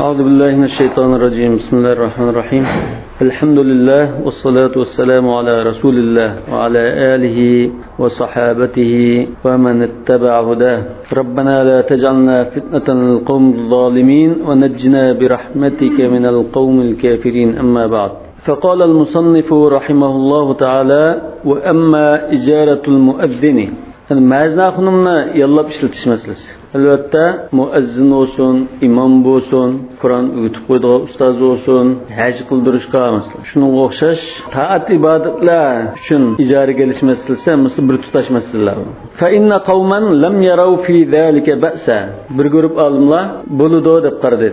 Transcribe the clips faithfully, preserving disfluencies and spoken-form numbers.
أعوذ بالله من الشيطان الرجيم. بسم الله الرحمن الرحيم. الحمد لله والصلاة والسلام على رسول الله وعلى آله وصحابته ومن اتبع هداه. ربنا لا تجعلنا فتنة للقوم الظالمين ونجنا برحمتك من القوم الكافرين. أما بعد. فقال المصنف رحمه الله تعالى: وأما إجارة المؤذن. يەنى مەزىن ئاخۇنۇمنى ياللاپ ئىشلىتىش مەسىلىسى. ئەلۋەتتە، مۇئەززىن بولسۇن، ئىمام بولسۇن، قۇرئان ئۆگىتىپ قويىدىغان ئۇستاز بولسۇن، ھەج قىلدۇرۇشقا، مەسىلەن، شۇنىڭغا ئوخشاش تائەت ئىبادەتلەر ئۈچۈن ئىجارىگە ئېلىش مەسىلىسى ھەممىسى بىر تۇتاش مەسىلىلەر. فإن قوما لم يروا في ذلك بأسا. بىر گۇرۇپ ئالىملار بولىدۇ دەپ قارىدى.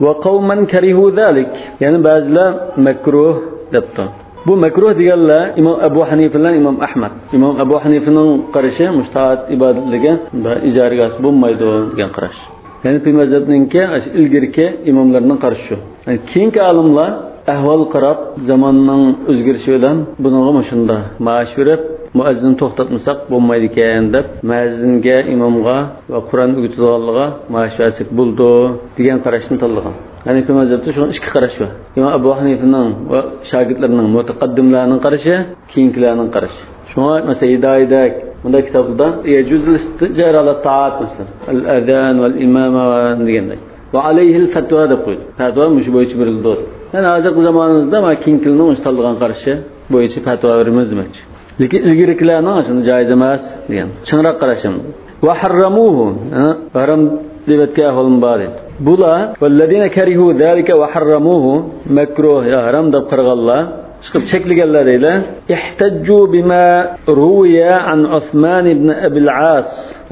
وقوما كرهوا ذلك. يەنە بەزىلەر مەكرۇھ دەپتۇ. بۇ مەكرۇھ دېگەنلەر ئىمام ئەبۇ ھەنىفە بىلەن ئىمام ئەھمەد. ئىمام ئەبۇ ھەنىفىنىڭ قارىشى مۇشۇ تائەت ئىبادەتلىرىگە بىر ئىجارىگە ئالسا بولمايدۇ دېگەن قاراش. ھەنىفىي مەزھەپنىڭكى ئاشۇ ئىلگىرىكى ئىماملىرىنىڭ قارىشى شۇ. يەنى كېيىنكى ئالىملار ئەھۋال قاراپ، زاماننىڭ ئۆزگىرىشى بىلەن بۇنىڭغا مۇشۇنداق مائاش بېرىپ، مۇئەززىننى توختاتمىساق بولمايدىكەن دەپ، مۇئەززىنگە، ئىمامغا ۋە قۇرئان ئۆگىتىدىغانلىرىغا مائاش بەرسەك بولىدۇ دېگەن قاراشنى تاللىغان. ھەنىفىي مەزھەپتە شۇنىڭ ئىككى قارىشى بار. ئىمام ئەبۇ ھەنىفىنىڭ ۋە شاگىرتلىرىنىڭ، مۇتەقەددىملەرنىڭ قارىشى، كېيىنكىلەرنىڭ قارىشى. شۇڭا، مەسىلەن، ھىدايىدەك بۇنداق كىتابلاردا يەجۇزۇل ئىستىجارە ئەلە تائات، مەسىلەن، ئەل ئەزان ۋەل ئىمامە دېگەندەك. ۋە ئەلەيھىل فەتۋا دەپ قويدى. پەتىۋا مۇشۇ بويىچە بېرىلىدۇ. يەنى ھازىرقى زامانىمىزدا مانا كېيىنكىلەرنىڭ مۇشۇ تاللىغان قارىشى بويىچە پەتىۋا بېرىمىز دېمەكچى. لېكىن ئىلگىرىكىلەرنىڭ شۇنى جايىز ئەمەس دېگەن چىڭراق قاراشىم. ۋە ھەررەمۇھۇ، ھە، ھارام دەۋەتكەن ئەھۋالمۇ بار ئىدى. بۇلار، ۋەللەزىنە كەرىھۇ زالىكە ۋە ھەررەمۇھۇ، مەكرۇھ يا ھارام دەپ قارىغانلار، چىقىپ چەكلىگەنلەر دەيلى. احتجوا بما روي عن عثمان بن أبي العاص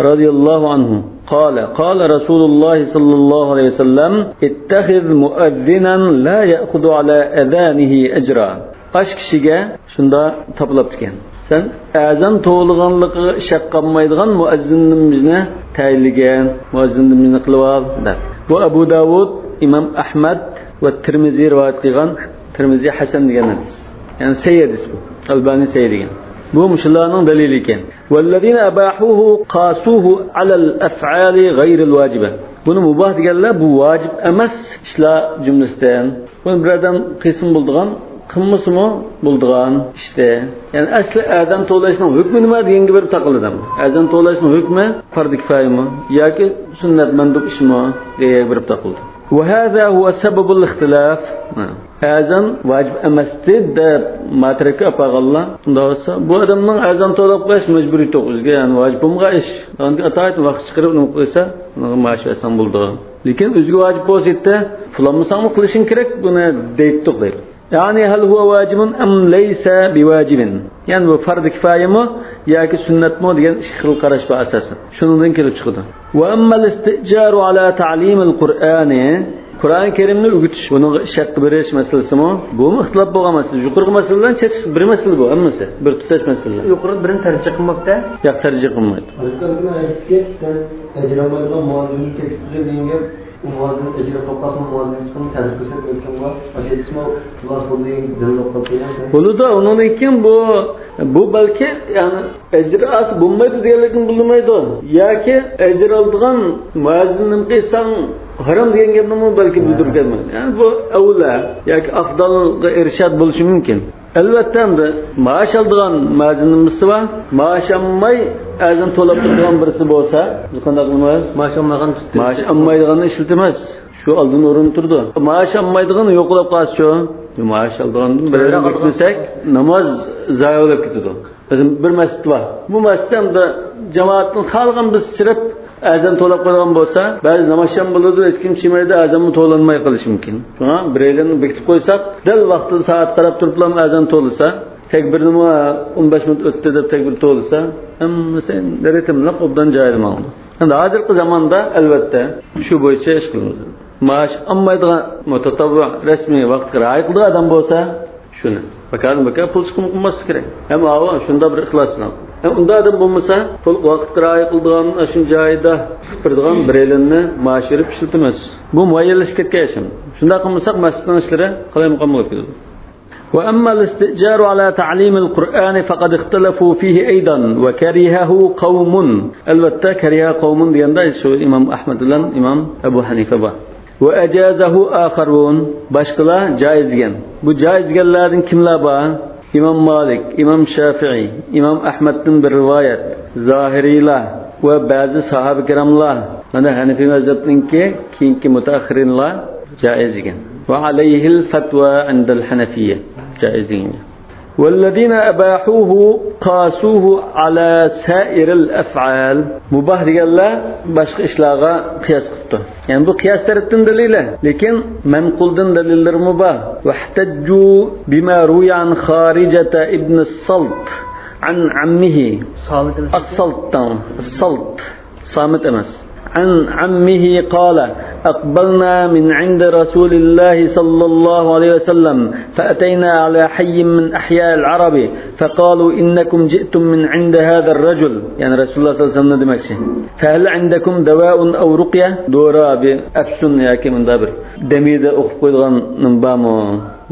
رضي الله عنه قال قال رسول الله صلى الله عليه وسلم اتخذ مؤذنا لا يأخذ على أذانه أجرا. ئاش كىشىگە شۇنداق تاپىلاپتىكەن. سەن ئەزان توۋلىغانلىقىغا ئىشەك قالمايدىغان مۇئەززىنىمىزنى تەيىنلىگەن، مۇئەززىنىمىزنى قىلىۋال دەپ. بۇ ئەبۇ داۋۇد، ئىمام ئەھمەد ۋە تىرمىزى رىۋايەت قىلغان، تىرمىزى ھەسەن دېگەن ھەدىس. يەنى سەھىھ ھەدىس بۇ. ئەلبانى سەھىھ دېگەن. بۇ مۇشۇلارنىڭ دەلىلى ئىكەن. والذين أباحوه قاسوه على الأفعال غير الواجبة. بۇنى مۇباھ دېگەنلەر بۇ ۋاجىپ ئەمەس ئىشلار جۈملىسىدىن. بۇنى بىر ئادەم قىلسىمۇ بولىدىغان، قىلمىسىمۇ بولىدىغان ئىشتى. يەنى ئەسلى ئەزان توۋلاشنىڭ ھۆكمى نېمە دېگەنگە بېرىپ تاقىلىدۇ. ئەزان توۋلاشنىڭ ھۆكمى پەردى كىپايىمۇ ياكى سۈننەت مەندۇب ئىشمۇ دېگەنگە بېرىپ تاقىلىدۇ. وهذا هو سبب الاختلاف. ئەزان ۋاجىپ ئەمەستى دەپ ماترەككە ئاپارغانلار، ئۇنداق بولسا، بۇ ئادەمنىڭ ئەزان توۋلاپ قويۇش مەجبۇرىيىتى يوق، ئۆزىگە، يەنى ۋاجىپ بولمىغان ئىش. ئاندىن ئاتايىت ۋاقىت چىقىرىپ نېمە قىلسا، ئۇنىڭغا مائاش بەرسەڭ بولىدۇ. لېكىن ئۆزىگە ۋاجىپ بولسا ئىدى، قىلالمىساڭمۇ قىلىشىڭ كېرەك بۇنى دەيتتۇق دەيدۇ. يەنى ھەل ھۇۋە ۋاجىبۇن ئەم لەيسە بىۋاجىبىن. يەنى بۇ پەردى كىپايىمۇ ياكى سۈننەتمۇ دېگەن ئىككى خىل قاراش بار ئاساسەن. شۇنىڭدىن كېلىپ چىقىدۇ. ۋە ئەممەل ئىستىجارۇ ئالا تەلىمىل قۇرئانى. قۇرئان كەرىمنى ئۆگىتىش، بۇنىڭغا ئىشەك بېرىش مەسىلىسىمۇ، بۇمۇ ئىختىلاپ بولغان مەسىلە. يۇقىرىقى مەسىلە بىلەن چەتكىسى بىر مەسىلە بۇ ھەممىسى. بىر تۇتاش مەسىلە. يۇقىرىدا بىرىنى تەرجىمە قىلماپتۇ. ياق، تەرجىمە قىلمايدۇ. ئۇ مۇئەززىن ئەجىر ئالمايدىغان مۇئەززىننى تەكلىپ قىلدى دېگەن گەپ، ئۇ مۇئەززىن ئەجىر ئاپ قالسا، مۇئەززىن چىققىنى تەزىر قىلسا دېگەن گەپ بار. ئاشۇ ئېيتسىمۇ خۇلاسە بولدى دېگەن دەلىل بولۇپ قالىدۇ. بولىدۇ، ئۇنىڭدىن كېيىن بۇ، بۇ بەلكى، يەنى، ئەجىر ئالسا بولمايدۇ دېگەنلىكىنى بىلدۈرمەيدۇ. ياكى ئەجىر ئالىدىغان مۇئەززىننى قىلساڭ ھارام دېگەن گەپنىمۇ بەلكى بىلدۈرۈپ كەلمەيدۇ. يەنى بۇ ئەۋلە ياكى ئافدالغا ئىرشاد بولۇشى مۇمكىن. ئەلۋەتتە، ئەمدى مائاش ئالىدىغان مۇئەززىنىمىز بار. مائاش ئالماي ئەزان توۋلاپ تۇرىدىغان بىرسى بولسا، بىز قانداق قىلىمىز؟ مائاش ئالمايدىغاننى ئىشلىتىمىز. شۇ ئالدىن ئورۇندا تۇرىدۇ. مائاش ئالمايدىغان يوقلاپ قالسىچۇ؟ مائاش ئالىدىغاندىن بىرەيلەن بېكىتمىسەك، ناماز زايە بولۇپ كېتىدۇ. مەسىلەن، بىر مەسچىت بار. بۇ مەسچىتتە ئەمدى جامائەتنىڭ خالىغان بىرسى چىرىپ، ئەزان توۋلاپ قويىدىغان بولسا، بەزى ناماز شام بولىدۇ، ھېچكىم چىمەيدۇ، ئەزانمۇ توۋلانماي قېلىشى مۇمكىن. شۇڭا بىرەيلەننى بېكىتىپ قويساق، دەل ۋاقتىدا سائەت قاراپ تۇرۇپلا ئەزان توۋلىسا، تەكبىرنىمۇ ئون بەش مىنۇت ئۆتتى دەپ تەكبىر توۋلىسا، ھەممىسى رىتىملىق ئوبدان جايىدا ماڭىدۇ. ئەمدى ھازىرقى زاماندا، ئەلۋەتتە، شۇ بويىچە ئىش قىلىمىز. مائاش ئالمايدىغان مۇتەتەۋۋۇ، رەسمىي ۋاقىتقا رىئايە قىلىدىغان ئادەم بولسا، شۇنى. بىكاردىن بىكار پۇل چىقىرمىسا كېرەك. ھەم ئاۋۇ شۇنداق بىر ئىخلاس بىلەن. ھەم ئۇنداق ئادەم بولمىسا، پۇل ۋاقىتقا رىئايە قىلىدىغان، شۇ جايىدا قىلىپ بېرىدىغان بىرەيلەننى مائاش بېرىپ ئىشلىتىمىز. بۇ مۇئەييەنلىشىپ كەتكەن ئىش. شۇنداق قىلمىساق، مەسچىتنىڭ ئىشلىرى قالايمىقان بولۇپ كېتىدۇ. وأما الاستئجار على تعليم القرآن فقد اختلفوا فيه أيضا وكرهه قوم. ئەلۋەتتە، كەرىھە قومۇن دېگەندە شۇ ئىمام ئەھمەد بىلەن ئىمام ئەبۇ ھەنىفە بار. وأجازه آخرون، باشقىلار جائىز دېگەن. بۇ جائىز دېگەنلەردىن كىملەر بار؟ ئىمام مالىك، ئىمام شافىئىي، ئىمام ئەھمەدتىن بىر رىۋايەت، زاھىرىيلار ۋە بەزى ساھابە كىراملار، مانا ھەنىفىي مەزھەپنىڭكى كېيىنكى مۇتەئەخخىرىنلار جائىز دېگەن. وعليه الفتوى عند الحنفية، جائىز دېگەن. والذين أباحوه قاسوه على سائر الأفعال. مۇباھ دېگەنلەر باشقا ئىشلارغا قىياس قىپتۇ. يەنى بۇ قىياس تەرەپتىن دەلىلى، لېكىن مەنقۇلدىن دەلىللىرىمۇ بار. واحتجوا بما روي عن خارجة ابن الصلت عن عمه. ئالسالت، ئالسالت. سامىت ئەمەس. عن عمه قال: أقبلنا من عند رسول الله صلى الله عليه وسلم فأتينا على حي من أحياء العرب فقالوا: إنكم جئتم من عند هذا الرجل، يەنى رەسۇلۇللاھ سەللەللاھۇ ئەلەيھى ۋەسەللەمنى دېمەكچى. فهل عندكم دواء أو رقية؟ دورا، بىر ئەپسۇن ياكى مۇنداق بىر دەمىدە ئوقۇپ قويىدىغان بارمۇ؟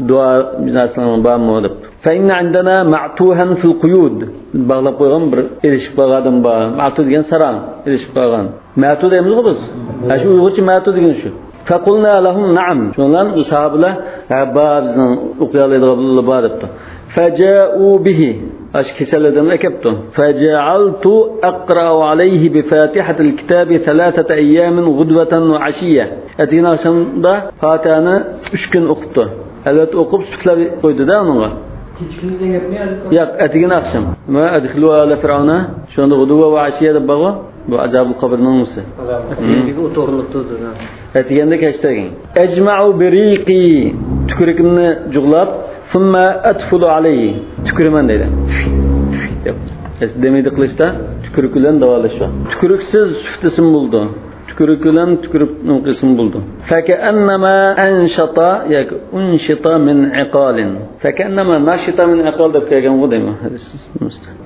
دۇئا بىناسىڭىز بارمۇ دەپ. فإن عندنا معتوها في القيود. باغلاپ قويغان بىر ئېلىشىپ قالغان ئادەم بار. مەتۇ دېگەن ساراڭ، ئېلىشىپ قالغان. مەتۇ دەيمىزغۇ بىز. ھە، شۇ ئۇيغۇرچە مەتۇ دېگەن شۇ. فقلنا لهم نعم. شۇنىڭ بىلەن بۇ ساھابىلەر، ھە، بار، بىزنىڭ ئوقۇيالايدىغان بار دەپتۇ. فجاءوا به. ئاشۇ كېسەل ئادەمنى ئەكەپتۇ. فجعلت أقرأ عليه بفاتحة الكتاب ثلاثة أيام غدوة وعشية. ئەتىگەن ئاخشامدا پاتىھەنى ئۈچ كۈن ئوقۇپتۇ. ئەلۋەتتە ئوقۇپ سۈپلەپ قويدى-دە ئۇنىڭغا. كېچە كۈندۈز دېگەن گەپمۇ يا؟ ياق، ئەتىگەن ئاخشام. ما أدخلوا آل فرعون، شۇندا غدوة وعشية دەپ بارغۇ. بۇ ئازابۇل قەبرىنىڭ نېمىسى. ئازابۇل قەبر. ئەتىگەندە كەچتە. أجمع بريقي، تۈكرۈكۈمنى جۇغلاپ، ثم أتفل عليه، تۈكۈرىمەن دەيدۇ. دەپ. دەمىدە قىلىشتا تۈكرۈك بىلەن داۋالاش بار. تۈكرۈكسىز سۈفلىسىمۇ بولىدۇ. تۈكرۈك بىلەن تۈكرۈك قىلسىمۇ بولىدۇ. فكأنما أنشط ياكى أنشط من عقال. فكأنما نشط من عقال دەپ كەلگەنغۇ دەيمەن.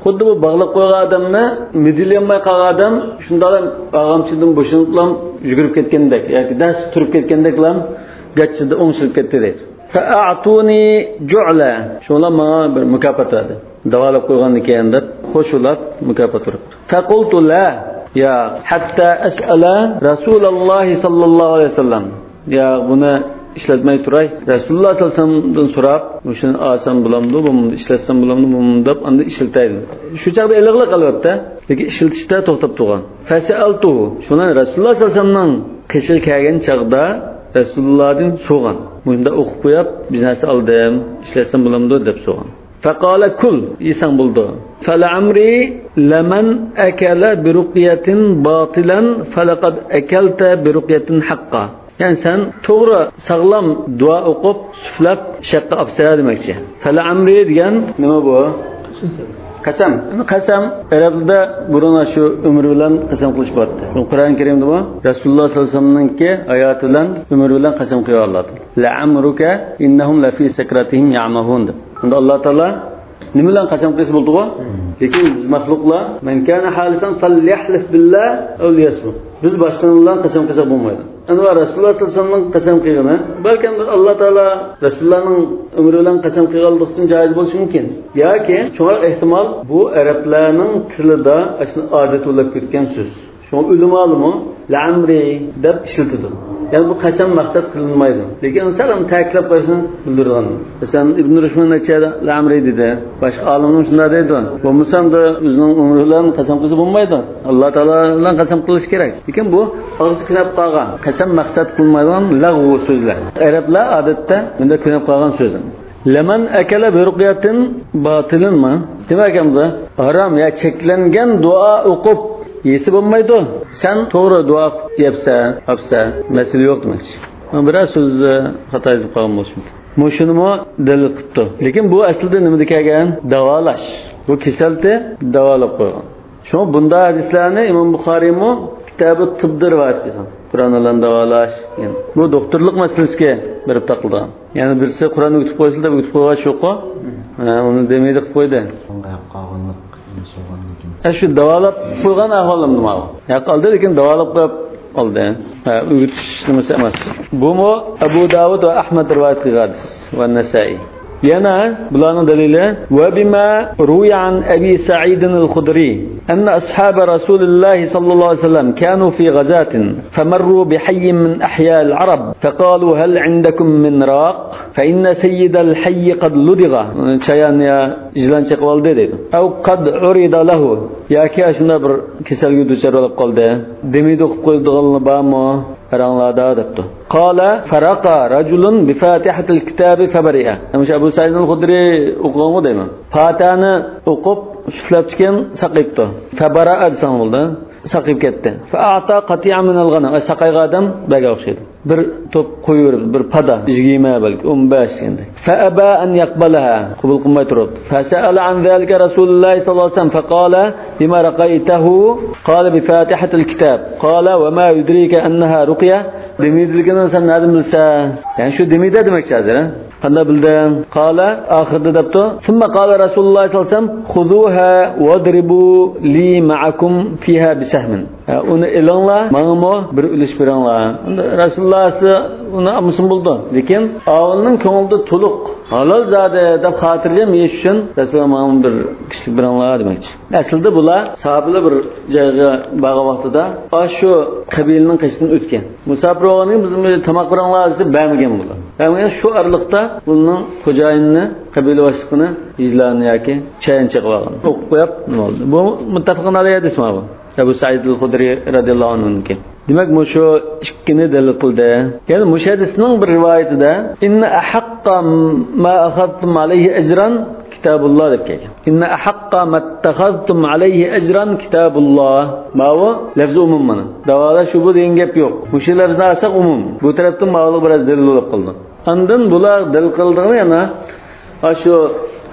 خۇددى بۇ باغلاپ قويغان ئادەمنى مىدىرلىيالماي قالغان ئادەم شۇنداق ئارغامچىدىن بوشىنىپلا يۈگۈرۈپ كەتكەندەك ياكى دەس تۇرۇپ كەتكەندەكلا گاچچىدا ئوڭشىلىپ كەتتى دەيدۇ. فأعطوني جعلا. شۇڭلار ماڭا بىر مۇكاپات بەردى. داۋالاپ قويغاندىكىن دەپ خوش ئۇلاپ مۇكاپات بېرىپتۇ. فقلت لا، ياق، حتى أسأل رسول الله صلى الله عليه وسلم. ياق، بۇنى ئىشلەتمەي تۇراي. رەسۇلۇللاھ سەللەللاھۇ ئەلەيھى ۋەسەللەمدىن سوراپ، مۇشۇنى ئالسام بولامدۇ، بۇنى ئىشلەتسەم بولامدۇ، بۇنى دەپ ئاندىن ئىشلىتەي دېدىم. شۇ چاغدا ئېلىغلىق ئەلۋەتتە، لېكىن ئىشلىتىشتە توختاپ تۇرغان. فسألته، شۇنى رەسۇلۇللاھ سەللەللاھۇ ئەلەيھى ۋەسەللەمنىڭ قېشىغا كەلگەن چاغدا رەسۇلۇللاھدىن سورىغان. مۇشۇنداق ئوقۇپ قويۇپ، بىر نەرسە ئالدىم، ئىشلەتسەم بولامدۇ دەپ سورىغان. فقال كل، يېسەڭ بولىدۇ. فلعمري لمن أكل برقية باطلا فلقد أكلت برقية حقا. يەنى سەن توغرا، ساغلام دۇئا ئوقۇپ، سۈفلەپ، شەققە ئاپسەن دېمەكچى. فلعمري دېگەن نېمە بۇ؟ قەسەم. قەسەم ئەرەبلەردە بۇرۇن شۇ ئۆمرى بىلەن قەسەم قىلىش بارتى. بۇ قۇرئان كەرىمدىمۇ رەسۇلۇللاھ سەللەللاھۇ ئەلەيھى ۋەسەللەمنىڭكى ھاياتى بىلەن ئۆمرى بىلەن قەسەم قىلىۋالاتىدۇ. لعمرك إنهم لفي سكرتهم يعمهون دەپ. ئۇندا ئاللاھ تائالا نېمە بىلەن قەسەم قىلسا بولىدىغۇ؟ لېكىن بىز مەخلۇقلار، من كان حالفا فليحلف بالله أو ليصمت. بىز باشقىنىڭ بىلەن قەسەم قىلساق بولمايدۇ. ئەنە رەسۇلۇللاھ سەللەللاھۇ ئەلەيھى ۋەسەللەمنىڭ قەسەم قىلغىنى، بەلكىم ئاللاھ تائالا رەسۇلۇللاھنىڭ ئۆمرى بىلەن قەسەم قىلغانلىقى ئۈچۈن جايىز بولۇشى مۇمكىن. ياكى چوڭراق ئېھتىمال، بۇ ئەرەبلەرنىڭ تىلىدا ئاشۇ ئادەت بولۇپ كەتكەن سۆز. شۇڭا ئۆلىمالىرىمۇ لەئەمرى دەپ ئىشلىتىدۇ. يەنى بۇ قەسەم مەقسەت قىلىنمايدۇ. لېكىن سەل تەكىتلەپ قويۇشنى بىلدۈرىدىغان. مەسىلەن، ئىبن رۇشدنىڭ نەچچە لەئەمرى دېدى. باشقا ئالىملار شۇنداق دەيدۇ. بولمىسا ئەمدى ئۆزىنىڭ ئۆمرى بىلەن قەسەم قىلسا بولمايدۇ. ئاللاھ تائالا بىلەن قەسەم قىلىش كېرەك. لېكىن بۇ ئاغزى كۆنۈپ قالغان، قەسەم مەقسەت قىلمايدىغان لەغۋۇ سۆزلەر. ئەرەبلەر ئادەتتە بۇنداق كۆنۈپ قالغان سۆز. لمن أكل برقية باطلا ما؟ دېمەك، ئەمدى ھارام يا چەكلەنگەن دۇئا ئوقۇپ يېسە بولمايدۇ. سەن توغرا دۇئا ئوقۇپ يەپسە، ئاپسە، مەسىلە يوق دېمەكچى. بىرەر سۆز خاتا يېزىپ قالغان بولۇشى مۇمكىن. مۇشۇنىمۇ دەلىل قىپتۇ. لېكىن بۇ ئەسلىدە نېمىدە كەلگەن؟ داۋالاش. بۇ كېسەلنى داۋالاپ قويغان. شۇڭا بۇنداق ھەدىسلەرنى ئىمام بۇخارىيمۇ كىتابى تىبدا رىۋايەت قىلغان. قۇرئان بىلەن داۋالاش. يەنى بۇ دوختۇرلۇق مەسىلىسىگە بېرىپ تاقىلىدىغان. يەنى بىرسى قۇرئان ئۆگىتىپ قويسا دەپ ئۆگىتىپ قويغان شۇقۇ. ھە، ئۇنى دەمىدە قىلىپ قويدى. قالغانلىق، ئەمەس بولغاندىن كېيىن. ھە، شۇ داۋالاپ قويغان ئەھۋالىمدە ماۋۇ. ياق، ئالدى، لېكىن داۋالاپ قويۇپ ئالدى. ھە، ئۆگىتىش نېمىسى ئەمەس. بۇمۇ ئەبۇ داۋۇد ۋە ئەھمەد رىۋايەت قىلغان ھەدىس. ۋە نەسائىي. يەنە بۇلارنىڭ دەلىلى، وبما روي عن أبي سعيد الخدري أن أصحاب رسول الله صلى الله عليه وسلم كانوا في غزاة فمروا بحي من أحياء العرب فقالوا هل عندكم من راق؟ فإن سيد الحي قد لدغ، چايان يا يىلان چېقىۋالدى دەيدۇ. أو قد عرض له، ياكى ئاشۇنداق بىر كېسەلگە دۇچار بولۇپ قالدى. دېمىدى، ئوقۇپ قويىدىغانلار بارمۇ؟ بېرىڭلاردا دەپتۇ. قال فرقى رجل بفاتحة الكتاب فبرئ. مۇشۇ ئەبۇ سەئىد ئەل خۇدرى ئوقۇغانغۇ دەيمەن. پاتىھەنى ئوقۇپ، ئۈفلەپتىكەن، ساقىيىپتۇ. فبرأ دېسەڭ بولدى. ساقىيىپ كەتتى. فأعطى قطيعا من الغنم. ئە، ساقايغان ئادەم بەرگەن ئوخشايدۇ. بىر توپ قويۇۋېرىپ، بىر پادا، ئىچىگە يېمە بەلكى، ئون بەش دېگەندەك. فأبى أن يقبلها، قوبۇل قىلماي تۇرۇپتۇ. فسأل عن ذلك رسول الله صلى الله عليه وسلم فقال بما رقيته؟ قال بفاتحة الكتاب. قال وما يدريك أنها رقية؟ دېمىدىلىكىنى سەن نەدىن بىلىسەن؟ يەنى شۇ دېمىدە دېمەكچى ھازىر، ھە؟ قانداق بىلدىڭ؟ قال، ئاخىرىدا دەپتۇ، ثم قال رسول الله صلى الله عليه وسلم خذوها واضربوا لي معكم فيها بسهم. ھە، ئۇنى ئېلىڭلار، ماڭىمۇ بىر ئۈلۈش بېرىڭلار. ئەمدى رەسۇلۇللا ئۇنى ئالمىسىمۇ بولىدۇ. لېكىن ئاۋۇلنىڭ كۆڭلىدە تولۇق ھالال زادى دەپ خاتىرجەم يېيىش ئۈچۈن رەسۇلۇللا ماڭىمۇ بىر كىشىلىك بېرىڭلار دېمەكچى. ئەسلىدە بۇلار ساھابىلەر بىر جايغا بارغان ۋاقتىدا ئاشۇ قەبىلىنىڭ قېشىدىن ئۆتكەن. مۇساپىر بولغاندىن كېيىن بىز تاماق بېرىڭلار دېسە بەرمىگەن بۇلار. بەرمىگەن، شۇ ئارىلىقتا بۇنىڭ خوجايىنىنى، قەبىلە باشلىقىنى يىلان ياكى چايان چېقىۋالغان. ئوقۇپ قويۇپ نېمە بولدى؟ بۇ مۇتتەپىقۇن ئەلەيھى ھەدىس ما بۇ؟ ئەبۇ سەئىد ئەل خۇدرى رەزىياللاھۇ ئەنھۇنىڭكى. دېمەك، مۇشۇ ئىككىنى دەلىل قىلدى. يەنە مۇشۇ ھەدىسنىڭ بىر رىۋايىتىدە، إن أحق ما أخذتم عليه أجرا كتاب الله دەپ كەلگەن. إن أحق ما اتخذتم عليه أجرا كتاب الله. ماۋۇ لەفزى ئومۇم مانا. داۋالاش شۇ بۇ دېگەن گەپ يوق. مۇشۇ لەفزنى ئالساق ئومۇم. بۇ تەرەپتىن ماۋۇلۇق بىراز دەلىل بولۇپ قالىدۇ. ئاندىن بۇلار دەلىل قىلىدىغىنى يەنە ئاشۇ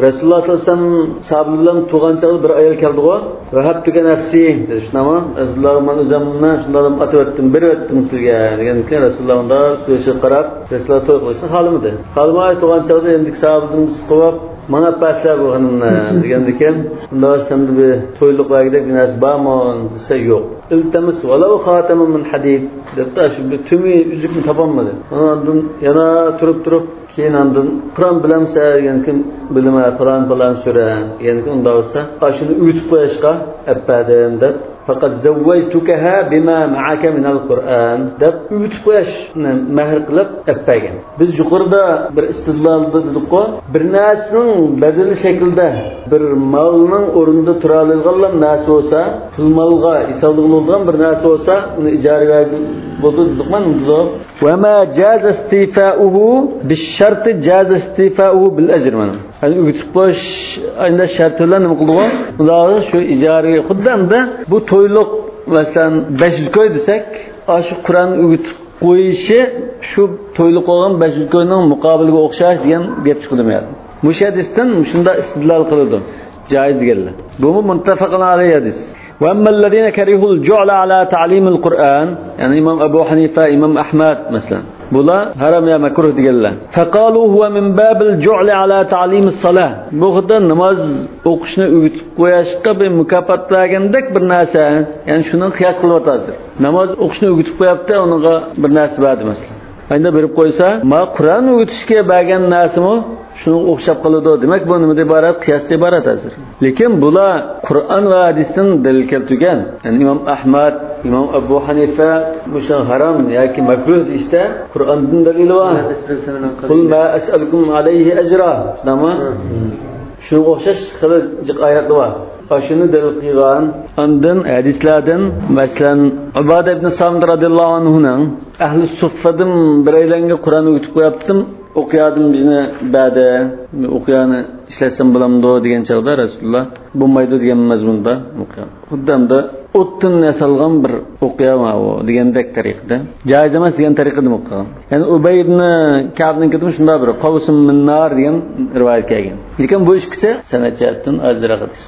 رەسۇلۇللا سەللەللاھۇ ئەلەيھى ۋەسەللەم ساھابىلەر بىلەن تۇرغان چاغدا بىر ئايال كەلدىغۇ. ۋەھەبتۇكە نەفسى دېدى، شۇنداقمۇ؟ رەسۇلۇللا، مەن ئۆزۈمنى شۇنداق دەپ ئاتىۋەتتىم، بېرىۋەتتىم سىزگە دېگەندىكىن، رەسۇلۇللا ئۇنداق سۆزىگە قاراپ، رەسۇلۇللا توي قىلىشنى خالىمىدى. خالىماي تۇرغان چاغدا ئەمدىكى ساھابىلىرىمىز قوۋاپ، ماڭا ئەپ بەرسىلە بۇ خانىمنى دېگەندىكىن، ئۇنداق سەندە بىر تويلۇق بەرگۈدەك بىر نەرسە بارمۇ دېسە، يوق. التمس ولو خاتما من حديد دەپتۇ، شۇ بىر تۈمى ئۈزۈكنى تاپالمىدى. ئاندىن يەنە تۇرۇپ تۇرۇپ، كېيىن ئاندىن قۇرئان بىلەمسەن دېگەندىكىن، بىلىمەن، پالان پالان سۈرە دېگەندىكىن، ئۇنداق بولسا ئاشۇنى ئۆگىتىپ قويۇشقا ئەپ بەردىم دەپ، فقد زوجتكها بما معك من القرآن دەپ ئۆگىتىپ قويۇشنى مەھىر قىلىپ ئەپ بەرگەن. بىز يۇقىرىدا بىر ئىستىدلالدا دېدۇققۇ، بىر نەرسىنىڭ بەدىلى شەكلىدە بىر مالنىڭ ئورنىدا تۇرالايدىغانلا نەرسە بولسا، پۇل مالغا ھېسابلىغىلى بولىدىغان بىر نەرسە بولسا، ئۇنى ئىجارە بەرگىلى بولىدۇ دېدۇقمۇ، ئۇنى دېدۇق. وما جاز استيفاؤه بالشرط جاز استيفاؤه بالأجر مانا. يەنى ئۆگىتىپ قويۇش ئەمدى شەرتى بىلەن نېمە قىلدىغۇ؟ مۇنداق شۇ ئىجارىگە خۇددى ئەمدى بۇ تويلۇق، مەسىلەن، بەش يۈز كوي دېسەك، ئاشۇ قۇرئان ئۆگىتىپ قويۇشى شۇ تويلۇق بولغان بەش يۈز كوينىڭ مۇقابىلىگە ئوخشاش دېگەن گەپ چىقىدۇ بۇ يەردە. مۇشۇ ھەدىستىن مۇشۇنداق ئىستىدلال قىلىدۇ. جايىز دېگەنلەر. بۇمۇ مۇتتەپەقۇن ئەلەيھى ھەدىس. وأما الذين كرهوا الجعل على تعليم القرآن، يەنى ئىمام ئەبۇ ھەنىفە، ئىمام ئەھمەد مەسىلەن، بۇلار ھارام يا مەكرۇھ دېگەنلەر. فقالوا هو من باب الجعل على تعليم الصلاة. بۇ خۇددى ناماز ئوقۇشنى ئۆگىتىپ قويۇشقا بىر مۇكاپات بەرگەندەك بىر نەرسە. يەنى شۇنىڭغا قىياس قىلىۋاتىدۇ. ناماز ئوقۇشنى ئۆگىتىپ قويۇپتۇ، ئۇنىڭغا بىر نەرسە بەردى مەسىلەن. ئەمدى بېرىپ قويسا، ما قۇرئان ئۆگىتىشكە بەرگەن نەرسىمۇ شۇنىڭغا ئوخشاپ قالىدۇ. دېمەك، بۇ نېمىدىن ئىبارەت؟ قىياستىن ئىبارەت ھازىر. لېكىن بۇلار قۇرئان ۋە ھەدىستىن دەلىل كەلتۈرگەن. يەنى ئىمام ئەھمەد، ئىمام ئەبۇ ھەنىفە مۇشۇ ھارام ياكى مەكرۇھ دېيىشتە قۇرئاندىن دەلىلى بار. قۇل ما ئەسئەلكۇم ئەلەيھى ئەجرا. شۇنىڭغا ئوخشاش خېلى جىق ئايەتلەر بار. ئاشۇنى دەلىل قىلغان. ئاندىن ھەدىسلەردىن، مەسىلەن، ئۇبادە ئىبن سامىت رەزىياللاھۇ ئەنھۇنىڭ ئەھلى سۇففىدىن بىرەيلەنگە قۇرئان ئۆگىتىپ قويۇپتىم، ئوقۇيادىم بىزنى بەردى، ئوقۇيانى ئىشلەتسەم بولامدۇ دېگەن چاغدا رەسۇلۇللا بولمايدۇ دېگەن مەزمۇندا ئوقۇيان. خۇددى ئەمدى ئوتتىن ياسالغان بىر ئوقيا ماۋۇ دېگەندەك تەرىقىدە. جائىز ئەمەس دېگەن تەرىقىدە ئوقۇغان. يەنى ئۇبەي ئىبنى كەئبنىڭكىدىمۇ شۇنداق بىر قەۋسۇم مىن نار دېگەن رىۋايەت كەلگەن. لېكىن بۇ ئىككىسى سەنەد جەھەتتىن ئازراق ھەدىس.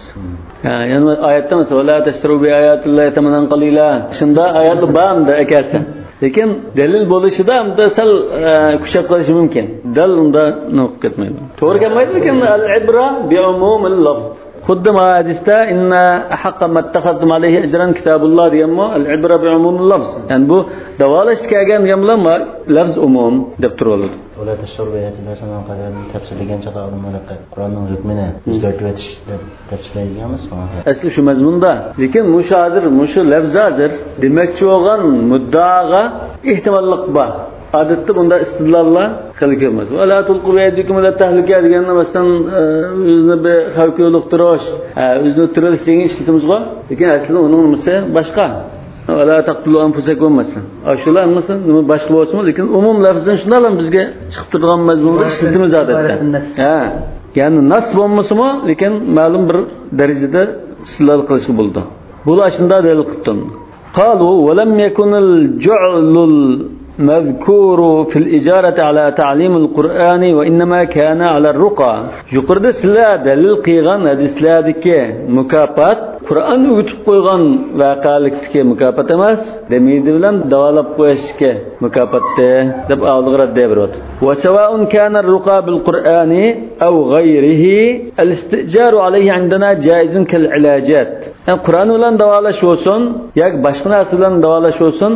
ھە، يەنى ئايەتتىن سوڭ، ۋەلا تەشتەرۇ بىئاياتىللاھى سەمەنەن قەلىلا. شۇنداق ئايەتلەر بار ئەمدى ئەكەلسە. لېكىن دەلىل بولۇشىدا ئەمدى سەل، ئە، كۈچەپ قېلىشى مۇمكىن. دەل ئۇنداق نېمە قىلىپ كەتمەيدۇ. توغرا كەلمەيدۇ، لېكىن ئەل ئىبرە بىئۇمۇمىل لەفز. خۇددى ما ھەدىستە «إن أحق ما اتخذتم عليه أجرا كتاب الله» دېگەنمۇ «العبرة بعموم اللفظ»، يەنى بۇ داۋالاشتا كەلگەن دېگەن بىلەن ما لەفز ئومۇم دەپ تۇرۇۋالىدۇ. ولا تشتروا بآياتي الله ثمنا قليلا دەپ تەپسىرلىگەن چاغدا ئۇلىمالار قۇرئاننىڭ ھۆكمىنى ئۆزگەرتىۋېتىش دەپ تەپسىرلەيدىغان ئەمەس. ئەسلى شۇ مەزمۇندا. لېكىن مۇشۇ ھازىر، مۇشۇ لەفز ھازىر دېمەكچى بولغان مۇددىئاغا ئېھتىماللىق بار. ئادەتتە بۇنداق ئىستىدلاللار خېلى كۆپ. «ولا تلقوا بأيديكم إلى التهلكة» دېگەندە، مەسىلەن، ئۆزىنى بىر خەۋپكە يولۇقتۇرۇش، ئۆزىنى ئۆلتۈرۈۋېلىش دېگەن ئىشلىتىمىزغۇ. لېكىن ئەسلىدە ئۇنىڭ نېمىسى باشقا. «ولا تقتلوا أنفسكم» مەسىلەن. ئاشۇلار ھەممىسى نېمە باشقا بولسىمۇ، لېكىن ئومۇم لەفزىدىن شۇنداقلا بىزگە چىقىپ تۇرىدىغان مەزمۇنغا ئىشلىتىمىز ئادەتتە. ھە. يەنى نەس بولمىسىمۇ، لېكىن مەلۇم بىر دەرىجىدە ئىستىدلال قىلىشقا بولىدۇ. بۇلار شۇنداق دەلىل قىلىپتۇ. قالوا: «ولم يكن الجعل المذكور في الإجارة على تعليم القرآن وإنما كان على الرقى». يۇقىرىدا سىلەر دەلىل قىلغان ھەدىسلەردىكى مۇكاپات قۇرئان ئۆگىتىپ قويغان ۋەقەلىكتىكى مۇكاپات ئەمەس، دەمىدى بىلەن داۋالاپ قويۇشتىكى مۇكاپاتتى، دەپ ئالدىغا رەددىيە بېرىۋاتىدۇ. «وسواء كان الرقى بالقرآن أو غيره، الاستئجار عليه عندنا جائز كالعلاجات». يەنى قۇرئان بىلەن داۋالاش بولسۇن ياكى باشقا نەرسە بىلەن داۋالاش بولسۇن،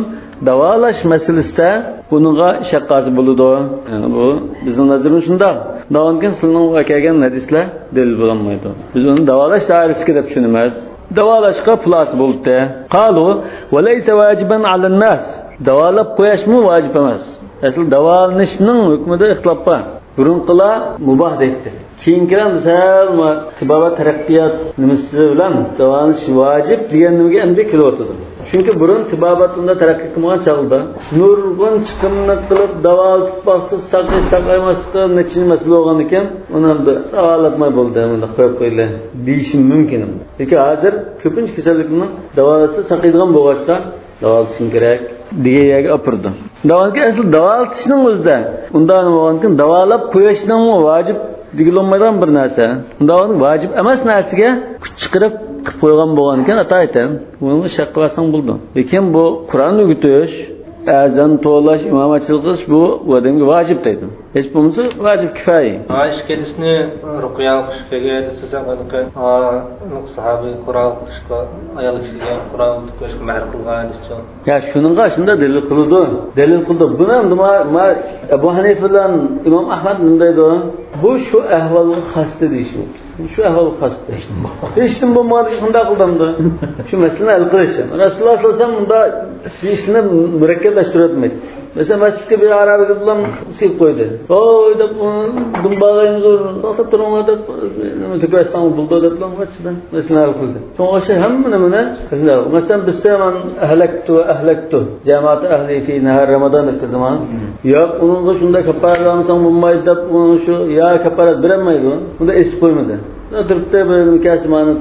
داۋالاش مەسىلىسىدە بۇنىڭغا شەك قالسا بولىدۇ. يەنى بۇ بىزنىڭ نەزىرىمىز شۇنداق. داۋانكىن سىلىنىڭ كەلگەن ھەدىسلەر دەلىل بولالمايدۇ. بىز ئۇنى داۋالاش دائىرىسىدىكى دەپ چۈشىنىمىز. داۋالاشقا پۇل ئالسا بولدى. قالوا: «وليس واجبا على الناس». داۋالاپ قويۇشمۇ ۋاجىپ ئەمەس. ئەسلى داۋالىنىشنىڭ ھۆكمىدە ئىختىلاپ بار. بۇرۇنقىلار مۇباھ دەيتتى. كېيىنكىلەر سەل تېبابەت تەرەققىيات نېمىسى بىلەن داۋالىنىش ۋاجىپ دېگەن نېمىگە ئەمدى كېلىۋاتىدۇ. چۈنكى بۇرۇن تېبابەت بۇنداق تەرەققىي قىلمىغان چاغدا نۇرغۇن چىقىمنى قىلىپ داۋالىتىپ باقسا، ساقىي ساقايماسلىقى نەچچە مەسىلە بولغان ئىكەن، ئۇنى ئەمدى داۋالاتماي بولدى، مۇنداق قويۇپ قويىلى دېيىشى مۇمكىن. لېكىن ھازىر كۆپىنچە كېسەللىكنى داۋالاتسا ساقىيىدىغان بولغاچقا، داۋالىتىشىڭ كېرەك دېگەن يەرگە ئاپىرىدۇ. داۋالىتىش ئەسلى داۋالىتىشنىڭ ئۆزىدە. ئۇنداق بولغاندىكىن داۋالاپ قويۇشنىڭمۇ ۋاجىپ دېگىلى بولمايدىغان بىر نەرسە. ئۇنداق بولغاندا ۋاجىپ ئەمەس نەرسىگە كۈچ چىقىرىپ قىلىپ قويغان بولغانىكەن ئاتايىتەن، بۇنىڭغا شەك قىلىۋالساڭ بولىدۇ. لېكىن بۇ قۇرئان ئۆگىتىش، ئەزان توۋلاش، ئىمامەتچىلىك قىلىش بۇ ئادەمگە ۋاجىپ دەيدۇ. ھېچ بولمىسا ۋاجىپ كىپايە. ھە، ئىككىنچىسىنى رۇقيە ئوقۇش كەلگەن دېسە، ساھابىي قۇرئان ئوقۇتۇشقا، ئايال كىشىگە قۇرئان ئوقۇتۇپ بېرىشكە مەھىر قىلغان دېسىچۇ. يا شۇنىڭغا شۇنداق دەلىل قىلىدۇ. دەلىل قىلىدۇ. بۇنى ئەمدى ما، ما ئەبۇ ھەنىفە بىلەن ئىمام ئەھمەد نېمە دەيدۇ؟ بۇ شۇ ئەھۋالغا خاستى دېيىشى. شۇ ئەھۋالغا خاستى. ھېچنېمە بولمىغاندىكىن شۇنداق قىلدى ئەمدى. شۇ مەسىلىنى ھەل قىلىش. رەسۇلۇللا سەللەللاھۇ ئەلەيھى ۋەسەللەم بۇنداق دېيىشنى مۇرەككەپلەشتۈرۈۋەتمەيتتى. مەسىلەن، مەسچىتكە بىر ئەرەبىي كېلىپلا سېلىپ قويدى. «ۋاي» دەپ، «دۇمباغاينى زور توختاپ تۇرۇڭلار» دەپ، «نېمە تۆكۈۋەتسەڭ بولىدۇ» دەپلا قاچىدى. مەسىلەن، ھەل قىلدى. شۇڭا ئوخشاش ھەممە نېمىنى قىلدى. مەسىلەن، بىزسە مەن «ئەھلەكتۇ، ئەھلەكتۇ جامائەتە ئەھلى فى نەھار رامادان» دەپ كىردىم. ياق، ئۇنىڭغا شۇنداق كاپپارەت ئالمىساڭ بولمايدۇ دەپ، ئۇنىڭ شۇ يا كاپپارەت بېرەلمەيدۇ. ئۇندا ئېسىپ قويمىدى. تۇرۇپتۇ، بىر كەسى مانا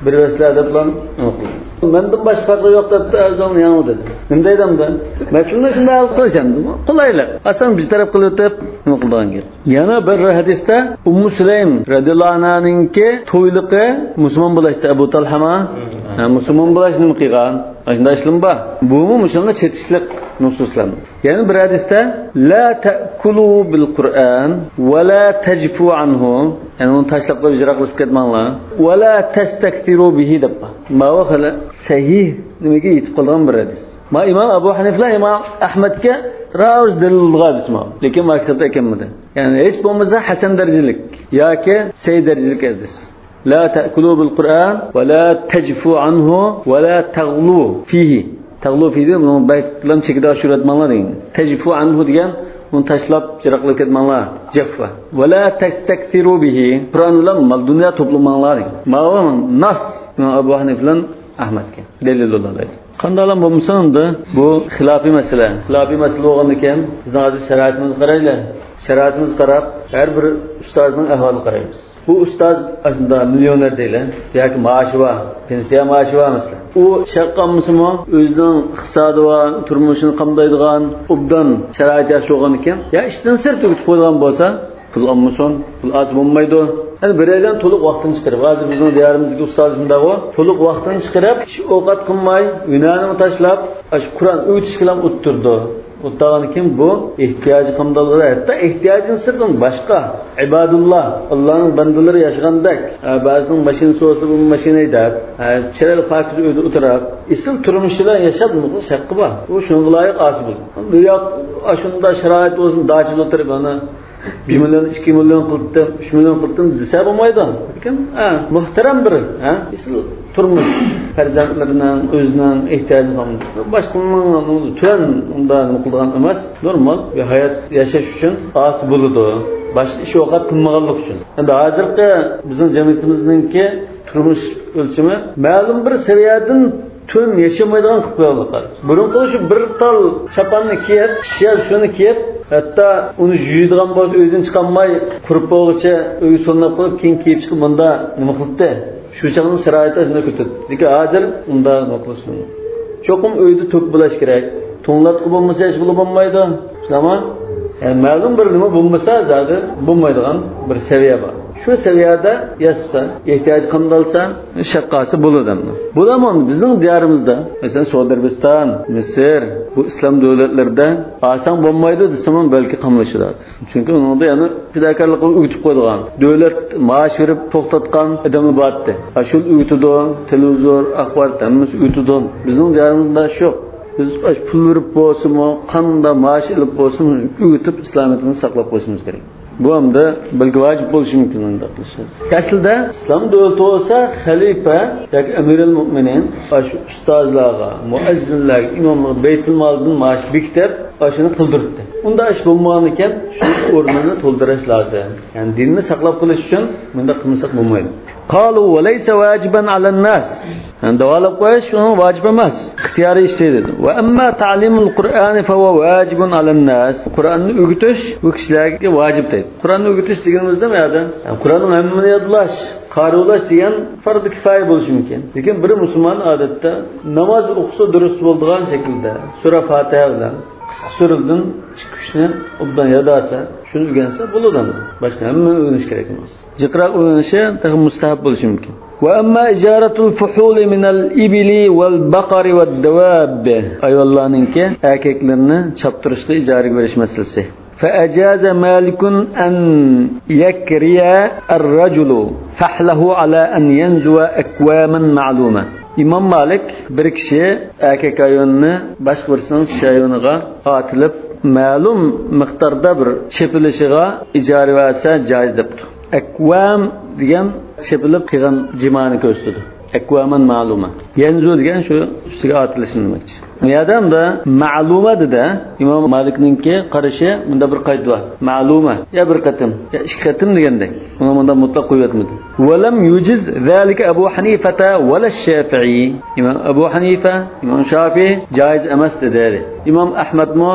بىر ۋەسلە دەپلا نېمە قىلدى. مەندىن باشقا پەرقى يوق دەپتۇ، ئەرزاڭنى يەڭ دېدى. نېمە دەيدۇ ئەمدى؟ مەسىلىنى شۇنداق ھەل قىلىش ئەمدى. قولايلىق. ئاسان بىر تەرەپ قىلىۋېتىپ نېمە قىلىدىغان گەپ. يەنە بىر ھەدىستە ئۇممۇ سۇلەيم رەزىياللاھۇ ئەنھانىڭكى تويلۇقى مۇسۇلمان بولۇشتا ئەبۇ تالھاما، ھە، مۇسۇلمان بولۇش نېمە قىلغان؟ ئاشۇنداق ئىشلىمۇ بار. بۇمۇ مۇشۇنىڭغا چېتىشلىق نۇسۇسلار. يەنە بىر ھەدىستە «لا تأكلوا بالقرآن ولا تجفوا عنه»، يەنى ئۇنى تاشلاپ قويۇپ يىراقلىشىپ كەتمەڭلار. «ولا تستكثروا به» دەپ بار. ماۋۇ خېلى سەھىھ نېمىگە يېتىپ قالغان بىر ھەدىس. ما ئىمام ئەبۇ ھەنىفە، ئىمام ئەھمەدكە راۋۇج دەلىل بولغان ھەدىس ما. لېكىن ما كىتابتا ئەكەلمىدى. يەنى ھېچ بولمىسا ھەسەن دەرىجىلىك ياكى سەھىھ دەرىجىلىك ھەدىس. «لا تأكلوا بالقرآن ولا تجفوا عنه ولا تغلوا فيه». تەغلۇ فىيھى، بۇنىڭ بەكلا چېكىدە ئاشۇرۇۋەتمەڭلار دېگەن. «تەجفۇ ئەنھۇ» دېگەن، ئۇنى تاشلاپ يىراقلاپ كەتمەڭلار. جەفۋا. «ولا تستكثروا به». قۇرئان بىلەن مال-دۇنيا توپلىماڭلار دېگەن. ماۋۇ ناس، ئىمام ئەبۇ ھەنىفە بىلەن ئەھمەدكە دەلىل بولالايدۇ. قانداقلا بولمىسۇن، ئەمدى بۇ خىلاپىي مەسىلە. خىلاپىي مەسىلە بولغاندىكىن، بىزنىڭ ھازىر شارائىتىمىزغا قارايلى. شارائىتىمىزغا قاراپ، ھەر بىر ئۇستازنىڭ ئەھۋالىغا قارايمىز. بۇ ئۇستاز ئاشۇنداق مىليونېر دەيلى، ياكى مائاشى بار، پېنسىيە مائاشى بار مەسىلەن. ئۇ ئىش ھەققى ئالمىسىمۇ، ئۆزىنىڭ ئىقتىسادى بار، تۇرمۇشىنى قامدايدىغان، ئوبدان شارائىتى ياخشى بولغان ئىكەن، يا ئىشتىن سىرت ئۆگىتىپ قويىدىغان بولسا، پۇل ئالمىسۇن، پۇل ئالسا بولمايدۇ. يەنى بىرەيلەن تولۇق ۋاقتىنى چىقىرىپ، ھازىر بىزنىڭ دىيارىمىزدىكى ئۇستاز شۇنداقغۇ، تولۇق ۋاقتىنى چىقىرىپ، ئىش ئوقەت قىلماي، ھۈنەرنىمۇ تاشلاپ، ئاشۇ قۇرئان ئۆگىتىشكىلا ئۇتتۇرىدۇ. ئولتۇرغاندىن كېيىن بۇ ئېھتىياجى قامدالغىلى، ھەتتا ئېھتىياجىدىن سىرتىمۇ باشقا ئىبادۇللا، ئاللانىڭ بەندىلىرى ياشىغاندەك، ھە، بەزىنىڭ ماشىنىسى بولسا بۇ ماشىنا ھەيدەپ، ھە، چىرايلىق پاكىز ئۆيدە ئولتۇرۇپ، ئېسىل تۇرمۇشىدا ياشاپ نېمە قىلىش ھەققى بار. ئۇ شۇنىڭغا لايىق ئاسىي بولىدۇ. ياق، ئاشۇنداق شارائىت بولسۇن، داچىدا ئولتۇرۇپ، ئانا، بىر مىليون، ئىككى مىليون قىلدىم، ئۈچ مىليون قىلدىم دېسە بولمايدۇ. لېكىن، ھە، مۇھتەرەم بىر، ھە، ئېسىل تۇرمۇش، پەرزەنتلىرىنىڭ، ئۆزىنىڭ ئېھتىياجىنى قامداش. باشقىنىڭ تۆۋەن ئۇنداق نېمە قىلىدىغان ئەمەس، نورمال بىر ھايات ياشاش ئۈچۈن ئاسىي بولىدۇ. باشقا ئىش ۋاقىت قىلمىغانلىق ئۈچۈن. ئەمدى ھازىرقى بىزنىڭ جەمئىيىتىمىزنىڭكى تۇرمۇش ئۆلچىمى مەلۇم بىر سەۋىيەدىن تۆۋەن ياشىمايدىغان قىلىپ قويغانلىق. بۇرۇنقى شۇ بىر تال چاپاننى كىيىپ، قىش ياز شۇنى كىيىپ، ھەتتا ئۇنى يۇيىدىغان بولسا ئۆيدىن چىقالماي قۇرۇپ بولغۇچە ئۆيگە سولىنىپ قويۇپ، كېيىن كىيىپ چىقىپ مۇندا نېمە قىلىپتۇ؟ شۇ چاغنىڭ شارائىتى شۇنداق كۆتۈردى. لېكىن ھازىر ئۇنداق نېمە قىلسۇن؟ چوقۇم ئۆيدە توك بۇلاش كېرەك. توڭلاتقۇ بولمىسا ھېچ بولمايدۇ. شۇنداقمۇ؟ يەنى مەلۇم بىر نېمە بولمىسا زادى بولمايدىغان بىر سەۋىيە بار. شۇ سەۋىيەدە ياشىسا، ئېھتىياجى قامدالسا، شەققاسى بولىدۇ ئەمدى. بۇلارمۇ بىزنىڭ دىيارىمىزدا، مەسىلەن، سودا ئەرەبىستان، مىسىر، بۇ ئىسلام دۆلەتلىرىدە ئاسان بولمايدۇ دېسىمۇ بەلكى قاملىشىدۇ. چۈنكى ئۇنىڭدا يەنە پىداكارلىققا ئۆگىتىپ قويىدىغان، دۆلەت مائاش بېرىپ توختاتقان ئادەملەر بارتتى. ئاشۇ ئۆگىتىدۇ، تېلېۋىزور، ئاخبارات ھەممىسى ئۆگىتىدۇ. بىزنىڭ دىيارىمىزدا شۇ. بىز ئاشۇ پۇل بېرىپ بولسىمۇ، قانداق مائاش ئېلىپ بولسىمۇ، ئۆگىتىپ ئىسلامىيىتىمىزنى ساقلاپ قويۇشىمىز كېرەك. بۇ ئەمدى بەلكى ۋاجىپ بولۇشى مۇمكىن ئۇنداق قىلىش. ئەسلىدە ئىسلام دۆلىتى بولسا خەلىپە ياكى ئەمىرۇل مۆمىنىن ئاشۇ ئۇستازلارغا، مۇئەززىنلەرگە، ئىماملارغا بەيتۇل مالدىن مائاش بېكىتىپ، ئاشۇنى قىلدۇرتتى. ئۇنداق ئىش بولمىغانىكەن، شۇ ئورنىنى تولدۇرۇش لازىم. يەنى دىننى ساقلاپ قېلىش ئۈچۈن مۇنداق قىلمىساق بولمايدۇ. قالوا وليس واجبا على الناس. يەنى داۋالاپ قويۇش ئۇنىڭ ۋاجىپ ئەمەس، ئىختىيارىي ئىش دېدى. وأما تعليم القرآن فهو واجب على الناس. قۇرئاننى ئۆگىتىش بۇ كىشىلەرگە ۋاجىپ دەيدۇ. قۇرئاننى ئۆگىتىش دېگىنىمىزدە بۇ يەردە، يەنى قۇرئاننىڭ ھەممىنى يادلاش، قارىۋالاش دېگەن پەردى كىپايە بولۇشى مۇمكىن. لېكىن بىر مۇسۇلمان ئادەتتە ناماز ئوقۇسا دۇرۇس بولىدىغان شەكىلدە سۈرە فاتىھە بىلەن قىسقا سۈرىدىن ئىككى ئۈچنى ئوبدان يادلىسا، شۇنى ئۆگەنسە بولىدۇ ئەمدى. باشقا ھەممىنى ئۆگىنىش كېرەك ئەمەس. جىقراق ئۆگىنىشى تېخى مۇستەھەب بولۇشى مۇمكىن. وأما إجارة الفحول من الإبل والبقر والدواب. ھايۋانلارنىڭكى ئەركەكلىرىنى چاپتۇرۇشقا ئىجارىگە بېرىش مەسىلىسى. فأجاز مالك أن يكري الرجل فحله على أن ينزو أكواما معلومة. ئىمام مالىك بىر كىشى ئەركەك ھايۋىنىنى باشقا بىرسىنىڭ چىشى ھايۋىنىغا ئاتىلىپ، مەلۇم مىقداردا بىر چېپىلىشىغا ئىجارە بەرسە جايىز دەپتۇ. ئەكۋام دېگەن چېپىلىپ قىلغان جىمانى كۆرسىتىدۇ. ئەكۋامان مەلۇمە. يەنزۇ دېگەن شۇ ئۈستىگە ئاتىلىشنى دېمەكچى. يەردە مەلۇمە دېدى. ئىمام مالىكنىڭكى قارىشى، بۇندا بىر قايدا بار. مەلۇمە. يا بىر قېتىم، يا ئىككى قېتىم دېگەندەك. ئۇنى مۇنداق مۇتلەق قويۇۋەتمىدى. ولم يجز ذلك أبو حنيفة ولا الشافعي. ئىمام ئەبۇ ھەنىفە، ئىمام شافىئى جايىز ئەمەس دېدى. ئىمام ئەھمەدمۇ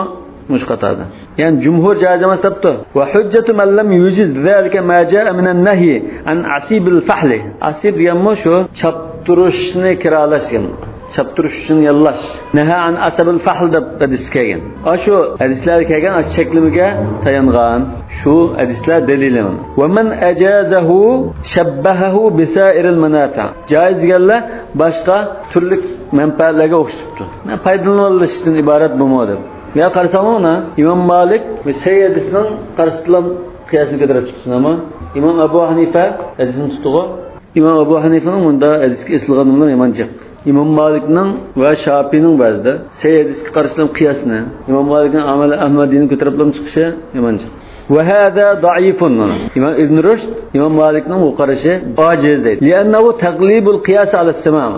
مۇشۇ قاتاردا. يەنى جۇمھۇر جايىز ئەمەس دەپتۇ. وحجة من لم يجز ذلك ما جاء من النهي عن عصيب الفحل. ئاسىب دېگەنمۇ شۇ چاپتۇرۇشنى كىرالاش دېگەن. چاپتۇرۇش ئۈچۈن ياللاش. نهى عن عصب الفحل دەپ ھەدىستە كەلگەن. ئاشۇ ھەدىسلەردە كەلگەن ئاشۇ چەكلىمىگە تايانغان شۇ ھەدىسلەر دەلىلى مانا. ومن أجازه شبهه بسائر المنافع. جايىز دېگەنلەر باشقا تۈرلۈك مەنپەئەتلەرگە ئوخشىتىپتۇ. پايدىلىنىۋېلىشتىن ئىبارەت بۇمۇ دەپ. يا قارىساڭ مانا، ئىمام مالىك سەھىھ ھەدىسنىڭ قارشىسىدىلا قىياسنى كۆتۈرۈپ چىقىپسىز، ئەمما ئىمام ئەبۇ ھەنىفە ھەدىسنى تۇتىدىغۇ. ئىمام ئەبۇ ھەنىفىنىڭ مۇندا ھەدىسكە ئېسىلغىنىمۇ يامان جىق. ئىمام مالىكنىڭ ۋە شاپىئىنىڭ بەزىدە سەھىھ ھەدىسكە قارشىلا قىياسنى، ئىمام مالىكنىڭ ئەمەل ئەھمەدىنى كۆتۈرۈپلا چىقىشى يامان جىق. وهذا ضعيف. مانا ئىمام ئىبن رۇشد ئىمام مالىكنىڭ بۇ قارىشى ئاجىز دەيدۇ. لأنه تقليب القياس على السماع.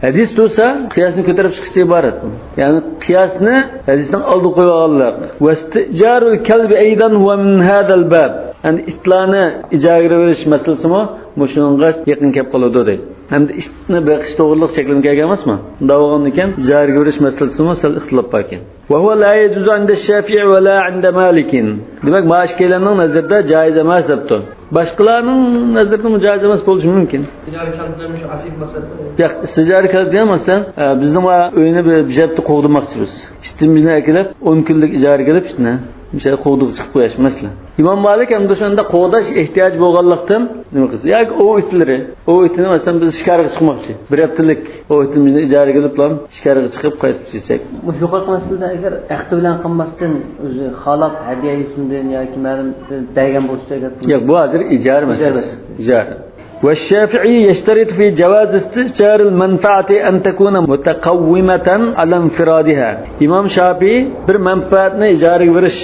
ھەدىس تۇرسا، قىياسنى كۆتۈرۈپ چىقىشتىن ئىبارەت. يەنى قىياسنى ھەدىسنىڭ ئالدىغا قويۇۋالغانلىق. واستئجار الكلب أيضا هو من هذا الباب. يەنى ئىتلارنى ئىجارىگە بېرىش مەسىلىسىمۇ مۇشۇنىڭغا يېقىن كېلىپ قالىدۇ دەيدۇ. ھەمدە ئىتنى بېقىش توغرىلىق چەكلىمە كەلگەن ئەمەسمۇ؟ شۇنداق بولغاندىكىن ئىجارىگە بېرىش مەسىلىسىمۇ سەل ئىختىلاپ باركەن. وهو لا يجوز عند الشافعي ولا عند مالك. دېمەك، ما ئىككىيلەننىڭ نەزىرىدە جايىز ئەمەس دەپتۇ. باشقىلارنىڭ نەزىرىدىمۇ جايىز ئەمەس بولۇشى مۇمكىن. ئىستىجارە كەلتىنىمۇ شۇ ئاسىي مەقسەتمۇ؟ ياق، ئىستىجارە كەلتىنى، مەسىلەن، ئە، بىزنىڭ ئۆينى بىر، بىر ھەپتە قوغدىماقچىمىز. ئىتىمىزنى ئەكېلىپ، ئون كۈنلۈك ئىجارىگە ئېلىپ ئىتنى. مىسال، قوغدىغا چىقىپ قويۇش، مەسىلەن. ئىمام مالىك ئەمدى شۇنداق قوغداش ئېھتىياجى بولغانلىقتىن نېمە قىلسا، ياكى ئوۋ ئىتلىرى، ئوۋ ئىتىنى، مەسىلەن، بىز شىكارغا چىقماقچى، بىر ھەپتىلىك ئوۋ ئىتىمىزنى ئىجارىگە ئېلىپلا شىكارغا چىقىپ قايتىپ كەلسەك. مۇشۇ يۇقىرىقى مەسىلىدە ئەگەر ئەقدى بىلەن قىلماستىن، ئۆزى خالاپ ھەدىيە يۈزىسىدىن ياكى مەلۇم بىر بەرگەن بولسا، ئەگەر ياق، بۇ ھازىر ئىجارە مەسىلىسى. ئىجارە. والشافعي يشترط في جواز استئجار المنفعة أن تكون متقومة على انفرادها. ئىمام شافىئى بىر مەنپەئەتنى ئىجارىگە بېرىش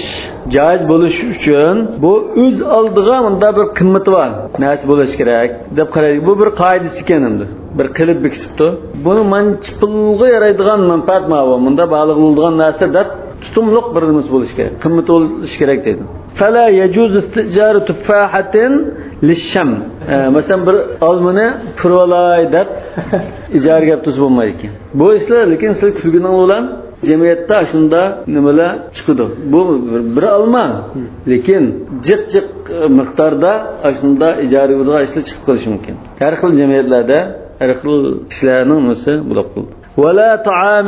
جائىز بولۇشى ئۈچۈن، بۇ ئۆز ئالدىغا مۇنداق بىر قىممىتى بار نەرسە بولۇشى كېرەك، دەپ قارايدۇ. بۇ بىر قائىدىسى ئىكەن ئەمدى. بىر قېلىپ بېكىتىپتۇ. بۇنى مانچە پۇلغا يارايدىغان مەنپەئەت ماۋۇ، مۇنداق باھالىق بولىدىغان نەرسە دەپ، تۇتۇملۇق بىر نېمىسى بولۇشى كېرەك، قىممىتى بولۇشى كېرەك دەيدۇ. فلا يجوز استئجار تفاحة للشم. ئە، مەسىلەن، بىر ئالمىنى پۈرۈۋالاي دەپ ئىجارىگە ئەپ تۇرسا بولمايدىكەن. بۇ ئىشلار، لېكىن سىز كۈلگىنىڭ بىلەن جەمئىيەتتە ئاشۇنداق نېمىلەر چىقىدۇ. بۇ بىر، بىر ئالما، لېكىن جىق جىق مىقداردا ئاشۇنداق ئىجارىگە بېرىدىغان ئىشلار چىقىپ قېلىشى مۇمكىن. ھەر خىل جەمئىيەتلەردە ھەر خىل كىشىلەرنىڭ نېمىسى بولۇپ قالىدۇ. ولا طعام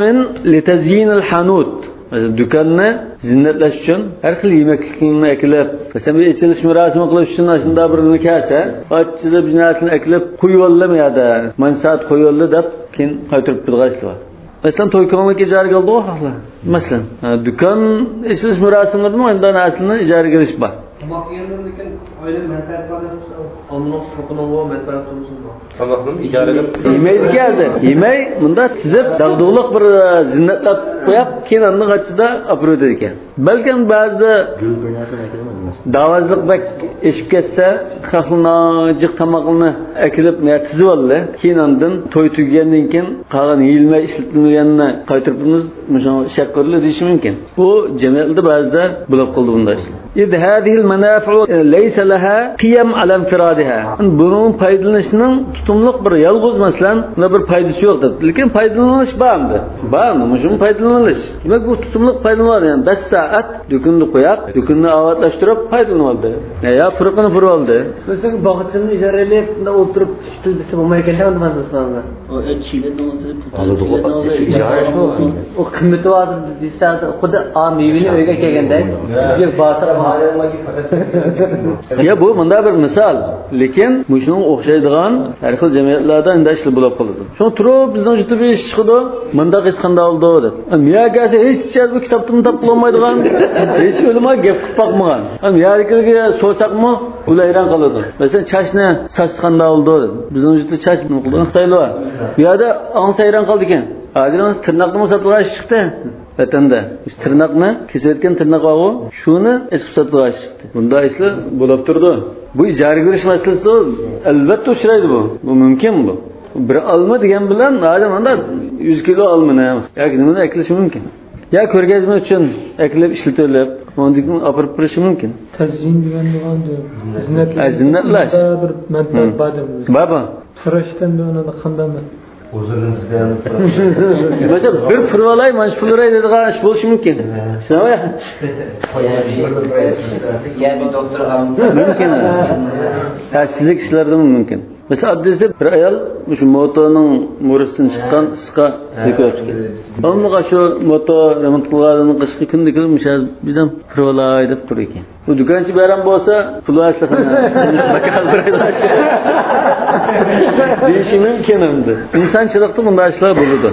لتزيين الحانوت. مەسىلەن، دۇكاننى زىننەتلەش ئۈچۈن ھەر خىل يېمەكلىكنى ئەكېلىپ، مەسىلەن، بىر ئېچىلىش مۇراسىمى قىلىش ئۈچۈن ئاشۇنداق بىر نېمە كەلسە، ئاچچىقلاپ بىر نەرسىنى ئەكېلىپ قويۇۋالدىم يەردە، مانچە سائەت قويۇۋالدى دەپ، كېيىن قايتۇرۇپ بېرىدىغان ئىشلار بار. مەسىلەن، توي كۆڭلىكى ئىجارىگە ئالىدىغۇ خەقلەر. مەسىلەن، ھە، دۇكان ئېچىلىش مۇراسىملىرىدىمۇ ئۇنداق نەرسىلەرنى ئىجارىگە ئېلىش بار. تاماق يېگەندىن كېيىن ئايرىم مەنپەئەت بار دەپ، ئالمىنىڭ سوپىنىڭغۇ مەنپەئەت بولمىسۇن. تاماقنىمۇ ئىجارىگە. يېمەيدىكەن ھازىر. يېمەي، مۇنداق تىزىپ، داغدۇغىلىق بىر، ئە، زىننەتلەپ قويۇپ، كېيىن ئاندىن قاچىدا ئاپىرىۋېتىدىكەن. بەلكىم بەزىدە داۋازلىق بەك ئېشىپ كەتسە، خەقنىڭ جىق تاماقلىرىنى ئەكېلىپ، يا تىزىۋالدى. كېيىن ئاندىن توي تۈگىگەندىن كېيىن قالغان يېيىلمەي ئىشلىتىلمىگەننى قايتۇرۇپمىز، مۇشۇ شەق قىلدى دېيىشى مۇمكىن. بۇ جەمئىيەتلەردە بەزىدە بولۇپ قالىدۇ بۇنداق ئىشلار. إذ هذه المنافع ليس لها قيم على انفرادها. بۇنىڭ پايدىلىنىشنىڭ تۇتۇملۇق بىر يالغۇز، مەسىلەن، بۇنىڭ بىر پايدىسى يوق دەپ. لېكىن پايدىلىنىش بار ئەمدى. بار، مۇشۇمۇ پايدىلىنىش. دېمەك، بۇ تۇتۇملۇق پايدىلىنىۋالدى. يەنى بەش سائەت دۇكىنىدا قويۇپ، دۇكىننى ئاۋاتلاشتۇرۇپ پايدىلىنىۋالدى. يا پۇرىقىنى پۇرىۋالدى. مەسىلەن، باغچىنى ئىجارە ئېلىپ، بۇنداق ئولتۇرۇپ ئىشلىتىلسە بولمايدىكەن، ئەمدى مانا. ئۇ ئۆت شىلىدىن ئولتۇرۇپ، ئالىدىغۇ، ئىجارە شۇ. ئۇ قىممىتى بار دېسە، خۇددى ئا مېۋىنى ئۆيگە ئەكەلگەندە، يا باتۇر. يا، بۇ مۇنداق بىر مىسال. لېكىن مۇشۇنىڭغا ئوخشايدىغان ھەر خىل جەمئىيەتلەردە ئەندىشىلەر بولۇپ قالىدۇ. شۇڭا تۇرۇپ بىزنىڭ يۇرتتا بىر ئىش چىقىدۇ، مۇنداق ئىش قانداق بولىدۇ دەپ. ئەم، يەرگە كەلسە ھېچ يەردە بۇ كىتابتىمۇ تاپقىلى بولمايدىغان، ھېچ ئۆلىمۇ گەپ قىلىپ باقمىغان. ئەم، يەرگىلەرگە سورىساقمۇ ئۇلار ھەيران قالىدۇ. مەسىلەن، چاچنى ساتسا قانداق بولىدۇ دەپ. بىزنىڭ يۇرتتا چاچ نېمە قىلىدىغان خىتايلار بار. بۇ يەردە ئاڭسا ھەيران قالىدىكەن. ھازىر تىرناقنىمۇ ساتىدىغان ئىش چىقتى. ۋەتەندە مۇشۇ تىرناقنى، كېسىۋەتكەن تىرناق بارغۇ، شۇنى ئېسىپ ساتىدىغان ئىش چىقتى. بۇنداق ئىشلار بولۇپ تۇرىدۇ. بۇ ئىجارىگە بېرىش مەسىلىسى ئەلۋەتتە ئۇچرايدۇ بۇ. بۇ مۇمكىن بۇ. بىر ئالما دېگەن بىلەن ھازىر ماندا يۈز كىلو ئالمىنى ياكى نېمىنى ئەكېلىشى مۇمكىن. يا كۆرگەزمە ئۈچۈن ئەكېلىپ ئىشلىتىۋېلىپ، ئاندىن كېيىن ئاپىرىپ بېرىشى مۇمكىن. تەزيىن دېگەن بولغان زىننەتلەش. ھە، زىننەتلەش. بىر مەنپەئەت بار دەپ. بار، بار. تۇراشتىن بىر ئۇنى قانداق؟ مەسىلەن، بىر پۇل بېرەي دەيدىغان ئىش بولۇشى مۇمكىن. شۇنداقمۇ؟ يەنى دوختۇر ئالىم. مۇمكىن. ھە، سىزلىك ئىشلاردىمۇ مۇمكىن. مەسىلەن، ئاددىيسى بىر ئايال مۇشۇ موتورنىڭ مورىسىدىن چىققان ئىسقا سىلكىۋەپتىكەن. ئۇمۇ شۇ موتور رېمونت قىلغاندىن قىشقى كۈندە كېلىپ مۇشۇ بىزدىن پۇل ئالاي دەپ تۇرىدىكەن. بۇ دۇكانچى بەرەم بولسا، پۇل ئاشلىق. دېيىشى مۇمكىن ئەمدى. ئىنسانچىلىقتا بۇنداق ئىشلار بولىدۇ.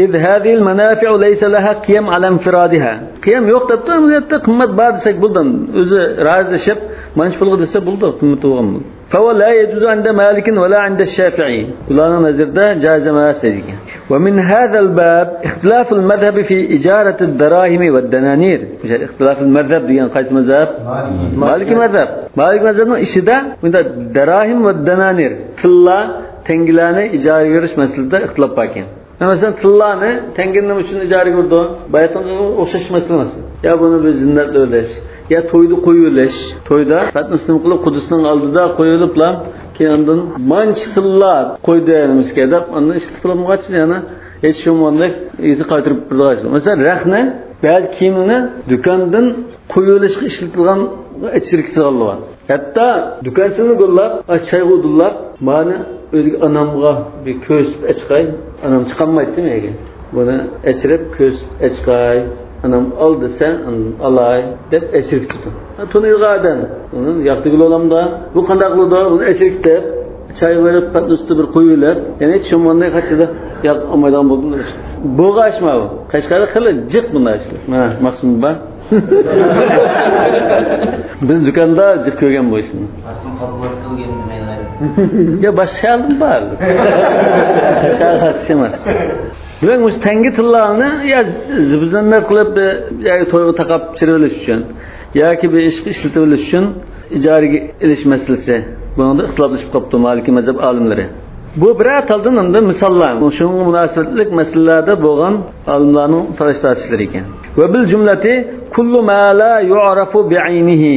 إذ هذه المنافع ليس لها قيم على انفرادها. قىيەم يوق دەپتۇ، ئەمەلىيەتتە قىممەت بار دېسەك بولىدۇ. ئۆزى رازىلىشىپ، مانچە پۇلغا دېسە بولىدۇ، قىممىتى بولغان بولىدۇ. فهو لا يجوز عند مالك ولا عند الشافعي. بۇلارنىڭ نەزىرىدە جائىز ئەمەس دەيدىكەن. ومن هذا الباب اختلاف المذهب في إجارة الدراهم والدنانير. ئىختىلاف مەزھەب دېگەن قايسى مەزھەب؟ مالىكىي. مالىكىي مەزھەب. مالىكىي مەزھەبنىڭ ئىچىدە بۇنداق دەراھىم ۋە دەنانىر، تىللا، تەڭگىلەرنى ئىجارىگە بېرىش مەسىلىسىدە ئىختىلاپ بار ئىكەن. مەسىلەن، تىللانى تەڭگىنى نېمە ئۈچۈن ئىجارىگە بېرىدۇ؟ بايىقىغا ئوخشاش مەسىلە ئەمەس. يا بۇنى بىر زىننەتلەپ ئېلىش، يا تويدا قويۇۋېلىش. تويدا پەتنىسى نېمە قىلىپ، قۇدىسىنىڭ ئالدىدا قويۇۋېلىپلا، كېيىن ئاندىن مانچە تىللا قويدى نېمىسىكەن دەپ، ئاندىن ئىشلىتىپ بولمىغاچ، يەنە ھېچ بولمىغاندەك ئىگىسىگە قايتۇرۇپ بېرىدىغان ئىش. مەسىلەن، رەخنە، بەزى كىيىمنى دۇكاندىن قويۇۋېلىشقا ئىشلىتىدىغان ئەچىركىتىدىغانلار بار. ھەتتا دۇكانچىنى گوللاپ، ئاشۇ چايغا ئۇدۇللاپ، مانا ئۆيدىكى ئانامغا بىر كۆرسىتىپ ئەچىقاي، ئانام چىقالمايتتى مەيگە. بۇنى ئەچىرىپ كۆرسىتىپ ئەچىقاي، ئال دېسە، ئالاي دەپ ئەسىرى كېتىدۇ. تونۇيدىغان ئادەم ئۇنى ياقتى گۈل ئالامدا، بۇ قانداق قىلىدۇ؟ ئۇنى ئەسىرى كېتىپ، چاي بېرىپ، پەتنۇس بىر قويۇۋېلىپ، يەنە ھېچ بولمىغاندا قاچىدۇ. ياق، ئالمايدىغان بولدۇم. بۇغا ئاشما بۇ. قەشقەردە خېلى جىق بۇنداق ئىشلار. ھە، مەخسۇم بار. بىز دۇكاندا جىق كۆرگەن بۇ ئىشنى. ئاسىم قابۇل قىلغىنى مەن. يا، باشقا شەھەردىن بار. شەھەر خاس ئىش ئەمەس. دېمەك، مۇشۇ تەڭگە تىللانى يا زىبۇزىننەت قىلىپ، ياكى تويغا تاقاپ چىرىۋېلىش ئۈچۈن، ياكى بىر ئىشقا ئىشلىتىۋېلىش ئۈچۈن ئىجارىگە ئېلىش مەسىلىسى. بۇنىڭدا ئىختىلاپلىشىپ قاپتۇ مالىكىي مەزھەپ ئالىملىرى. بۇ بىرەر تالدىن ئەمدى مىساللار، شۇنىڭغا مۇناسىۋەتلىك مەسىلىلەردە بولغان ئالىملارنىڭ تالاش تارتىشلىرى ئىكەن. ۋە بىل جۈملەتى كۇللۇ ما لا يۇئرەفۇ بىئەينىھى.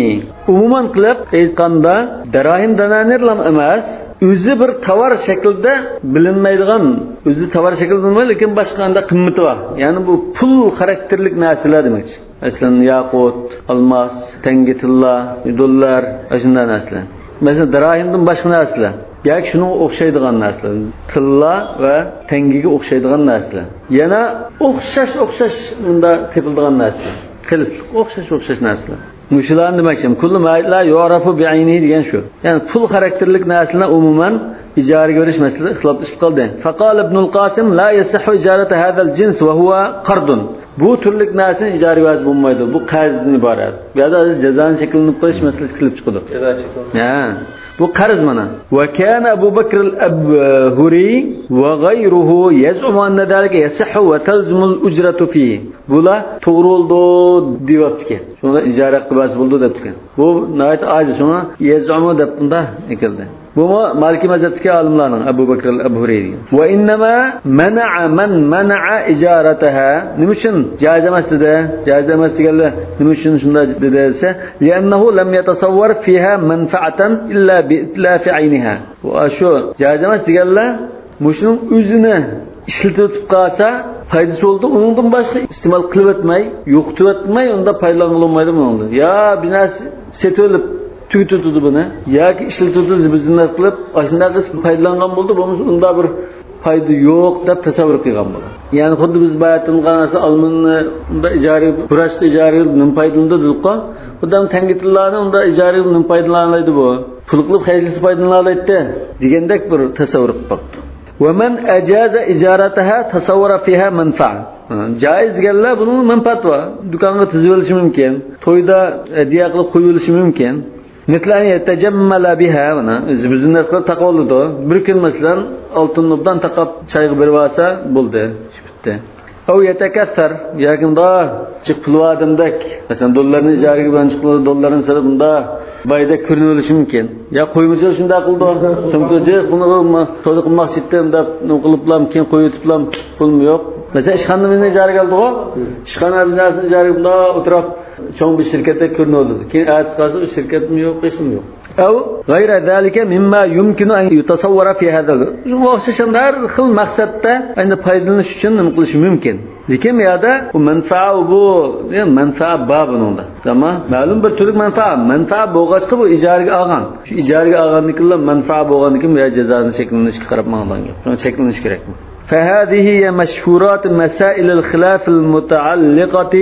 ئومۇمەن قىلىپ ئېيتقاندا، دەراھىم دەنانىرلام ئەمەس، ئۆزى بىر تاۋار شەكلىدە بىلىنمەيدىغان، ئۆزى تاۋار شەكلىدە بىلىنمەيدۇ، لېكىن باشقا ئانداق قىممىتى بار. يەنى بۇ پۇل خاراكتېرلىك نەرسىلەر دېمەكچى. مەسىلەن، ياقۇت، ئالماس، تەڭگە تىللا، دوللار، ئاشۇنداق نەرسىلەر. مەسىلەن، دىراھىمدىن باشقا نەرسىلەر. ياكى شۇنىڭغا ئوخشايدىغان نەرسىلەر. تىللا ۋە تەڭگىگە ئوخشايدىغان نەرسىلەر. يەنە ئوخشاش، ئوخشاش مۇندا تېپىلىدىغان نەرسىلەر. قېلىپلىق، ئوخشاش، ئوخشاش نەرسىلەر. مۇشۇلارنى دېمەكچى. كۇللۇ ما لا يۇئرەفۇ بىئەينىھى دېگەن شۇ. يەنى پۇل خاراكتېرلىك نەرسىلەرنى ئومۇمەن ئىجارىگە بېرىش مەسىلىسى ئىختىلاپلىشىپ قالدى. فقال ابن القاسم لا يصح إجارة هذا الجنس وهو قرض. بۇ تۈرلۈك نەرسىنى ئىجارىگە بەرسە بولمايدۇ. بۇ قەرزدىن ئىبارەت. بۇ يەردە ھازىر جازانى شەكىللىنىپ قېلىش مەسىلىسى كېلىپ چىقىدۇ. جازا چېكىلىدۇ. ھە. بۇ قەرز مانا. وكان أبو بكر الأبهري وغيره يزعم أن ذلك يصح وتلزم الأجرة فيه. بۇلار توغرا بولىدۇ دېيىۋاپتىكەن. شۇڭا ئىجارە ھەققى بەرسە بولىدۇ دەپتىكەن. بۇ ناھايىتى ئاجىز، شۇڭا يەزئۇمۇ دەپ بۇنداق ئەكەلدى. بۇمۇ مالىكىي مەزھەپتىكى ئالىملارنىڭ، ئەبۇ بەكر ئەل ئەبھۇرى دېگەن. وإنما منع من منع إجارتها. نېمە ئۈچۈن جائىز ئەمەس دېدى؟ جائىز ئەمەس دېگەنلەر نېمە ئۈچۈن شۇنداق دېدى دېسە، لأنه لم يتصور فيها منفعة إلا بإتلاف عينها. شۇ جائىز ئەمەس دېگەنلەر مۇشۇنىڭ ئۆزىنى ئىشلىتىۋېتىپ قالسا پايدىسى بولىدۇ، ئۇنىڭدىن باشقا ئىستېمال قىلىۋەتمەي، يوقىتىۋەتمەي، ئۇندا پايدىلانغىلى بولمايدۇ بۇنىڭدىن. يا بىر نەرسە سېتىۋېلىپ تۈگىتىۋېتىدۇ بۇنى، ياكى ئىشلىتىۋېتىدۇ، زىبۇزىننەت قىلىپ، ئاشۇنداق قىلىپ پايدىلانغان بولىدۇ، بولمىسا ئۇندا بىر پايدا يوق دەپ تەسەۋۋۇر قىلغان بولىدۇ. يەنى خۇددى بىز باياتىن قارىسا ئالمىنى ئۇندا ئىجارىگە، بۇراشقا ئىجارىگە نېمە پايدىلىنىدۇ دېدۇققۇ، خۇددى تەڭگە تىللانى ئۇندا ئىجارىگە نېمە پايدىلانالايدۇ بۇ؟ پۇل قىلىپ خەجلىسە پايدىلىنالايتتى دېگەندەك بىر تەسەۋۋۇر قىلىپ باقتۇ. ومن أجاز إجارتها تصور فيها منفعة. جائىز دېگەنلەر بۇنىڭ مەنپەئەتى بار. دۇكانغا تىزىۋېلىشى مۇمكىن. تويدا ھەدىيە قىلىپ قويۇۋېلىشى مۇمكىن. مثل أن يتجمل بها، مانا، زىبۇزىننەت قىلىپ تاقىۋالىدۇ. بىر كۈن، مەسىلەن، ئالتۇننى ئوبدان تاقاپ چايغا بېرىۋالسا بولدى، ئىش پۈتتى. أو يتكثر، ياكى مۇنداق جىق پۇلى بار ئادەمدەك، مەسىلەن، دوللارنى ئىجارىگە بەرگەن چىقىپ، دوللارنى سېلىپ، مۇنداق بايدەك كۆرۈنۈۋېلىشى مۇمكىن. يا قويمىچىلار شۇنداق قىلىدۇ، سومكا جىق، بۇنى سودا قىلماقچى ئىدىم دەپ، نېمە قىلىپلام، كېيىن قويۇۋېتىپلام، پۇلمۇ يوق. مەسىلەن، ئىشخانىنى ئىجارىگە ئالدىغۇ، ئىشخانا بىناسىنى ئىجارىگە مۇنداق ئولتۇرۇپ، چوڭ بىر شىركەتتەك كۆرۈنۈۋالىدۇ. كېيىن ئەتىسى قارىسا، ئۇ شىركەتمۇ يوق، ھېچنېمە يوق. أو غير ذلك مما يمكن أن يتصور في هذا. شۇنىڭغا ئوخشاش ھەر خىل مەقسەتتە ئەمدى پايدىلىنىش ئۈچۈن نېمە قىلىشى مۇمكىن. لېكىن بۇ يەردە بۇ مەنپەئە، بۇ، يا، مەنپەئە بار بۇنىڭدا. ئەمما مەلۇم بىر تۈرلۈك مەنپەئە، مەنپەئە بولغاچقا بۇ ئىجارىگە ئالغان. شۇ ئىجارىگە ئالغاندىن كېيىنلا مەنپەئە بولغاندىن كېيىن بۇ يەر جازانى شەكىللىنىشكە قاراپ ماڭىدىغان گەپ. شۇڭا چەكلىنىش كېرەك. فهذه هي مشهورات مسائل الخلاف المتعلقة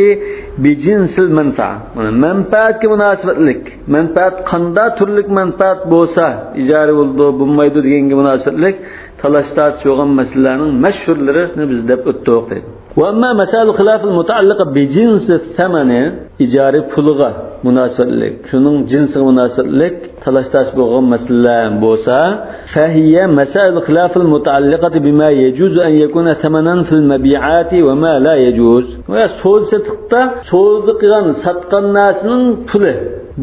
بجنس المنفعة. مانا مەنپەئەتكە مۇناسىۋەتلىك، مەنپەئەت قانداق تۈرلۈك مەنپەئەت بولسا ئىجارە بولىدۇ، بولمايدۇ دېگەنگە مۇناسىۋەتلىك تالاش تارتىش بولغان مەسىلىلەرنىڭ مەشھۇرلىرىنى بىز دەپ ئۆتتۇق دەيدۇ. وأما مسائل الخلاف المتعلقة بجنس الثمن، ئىجارە پۇلىغا مۇناسىۋەتلىك، شۇنىڭ جىنسىغا مۇناسىۋەتلىك تالاش تارتىش بولغان مەسىلىلەر بولسا، فهي مسائل الخلاف المتعلقة بما يجوز أن يكون ثمنا في المبيعات وما لا يجوز. ۋە سودا سېتىقتا سودا قىلغان، ساتقان نەرسىنىڭ پۇلى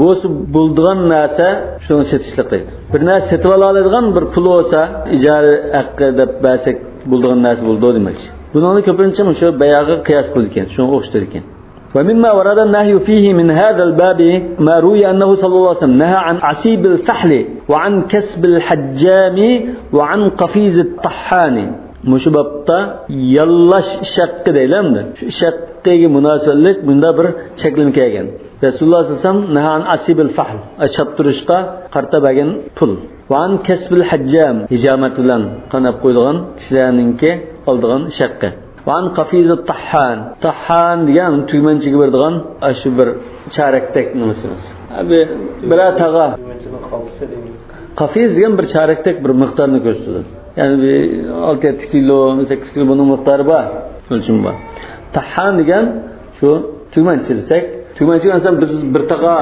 بولسا بولىدىغان نەرسە شۇنى سېتىشلىق دەيدۇ. بىر نەرسە سېتىپ ئالالايدىغان بىر پۇل بولسا، ئىجارە ھەققى دەپ بەرسەك بولىدىغان نەرسە بولىدۇ دېمەكچى. بۇنىڭدا كۆپىنچە مۇشۇ باياغا قىياس قىلىدىكەن، شۇنىڭغا ئوخشىتىدىكەن. ومما ورد النهي فيه من هذا الباب ما روي أنه صلى الله عليه وسلم نهى عن عصيب الفحل وعن كسب الحجام وعن قفيز الطحان. مۇشۇ بابتا ياللاش ئىش ھەققى دەيلى ئەمدى. شۇ ئىش ھەققىگە مۇناسىۋەتلىك مۇنداق بىر چەكلىمە كەلگەن. رەسۇلۇللاھ سەللەللاھۇ ئەلەيھى ۋەسەللەم نەھا ئان ئاسىبىل فەھل، چاپتۇرۇشقا قارىتا بەرگەن پۇل. ۋە ئان كەسبىل ھەججام، ھىجامەت بىلەن قان ئەپ قويىدىغان كىشىلەرنىڭكى ئالىدىغان ئىش ھەققى. ۋەئەن قەفىزىت تەھھان. تەھھان دېگەن تۈگمەنچىگە بېرىدىغان ئاشۇ بىر چارەكتەك نېمىسى. بىر، بىرەر تاغا. قەفىز دېگەن بىر چارەكتەك بىر مىقدارنى كۆرسىتىدۇ. يەنى بىر ئالتە يەتتە كىلو، سەككىز كىلو بۇنىڭ مىقدارى بار. ئۆلچىمى بار. تەھھان دېگەن شۇ تۈگمەنچى دېسەك، تۈگمەنچى مەسىلەن بىز بىر تاغا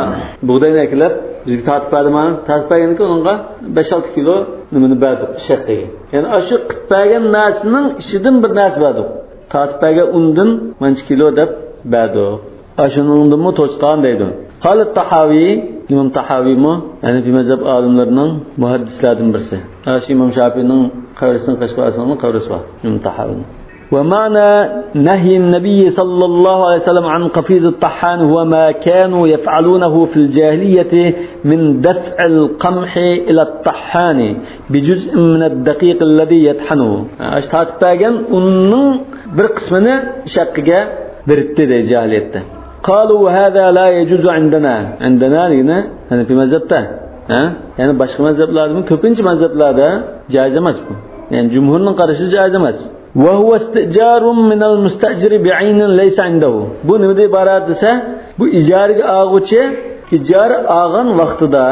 بۇغداينى ئەكېلىپ، بىزگە تارتىپ بەردىما؟ تارتىپ بەرگەندىن كېيىن ئۇنىڭغا بەش-ئالتە كىلو نېمىنى بەردۇق، شەققىگە. يەنى ئاشۇ قىلىپ بەرگەن نەرسىنىڭ ئىچىدىن بىر نەرسە بەردۇق. تارتىپ بەرگەن ئۇندىن مانچە كىلو دەپ بەردۇق. ئاشۇنىڭدىنمۇ توشقان دەيدۇ. قال الطحاوي، ئىمام تاھاۋىمۇ ھەنەفىي مەزھەپ ئالىملىرىنىڭ مۇھەددىسلەردىن بىرسى. ئاشۇ ئىمام شاپىئىنىڭ قەبرىسىنىڭ قەشقەرىنىڭ قەبرىسى بار، ئىمام تاھاۋىنىڭ. ومعنى نهي النبي صلى الله عليه وسلم عن قفيز الطحان هو ما كانوا يفعلونه في الجاهلية من دفع القمح إلى الطحان بجزء من الدقيق الذي يطحنه. ئاشۇ تارتىپ بەرگەن ئۇننىڭ بىر قىسمىنى شەققىگە بېرىتتى دەيدۇ جاھىلىيەتتە. قالوا وهذا لا يجوز عندنا. ئىندەنا دېگىنى ھەنەفىي مەزھەپتە. ھە؟ يەنى باشقا مەزھەپلەردىمۇ، كۆپىنچە مەزھەپلەردە جائىز ئەمەس بۇ. يەنى جۇمھۇرنىڭ قارىشىدا جائىز ئەمەس. وهو استئجار من المستأجر بعين ليس عنده. بۇ نېمىدىن ئىبارەت دېسە، بۇ ئىجارىگە ئالغۇچى ئىجارە ئالغان ۋاقتىدا،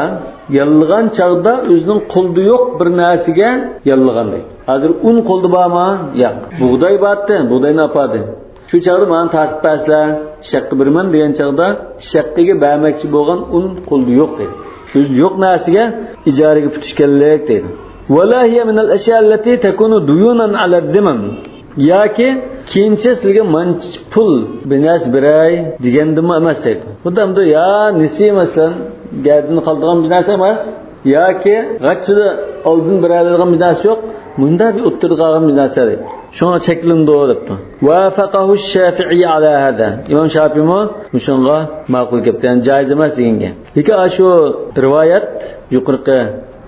ياللىغان چاغدا ئۆزىنىڭ قولىدا يوق بىر نەرسىگە ياللىغان دەيدۇ. ھازىر ئۇن قولىدا بارمۇ؟ ياق. بۇغداي بارتى، بۇغداينى ئاپاردى. شۇ چاغدا مانا تارتىپ بەرسىلە، شەققە بېرىمەن دېگەن چاغدا، شەققىگە بەرمەكچى بولغان ئۇن قولىدا يوق دەيدۇ. ئۆزى يوق نەرسىگە ئىجارىگە پۈتۈشكەنلىك دەيدۇ. ولا هي من الأشياء التي تكون ديونا على الذمم. ياكى كېيىنچە سىلىگە مانچە پۇل بىر نەرسە بېرەي دېگەندىمۇ ئەمەس دەيدۇ. خۇددى ئەمدى يا نېسى مەسىلەن، گەدىنى قالىدىغان بىر نەرسە ئەمەس، ياكى غاچچىدا ئالدىن بېرەلەيدىغان بىر نەرسە يوق، مۇنداق بىر ئوتتۇرىدا قالغان بىر نەرسە دەيدۇ. شۇڭا چەكلىنىدۇ دەپتۇ. وافقه الشافعي على هذا. ئىمام شاپىيمۇ مۇشۇنىڭغا ماقۇل كەپتۇ، يەنى جائىز ئەمەس دېگەنگە. لېكىن ئاشۇ رىۋايەت، يۇقىرىقى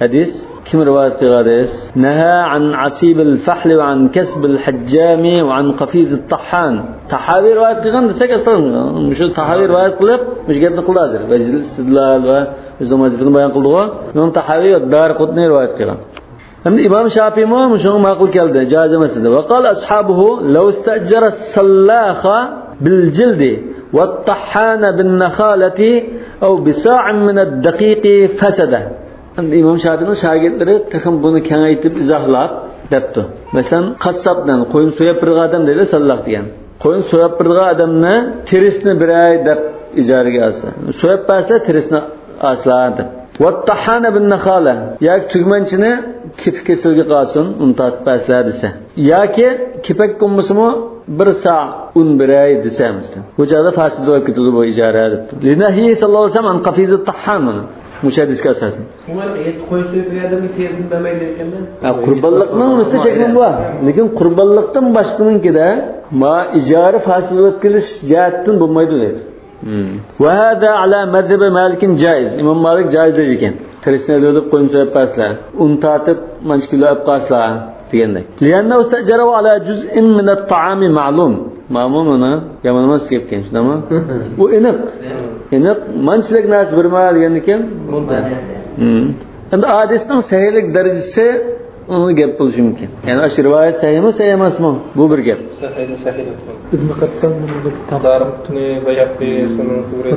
ھەدىس كىم رىۋايەت قىلغان ھەدىس؟ نهى عن عصيب الفحل وعن كسب الحجام وعن قفيز الطحان. تاھاۋى رىۋايەت قىلغان دېسەك، ئەسلەن مۇشۇ تاھاۋى رىۋايەت قىلىپ مۇشۇ گەپنى قىلدى ھازىر. ۋەجھىل ئىستىدلال ۋە ئۆزىنىڭ ۋەزىپىنى بايان قىلدىغۇ. ئىمام تاھاۋى ۋە دارىقۇتنى رىۋايەت قىلغان. ھەمدە ئىمام شاپىيمۇ مۇشۇنىڭغا ماقۇل كەلدى، جائىز ئەمەس دېدى. وقال أصحابه لو استأجر السلاخ بالجلد والطحان بالنخالة أو بصاع من الدقيق فسد. ئەمدى ئىمام شاپىينىڭ شاگىرتلىرى تېخىمۇ بۇنى كېڭەيتىپ ئىزاھلاپ دەپتۇ. مەسىلەن، قاسساپنى، قوينى سويۇپ بېرىدىغان ئادەم دەيدۇ، سەللاھ دېگەن. قوينى سويۇپ بېرىدىغان ئادەمنى تېرىسىنى بېرەي دەپ ئىجارىگە ئالسا، سويۇپ بەرسە تېرىسىنى ئالسىلا دەپ. والطحان بالنخالة، ياكى تۈگمەنچىنى كېپە كېسىلگە قالسۇن، ئۇنى تارتىپ بەرسىلە دېسە. ياكى كېپەك بولمىسىمۇ بىر سا ئۇن بېرەي دېسە مەسىلەن. بۇ چاغدا فاسىد بولۇپ كېتىدۇ بۇ ئىجارە دەپتۇ. لنهيه صلى الله عليه وسلم عن قفيز الطحان، مانا مۇشۇ ھەدىسكە ئاساسەن. ئومۇمەن، ھېيتقا قوي سويۇپ بەرگەندىمۇ تېرىسىنى بەرمەيدۇ ئىكەن-دە. ھە، قۇربانلىقنىڭ ئۈستىدە چەكلىمە بار. لېكىن قۇربانلىقتىن باشقىنىڭكىدە ما ئىجارە فاسىد بولۇپ كېلىش جەھەتتىن بولمايدۇ دەيدۇ. وهذا على مذهب مالك جائز. ئىمام مالىك جائىز دەيدىكەن. تېرىسىنى ئېلىۋېلىپ قوينى سويۇپ بەرسىلە، ئۇن تارتىپ مانچە كىلو ئېلىپ قالسىلا دېگەندەك. لأنه استأجره على جزء من الطعام معلوم. مانا بۇ يامان ئەمەس گەپكەن، شۇنداقمۇ؟ ئۇ ئېنىق. ئېنىق، مانچىلىك نەرسە بېرىمەن دېگەندىكىن. ئەمدى ھەدىسنىڭ سەھىھلىك دەرىجىسى ئۇنىڭ گەپ بولۇشى مۇمكىن. يەنى ئاشۇ رىۋايەت سەھىھمۇ، سەھىھ ئەمەسمۇ؟ بۇ بىر گەپ. سەھىھدىن سەھىھ دەپ قويۇڭ. ئىبن قەتتان بۇنى دەپ دارىقۇتنى، بەيھەقى، سۇنۇن، تۇبرى.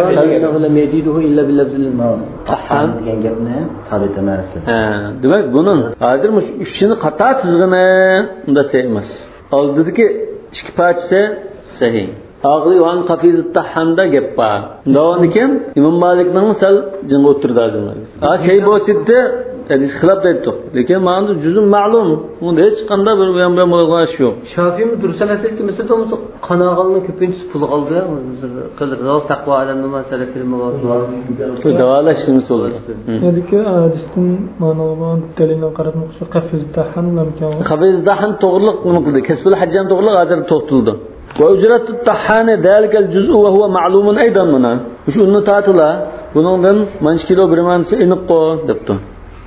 فإنه لم يجده إلا بلفظ المعلوم. تەھھان دېگەن گەپنى سابىت ئەمەس. ھە، دېمەك، بۇنىڭ ھازىر مۇشۇ ئۈچىنى قاتار تىزغىنى ئۇنداق سەھىھ ئەمەس. ئالدىدىكى ئىككى پارچىسى سەھىھ. ئاخىرى ۋەئەن قەفىزىت تەھھاندا گەپ بار. داۋامىكەن، ئىمام مالىكنىڭ سەل جىڭغا ئولتۇردى ھازىر. ھە، سەھىھ بولسىدى، ھەدىسكە خىلاپ دەيتتۇق. لېكىن مانا جۈزئىن مەلۇم. ئۇندا ھېچقانداق بىر بۇيان بۇيان بولىدىغان ئىش يوق. شافىيمۇ دۇرۇس ئەمەس ئېيتتى، مىسىر تۇرمۇسى قان ئالغاننىڭ كۆپىنچىسى پۇل ئالدى. قىلدى. تەقۋا ئادەمنىڭ مەسىلە كىرمىگەن. داۋالاش نېمىسى بولدى؟ ھە. يەنىكى ھەدىستىن مانا دەلىلنى قاراتماقچى، قەفىز تەھھان بىلەن. قەفىز تەھھان توغرىلىق نېمە قىلدى؟ كەسبىل ھەججان توغرىلىق ھازىر توختىلىدۇ. وأجرة الطحان ذلك الجزء وهو معلوم أيضا مانا. مۇشۇ ئۇننى تارتىلا. بۇنىڭدىن مانچە كىلو بېرىمەن دېسە ئېنىققۇ دەپتۇ.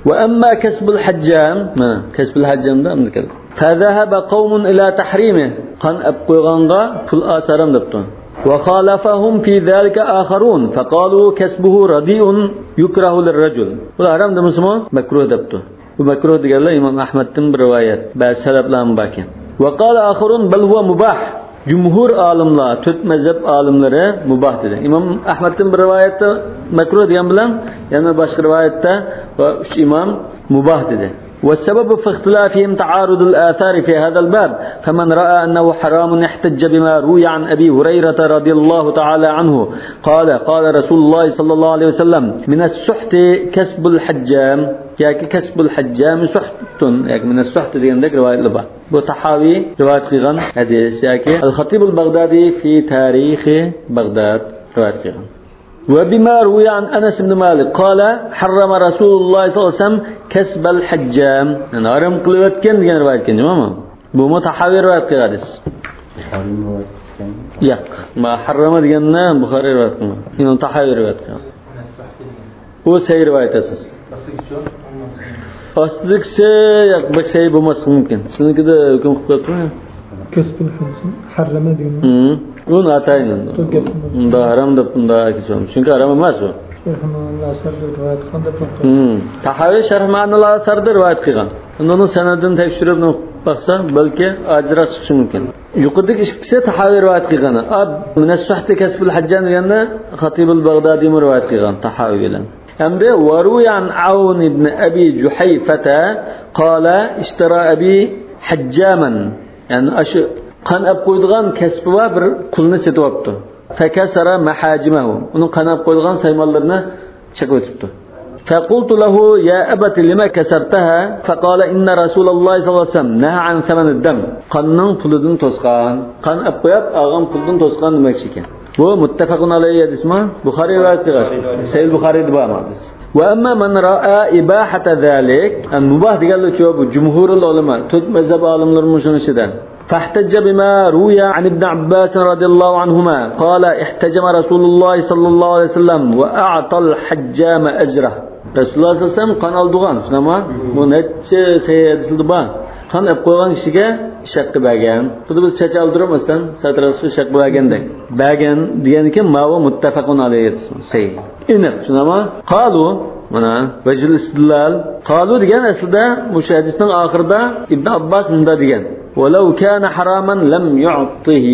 وأما كسب الحجام، مانا، كسب الحجام دا ئەمدى كەلدى. فذهب قوم إلى تحريمه. قان ئەپ قويغانغا پۇل ئالسا ھارام دەپتۇ. وخالفهم في ذلك آخرون فقالوا كسبه رديء يكره للرجل. بۇلار ھارام دېمىسىمۇ مەكرۇھ دەپتۇ. بۇ مەكرۇھ دېگەنلەر ئىمام ئەھمەدتىن بىر رىۋايەت، بەزى سەلەفلەرمۇ باركەن. وقال آخرون بل هو مباح. جۇمھۇر ئالىملار، تۆت مەزھەپ ئالىملىرى مۇباھ دېدى. ئىمام ئەھمەدتىن بىر رىۋايەتتە مەكرۇھ دېگەن بىلەن، يەنە باشقا رىۋايەتتە ۋە ئۈچ ئىمام مۇباھ دېدى. والسبب في اختلافهم تعارض الآثار في هذا الباب، فمن رأى أنه حرام احتج بما روي عن أبي هريرة رضي الله تعالى عنه قال، قال رسول الله صلى الله عليه وسلم، من السحت كسب الحجام، ياكى كسب الحجام سحت، ياكى من السحت دېگەندەك رىۋايەتلەر بار. بۇ تاھاۋى رىۋايەت قىلغان ھەدىس ياكى ئەل-خەتىبۇل بەغدادى في تاريخ بغداد رىۋايەت قىلغان. وبما روي عن أنس بن مالك قال حرم رسول الله صلى الله عليه وسلم كسب الحجام. يەنى ھارام قىلىۋەتكەن دېگەن رىۋايەت ئىكەن، جۇمۇ؟ بۇمۇ تاھاۋى رىۋايەت قىلغان ھەدىس. بۇخارىمۇ رىۋايەت قىلغان. ياق، ما ھەررەمە دېگەننى بۇخارى رىۋايەت قىلغان. ئىمام تاھاۋى رىۋايەت قىلغان. بۇ سەھىھ رىۋايەت ئاساس. ئاستىدىكىسى ياق، بەك سەھىھ بولماسلىقى مۇمكىن. سىزنىڭكىدە ھۆكۈم قىلىپ قويۇپتۇ. كەسبۇل ھەررەم دېگەن. ھىم. ئۇنى ئاتايىن ئەمدى. بۇندا ھارام دەپ، بۇندا كېسىۋالمىدى. چۈنكى ھارام ئەمەس بۇ. شەرھ مەنىلەر ئەسەردە رىۋايەت قىلغان دەپ. ھىم. تاھاۋى شەرھ مەنىلەر ئەسەردە رىۋايەت قىلغان. ئۇنىڭ سەنەدىنى تەكشۈرۈپ باقسا، بەلكى ئاجىزراق چىقىشى مۇمكىن. يۇقىرىدىكى ئىككىسى تاھاۋى رىۋايەت قىلغان. ئاب، من السحت كسب الحجام دېگەندە خەتىبۇل بەغدادىمۇ رىۋايەت قىلغان تاھاۋى بىلەن. ھەمدە وروي عن عون بن أبي جحيفة قال اشترى أبي حجاما. يەنى ئاشۇ قان ئەپ قويىدىغان كەسپى بار بىر قۇلنى سېتىۋاپتۇ. فكسر محاجمه. ئۇنىڭ قان ئەپ قويىدىغان سايمانلىرىنى چېقىۋېتىپتۇ. فقلت له يا أبت لم كسرتها؟ فقال إن رسول الله صلى الله عليه وسلم نهى عن ثمن الدم. قاننىڭ پۇلىدىن توسقان. قان ئەپ قويۇپ، ئالغان پۇلىدىن توسقان دېمەكچى ئىكەن. بۇ مۇتتەپەقۇن ئەلەيھى ھەدىسمۇ؟ بۇخارى رىۋايەت قىلغان. سەھىھ بۇخارىدا بار بۇ ھەدىس. وأما من رأى إباحة ذلك، يەنى مۇباھ دېگەنلەرچۇ بۇ جۇمھۇرۇل ئۇلەما، تۆت مەزھەپ ئالىملىرىمۇ شۇنىڭ ئىچىدە. فاحتج بما روي عن ابن عباس رضي الله عنهما قال احتجم رسول الله صلى الله عليه وسلم وأعطى الحجام أجره. رەسۇلۇللاھ سەللەللاھۇ ئەلەيھى ۋەسەللەم قان ئالدۇرغان، شۇنداقمۇ؟ بۇ نەچچە سەھىھ ھەدىسلەردە بار. قان ئەپ قويغان كىشىگە ئىش ھەققى بەرگەن. خۇددى بىز چاچ ئالدۇرۇپ، مەسىلەن، ساتىراسقا ئىش ھەققى بەرگەندەك. بەرگەن دېگەنكى ماۋۇ مۇتتەپەقۇن ئەلەيھى ھەدىس. سەھىھ. ئېنىق، شۇنداقمۇ؟ قالۇ، مانا، ۋەجھۇل ئىستىدلال. قالۇ دېگەن ئەسلىدە مۇشۇ ھەدىسنىڭ ئاخىرىدا ئىبن ئابباس مۇنداق دېگەن. ولو كان حراما لم يعطه.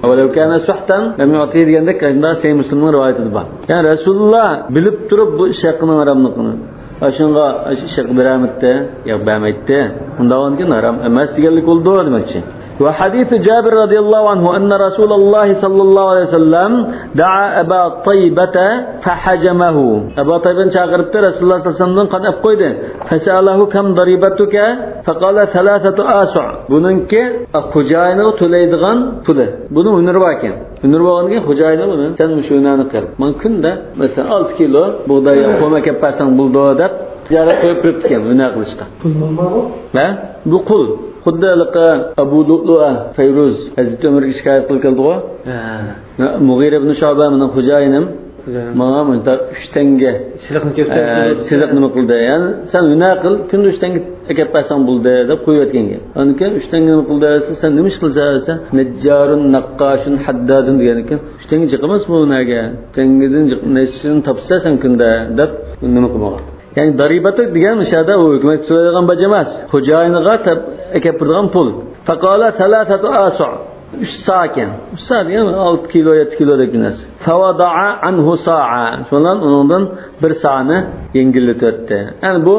ولو كان سحتا لم يعطه دېگەندەك، سەھىھ مۇسلىمنىڭ رىۋايىتىدە بار. يەنى رەسۇلۇللاھ بىلىپ تۇرۇپ بۇ ئىش ھەققىنىڭ ھاراملىقىنى، ئاشۇنىڭغا ئىش ھەققى بەرمەمتى؟ ياق، بەرمەيتتى. ئۇنداق بولغاندىكىن ھارام ئەمەس دېگەنلىك بولىدۇ دېمەكچى. وحديث جابر رضي الله عنه أن رسول الله صلى الله عليه وسلم دعا أبا طيبة فحجمه. ئەبۇ تەيبەنى چاقىرىپتۇ، رەسۇلۇللاھ سەللەللاھۇ ئەلەيھى ۋەسەللەمدىن قان ئەپ قويدى. فسأله كم ضريبتك؟ فقال ثلاثة آصع. بۇنىڭكى خوجايىنىغا تۆلەيدىغان پۇلى. بۇنىڭ ھۈنىرى بار ئىكەن. ھۈنىرى بولغاندىكىن خوجايىنى بۇنى، سەن مۇشۇ ھۈنەرنى قىل. ماڭا كۈندە، مەسىلەن، ئالتە كىلو بۇغداي ياكى خۇرما ئەكەپ بەرسەڭ بولىدۇ دەپ، تىجارەت قويۇپ بېرىپتىكەن ھۈنەر قىلىشقا. ھە؟ بۇ قۇل. خۇددى ھېلىقى ئەبۇ لۇئلۇئە فەيرۇز ھەزرىتى ئۆمەرگە شىكايەت قىلىپ كەلدىغۇ. ھە. مۇغىرە ئىبنى شۇئبە مېنىڭ خوجايىنىم. ماڭا مۇشۇنداق ئۈچ تەڭگە، سېلىقنى كۆرسەتتى. ئە، سېلىق نېمە قىلدى؟ يەنى سەن ھۈنەر قىل، كۈندە ئۈچ تەڭگە ئەكەپ بەرسەڭ بولدى دەپ قويۇۋەتكەن گەپ. ئاندىن كېيىن ئۈچ تەڭگە نېمە قىلدى دېسە، سەن نېمە ئىش قىلىسەن دېسە، نەججارۇن، نەققاشۇن، ھەددادۇن دېگەن ئىكەن. ئۈچ تەڭگە جىق ئەمەس بۇ ھۈنەرگە. تەڭگىدىن جىق نەچچىسىنى تاپسا سەن كۈندە دەپ نېمە قىلمىغان. يەنى دارىبەتۇ دېگەن مۇشۇ يەردە ئۇ ھۆكۈمەت تۆلەيدىغان باج ئەمەس. خوجايىنىغا تەپ-، ئەكەپ بېرىدىغان پۇل. فقال ثلاثة آصع. ئۈچ سا ئىكەن. ئۈچ سا دېگەن ئالتە كىلو، يەتتە كىلودەك بىر نەرسە. فوضع عنه صاعا. شۇنىڭ بىلەن ئۇنىڭدىن بىر سانى يەڭگىللىتىۋەتتى. يەنى بۇ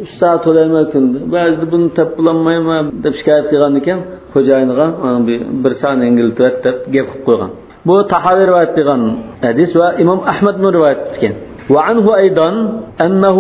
ئۈچ سا تۆلەيمەن كۈندە، بەزىدە بۇنى تاپىپ بولالمايمەن دەپ شىكايەت قىلغاندىكىن، خوجايىنىغا مانا بىر، بىر سانى يەڭگىللىتىۋەت دەپ گەپ قىلىپ قويغان. بۇ تاھاۋى رىۋايەت قىلغان ھەدىس ۋە ئىمام ئەھمەدمۇ رىۋايەت قىلىپتىكەن. وعنه أيضا أنه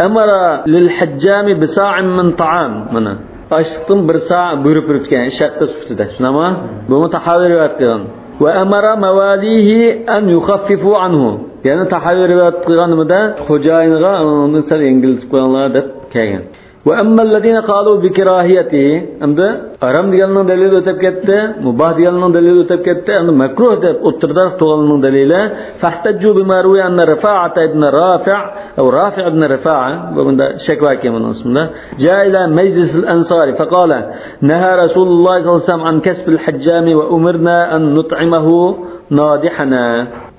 أمر للحجام بصاع من طعام. مانا، ئاشلىقتىن بىر سا بۇيرۇپ بېرىپتىكەن، ئىش ھەققى سۈپىتىدە. شۇنداقمۇ؟ بۇمۇ تاھاۋى رىۋايەت قىلغان. وأمر مواليه أن يخففوا عنه. يەنى تاھاۋى رىۋايەت قىلغان نېمىدە، خوجايىنىغا ئۇنى سەل يەڭگىللىتىپ قويۇڭلار دەپ كەلگەن. وأما الذين قالوا بكراهيته، ئەمدى ھارام دېگەننىڭ دەلىلى ئۆتۈپ كەتتى، مۇباھ دېگەننىڭ دەلىلى ئۆتۈپ كەتتى، ئەمدى مەكرۇھ دەپ ئوتتۇرىدا تۇرغاننىڭ دەلىلى، فاحتجوا بما روي أن رفاعة بن رافع أو رافع بن رفاعة، بۇ بۇندا شەك بار ئىكەن بۇنىڭ ئىسمىدا، جاء إلى مجلس الأنصار فقال نهى رسول الله صلى الله عليه وسلم عن كسب الحجام وأمرنا أن نطعمه ناضحنا.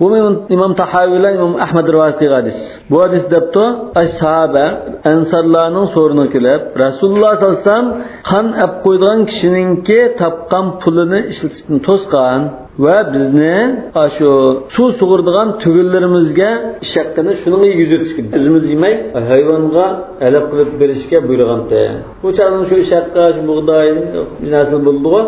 بۇ ئىمام، ئىمام تاھاۋى بىلەن ئىمام ئەھمەد رىۋايەت قىلغان ھەدىس. بۇ ھەدىس دەپتۇ، ئەش ساھابە ئەنسارلارنىڭ سورۇنىغا كېلىپ، رەسۇلۇللا ساللاللاھۇ ئەلەيھى ۋەسەللەم قان ئەپ قويىدىغان كىشىنىڭكى تاپقان پۇلىنى ئىشلىتىشتىن توسقان ۋە بىزنى ئاشۇ سۇ سۇغۇرىدىغان تۈگۈنلىرىمىزگە ئىش ھەققىنى شۇنىڭغا يېگۈزۈۋېتىشكە، ئۆزىمىز يېمەي، ھايۋانغا ھەلەپ قىلىپ بېرىشكە بۇيرۇغانتى. بۇ چاغنىڭ شۇ ئىش ھەققى، شۇ بۇغداي، بىر نەرسە بولىدىغۇ،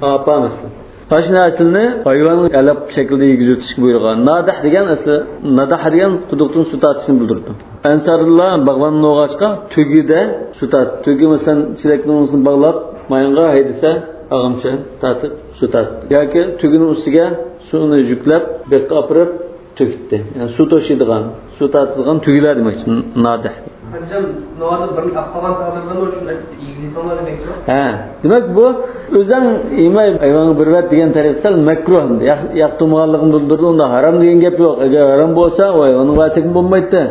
ئاپا مەسىلەن. ئاشۇ نەرسىلەرنى ھايۋانغا ھەلەپ شەكلىدە يېگۈزۈۋېتىشكە بۇيرۇغان. نادەھ دېگەن ئەسلى، نادەھ دېگەن قۇدۇقتىن سۇ تارتىشنى بىلدۈرىدۇ. ئەنسارىللار باغۋەن بولغاچقا، تۆگىدە سۇ تارتىپ، تۆگە مەسىلەن، چېلەكنىڭ ئۇزىنى باغلاپ، مايىنغا ھەيدىسە، ئاغامچە تارتىپ، سۇ تارتىدۇ. ياكى تۆگىنىڭ ئۈستىگە سۇنى يۈكلەپ، بېقىققا ئاپىرىپ، تۆكۈتتى. يەنى سۇ توشۇيدىغان، سۇ تارتىدىغان تۆگىلەر دېمەكچى، نادەھ. ھاجىم، ناۋادا بىرنى ئاپ قالغان تەقدىردىمۇ شۇنداق يېگۈزۈۋېتىڭلار دېمەكچىمۇ؟ ھە. دېمەك، بۇ ئۆزەڭ يېمەي، ھايۋانغا بېرىۋەت دېگەن تەرىقە سەل مەكرۇھ. ياق-، ياقتۇرمىغانلىقىنى بىلدۈرىدۇ، ئۇندا ھارام دېگەن گەپ يوق. ئەگەر ھارام بولسا، ئۇ ھايۋانغا بەرسەكمۇ بولمايتتى.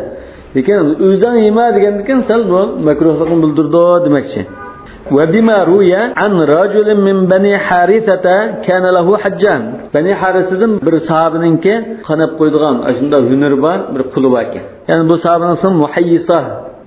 لېكىن ئۆزەڭ يېمە دېگەندىكىن سەل بۇ مەكرۇھلۇقنى بىلدۈرىدۇ دېمەكچى. وبما روي عن رجل من بني حارثة كان له حجان. بەنى ھارىسىدىن بىر ساھابىنىڭكى قان ئەپ قويىدىغان، ئاشۇنداق ھۈنىرى بار، بىر قۇلى بار ئىكەن. يەنى بۇ ساھابىنىڭ ئىسمى مۇھەييىسە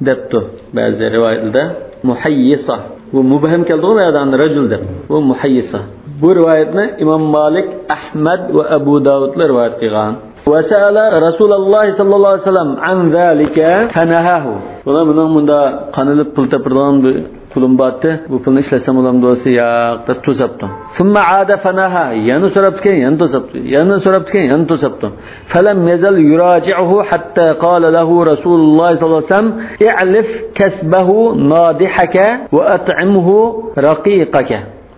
دەپتۇ بەزى رىۋايەتلەردە. مۇھەييىسە. بۇ مۇبھەم كەلدىغۇ بۇ يەردە، رەجۇل دەپ. بۇ مۇھەييىسە. بۇ رىۋايەتنى ئىمام مالىك، ئەھمەد ۋە ئەبۇ داۋۇدلار رىۋايەت قىلغان. وسأل رسول الله صلى الله عليه وسلم عن ذلك فنهاه. بۇلار مېنىڭ مۇندا قان ئېلىپ پۇل تاپىدىغان بىر پۇلۇم بارتى. بۇ پۇلنى ئىشلەتسەم بولامدۇ دېسە، ياق دەپ توساپتۇ. ثم عاد فنهى. يەنە سوراپتىكەن، يەنە توساپتۇ. يەنە سوراپتىكەن، يەنە توساپتۇ. فلم يزل يراجعه حتى قال له رسول الله صلى الله عليه وسلم: اعلف كسبه ناضحك وأطعمه رقيقك.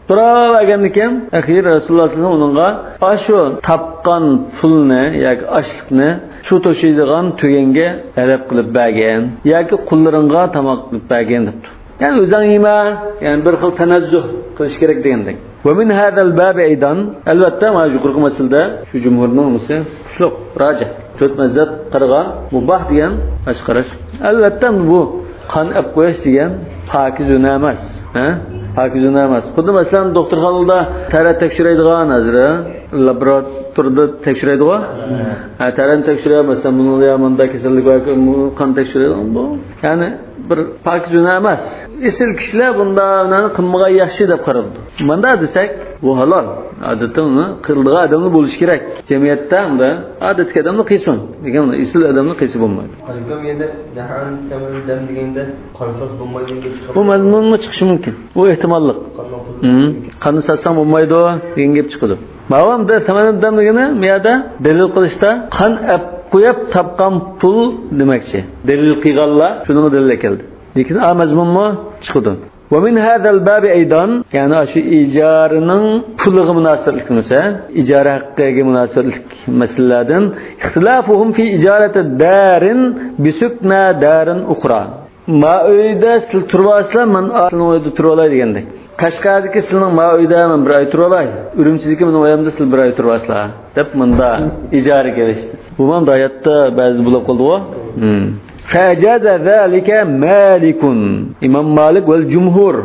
سوراۋەرگەندىكىن، ئەخىر رەسۇلۇللا سەللەللاھۇ ئەلەيھى ۋەسەللەم ئۇنىڭغا ئاشۇ تاپقان پۇلنى ياكى ئاشلىقنى سۇ توشۇيدىغان تۈگەنگە ھەلەپ قىلىپ بەرگىن ياكى قۇللىرىڭغا تاماق قىلىپ بەرگىن دەپتۇ. يەنى ئۆزۈڭ يېمە، يەنى بىر خىل تەنەززۇھ قىلىش كېرەك دېگەندەك. ومن هذا الباب أيضا، ئەلۋەتتە، مانا يۇقىرىقى مەسىلىدە شۇ جۇمھۇرنىڭ نېمىسى كۈچلۈك، راجىھ. تۆت مەزھەپ قارىغان مۇباھ دېگەن ئاشۇ قاراش. ئەلۋەتتە، بۇ قان ئەپ قويۇش دېگەن پاكىز ھۈنەر ئەمەس. ھە؟ پاكىز ھۈنەر ئەمەس. خۇددى مەسىلەن، دوختۇرخانىدا تەرەت تەكشۈرەيدىغان، ھازىر لابوراتوردا تەكشۈرەيدىغۇ. ھە، تەرەتنى تەكشۈرەي، مەسىلەن، بۇنىڭدا يا مۇندا كېسەللىك بار، بۇ قان تەكشۈرەيدىغان بۇ. يەنى بىر پاكىز ھۈنەر ئەمەس. ئېسىل كىشىلەر بۇنداق ھۈنەرنى قىلمىغان ياخشى دەپ قارىلىدۇ. مۇنداق دېسەك، بۇ ھالال. ئادەتتە ئۇنى قىلىدىغان ئادەملا بولۇشى كېرەك. جەمئىيەتتە ئۇندا ئادەتتىكى ئادەملا قىلسۇن. لېكىن ئۇندا ئېسىل ئادەملا قىلسا بولمايدۇ. ھاجىم، يەنە دەھەن تەمىنى دەم دېگەندە قان ساس بولمايدۇ دېگەن گەپ چىقىدۇ. بۇ مەزمۇنمۇ چىقىشى مۇمكىن. بۇ ئېھتىماللىق. قاننىڭ قولى مم. قاننى ساتساڭ بولمايدۇ دېگەن گەپ چىقىدۇ. ماۋۇ ئەمدى تەمەننى دەم دېگىنى مۇ يەردە دەلىل قىلىشتا قان ئەپ قويۇپ تاپقان پۇل دېمەكچى. دەلىل قىلغانلار شۇنىڭغا دەلىل ئەكەلدى. لېكىن ئا مەزمۇنمۇ چىقىدۇ. ومن هذا الباب أيضا، يەنى شۇ ئىجارىنىڭ پۇلىغا مۇناسىۋەتلىك مەسىلە، ئىجارە ھەققىگە مۇناسىۋەتلىك مەسىلىلەردىن اختلافهم في إجارة دار بسكنى دار أخرى. ما ئۆيدە سىلەر تۇرۇۋالسىلەر، مەن سىلىنىڭ ئۆيىدە تۇرۇۋالاي دېگەندەك. قەشقەردىكى سىلىنىڭ ما ئۆيدە مەن بىر ئاي تۇرۇۋالاي، ئۈرۈمچىدىكى مېنىڭ ئۆيۈمدە سىلەر بىر ئاي تۇرۇۋالسىلەر دەپ مۇندا ئىجارە كېلىشتى. بۇ مانا ھاياتتا بەزىدە بولۇپ قالدىغۇ. مم. فأجاز ذلك مالك، ئىمام مالىك، والجمهور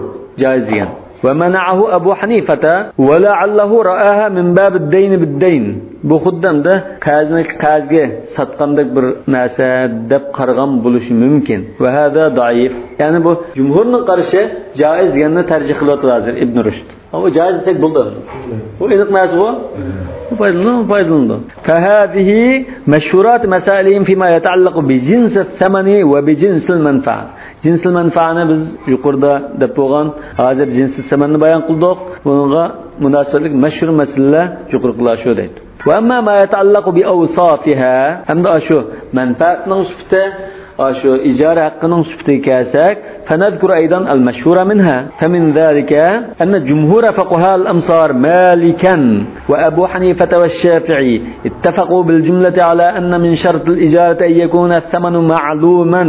جائىز دېگەن. ومنعه أبو حنيفة ولعله رآها من باب الدين بالدين. بۇ خۇددى ئەمدى قەرزنى قەرزگە ساتقاندەك بىر نەرسە دەپ قارىغان بولۇشى مۇمكىن. وهذا ضعيف. يەنى بۇ جۇمھۇرنىڭ قارىشى جائىز دېگەننى تەرجىھ قىلىۋاتىدۇ ھازىر ئىبن رۇشد. ئۇ جائىز دېسەك بولدى. بۇ ئېنىق نەرسە بۇ. بۇ پايدىلىنىدۇ، پايدىلىنىدۇ. فهذه مشهورات مسائلهم فيما يتعلق بجنس الثمن وبجنس المنفعة. جىنسىل مەنپەئەنى بىز يۇقىرىدا دەپ بولغان، ھازىر جىنسىل سەمەننى بايان قىلدۇق. بۇنىڭغا مۇناسىۋەتلىك مەشھۇر مەسىلىلەر يۇقىرىقىلار شۇ دەيدۇ. وأما ما يتعلق بأوصافها، ئەمدى ئاشۇ مەنپەئەتنىڭ سۈپىتى، ئاشۇ ئىجارە ھەققىنىڭ سۈپىتىگە كەلسەك، فنذكر أيضا المشهور منها. فمن ذلك أن جمهور فقهاء الأمصار مالكا وأبو حنيفة والشافعي اتفقوا بالجملة على أن من شرط الإجارة أن يكون الثمن معلوما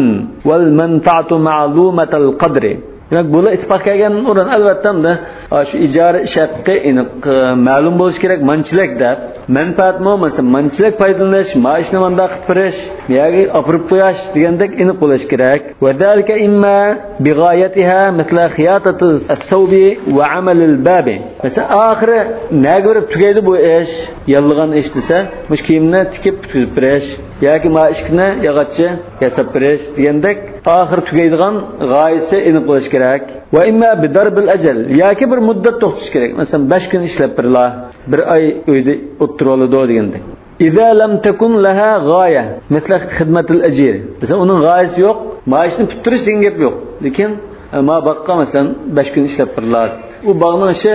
والمنفعة معلومة القدر. دېمەك، بۇلار ئىتتىپاق كەلگەن ئورۇن، ئەلۋەتتە، ئەمدى، ئا، شۇ ئىجارە ئىش ھەققى ئېنىق، ئە، مەلۇم بولۇشى كېرەك، مانچىلىك دەپ. مەنپەئەتمۇ، مەسىلەن، مانچىلىك پايدىلىنىش، مائاشنى مانداق قىلىپ بېرىش، ياكى ئاپىرىپ قوياش دېگەندەك ئېنىق بولۇشى كېرەك. وذلك إما بغايتها مثل خياطة الثوب وعمل الباب. مەسىلەن، ئاخىرى نەگە بېرىپ تۈگەيدۇ بۇ ئىش؟ ياللىغان ئىش دېسە، مۇشۇ كىيىمنى تىكىپ پۈتكۈزۈپ بېرىش ياكى ما ئىشىكنى ياغاچچە ياساپ بېرىش دېگەندەك ئاخىرى تۈگەيدىغان غايىسى ئېنىق بولۇشى كېرەك. وإما بضرب الأجل، ياكى بىر مۇددەت توختىتىش كېرەك. مەسىلەن، بەش كۈن ئىشلەپ بېرىلا، بىر ئاي ئۆيدە ئولتۇرۇۋالىدۇ دېگەندەك. إذا لم تكن لها غاية مثل خدمة الأجير. مەسىلەن، ئۇنىڭ غايىسى يوق، مائاشنى پۈتتۈرۈش دېگەن گەپ يوق. لېكىن، ئە، ما باغقا، مەسىلەن، بەش كۈن ئىشلەپ بېرىلا. ئۇ باغنىڭ ئىشى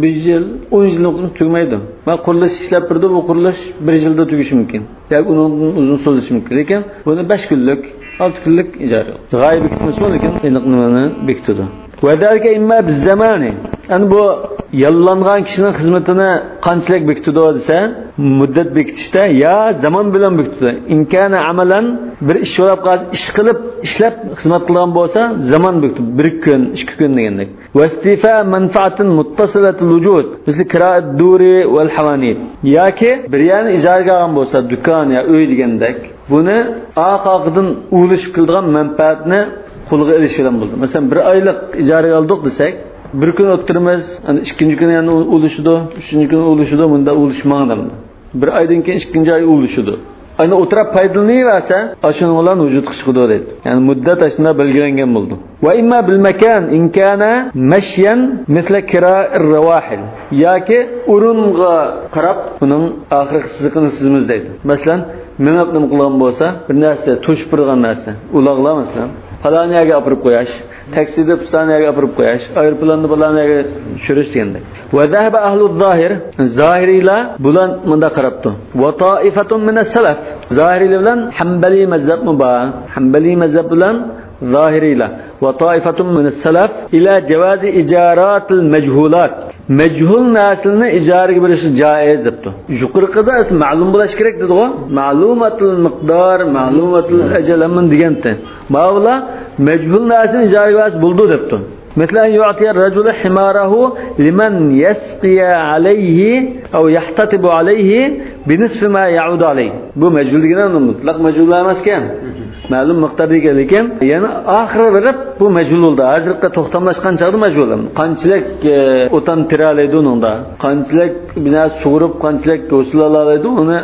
بىر يىل، ئون يىلدىن تۈگىمەيدۇ. ما قۇرۇلۇش ئىشلەپ بېرىدۇ، بۇ قۇرۇلۇش بىر يىلدا تۈگىشى مۇمكىن. ياكى ئۇنىڭدىن ئۇزۇن سوزۇلۇشى مۇمكىن. لېكىن بۇنى بەش كۈنلۈك، ئالتە كۈنلۈك ئىجارە. غايە بېكىتمىسىمۇ، لېكىن ئېنىق نېمىنى بېكىتىدۇ. وذلك إما بالزمان. ئەنە بۇ ياللانغان كىشىنىڭ خىزمىتىنى قانچىلىك بېكىتىدۇ دېسە، مۇددەت بېكىتىشتە يا زامان بىلەن بېكىتىدۇ. إن كان عملا، بىر ئىش بولۇپ قالسا، ئىش قىلىپ، ئىشلەپ خىزمەت قىلغان بولسا، زامان بېكىتىدۇ. بىر كۈن، ئىككى كۈن دېگەندەك. واستيفاء منفعة متصلة الوجود مثل كراء الدور والحوانيت. ياكى بىر يەرنى ئىجارىگە ئالغان بولسا، دۇكان يا ئۆي دېگەندەك، بۇنى ئارقا-ئارقىدىن ئۇلىشىپ كېلىدىغان مەنپەئەتنى قولغا ئېلىش بىلەن بولىدۇ. مەسىلەن، بىر ئايلىق ئىجارىگە ئالدۇق دېسەك، بىر كۈن ئولتۇرىمىز، ئەنە ئىككىنچى كۈنى يەنە ئۇلىشىدۇ، ئۈچىنچى كۈنى ئۇلىشىدۇ، مۇنداق ئۇلىشىش ماڭىدۇ. بىر ئايدىن كېيىن ئىككىنچى ئاي ئۇلىشىدۇ. ئەنە ئولتۇراپ پايدىلىنىۋەرسە، ئاشۇنىڭ بىلەن ۋۇجۇدقا چىقىدۇ دەيدۇ. يەنى مۇددەت ئاشۇنداق بەلگىلەنگەن بولىدۇ. وإما بالمكان إن كان مشيا مثل كراء الرواحل. ياكى ئورۇنغا قاراپ ئۇنىڭ ئاخىرقى سىزىقىنى سىزىمىز دەيدۇ. مەسىلەن، مېڭىپ نېمە قىلغان بولسا، بىر نەرسە، توشۇپ بېرىدىغان نەرسە، ئۇلاغلار مەسىلەن، پالان يەرگە ئاپىرىپ قوياش، تاكسىدا پالان يەرگە ئاپىرىپ قوياش، ئايروپىلاندا پالان يەرگە چۈشۈرۈش دېگەندەك. وذهب أهل الظاهر، زاھىرىيلار بۇلار مۇنداق قاراپتۇ. وطائفة من السلف، زاھىرىيلار بىلەن ھەنبەلىي مەزھەپمۇ بار. ھەنبەلىي مەزھەپ بىلەن زاھىرىيلار. وطائفة من السلف إلى جواز إجارة المجهولات. مەجھۇل نەرسىلەرنى ئىجارىگە بېرىشكە جائىز دەپتۇ. يۇقىرىقىدا ئەسلى مەلۇم بولۇش كېرەك دېدىغۇ. مەلۇماتۇل مىقدار، مەلۇماتۇل ئەجەل ھەممىنى دېگەنتى. ماۋۇلار مەجھۇل نەرسىنى ئىجارىگە بەرسە بولىدۇ دەپتۇ. مەسىلەن، يعطي الرجل حماره لمن يسقي عليه أو يحتطب عليه بنصف ما يعود عليه. بۇ مەجھۇل دېگىنى مۇتلەق مەجھۇل ئەمەسكەن. مەلۇم مىقدار دېگەن، لېكىن يەنە ئاخىرى بېرىپ بۇ مەجھۇل بولدى. ھازىرقى توختاملاشقان چاغدا مەجھۇل. قانچىلىك، ئە، ئوتان تېرەلەيدۇ ئۇنىڭدا؟ قانچىلىك بىناسى سۇغۇرۇپ، قانچىلىك ھوسۇل ئالالايدۇ ئۇنى؟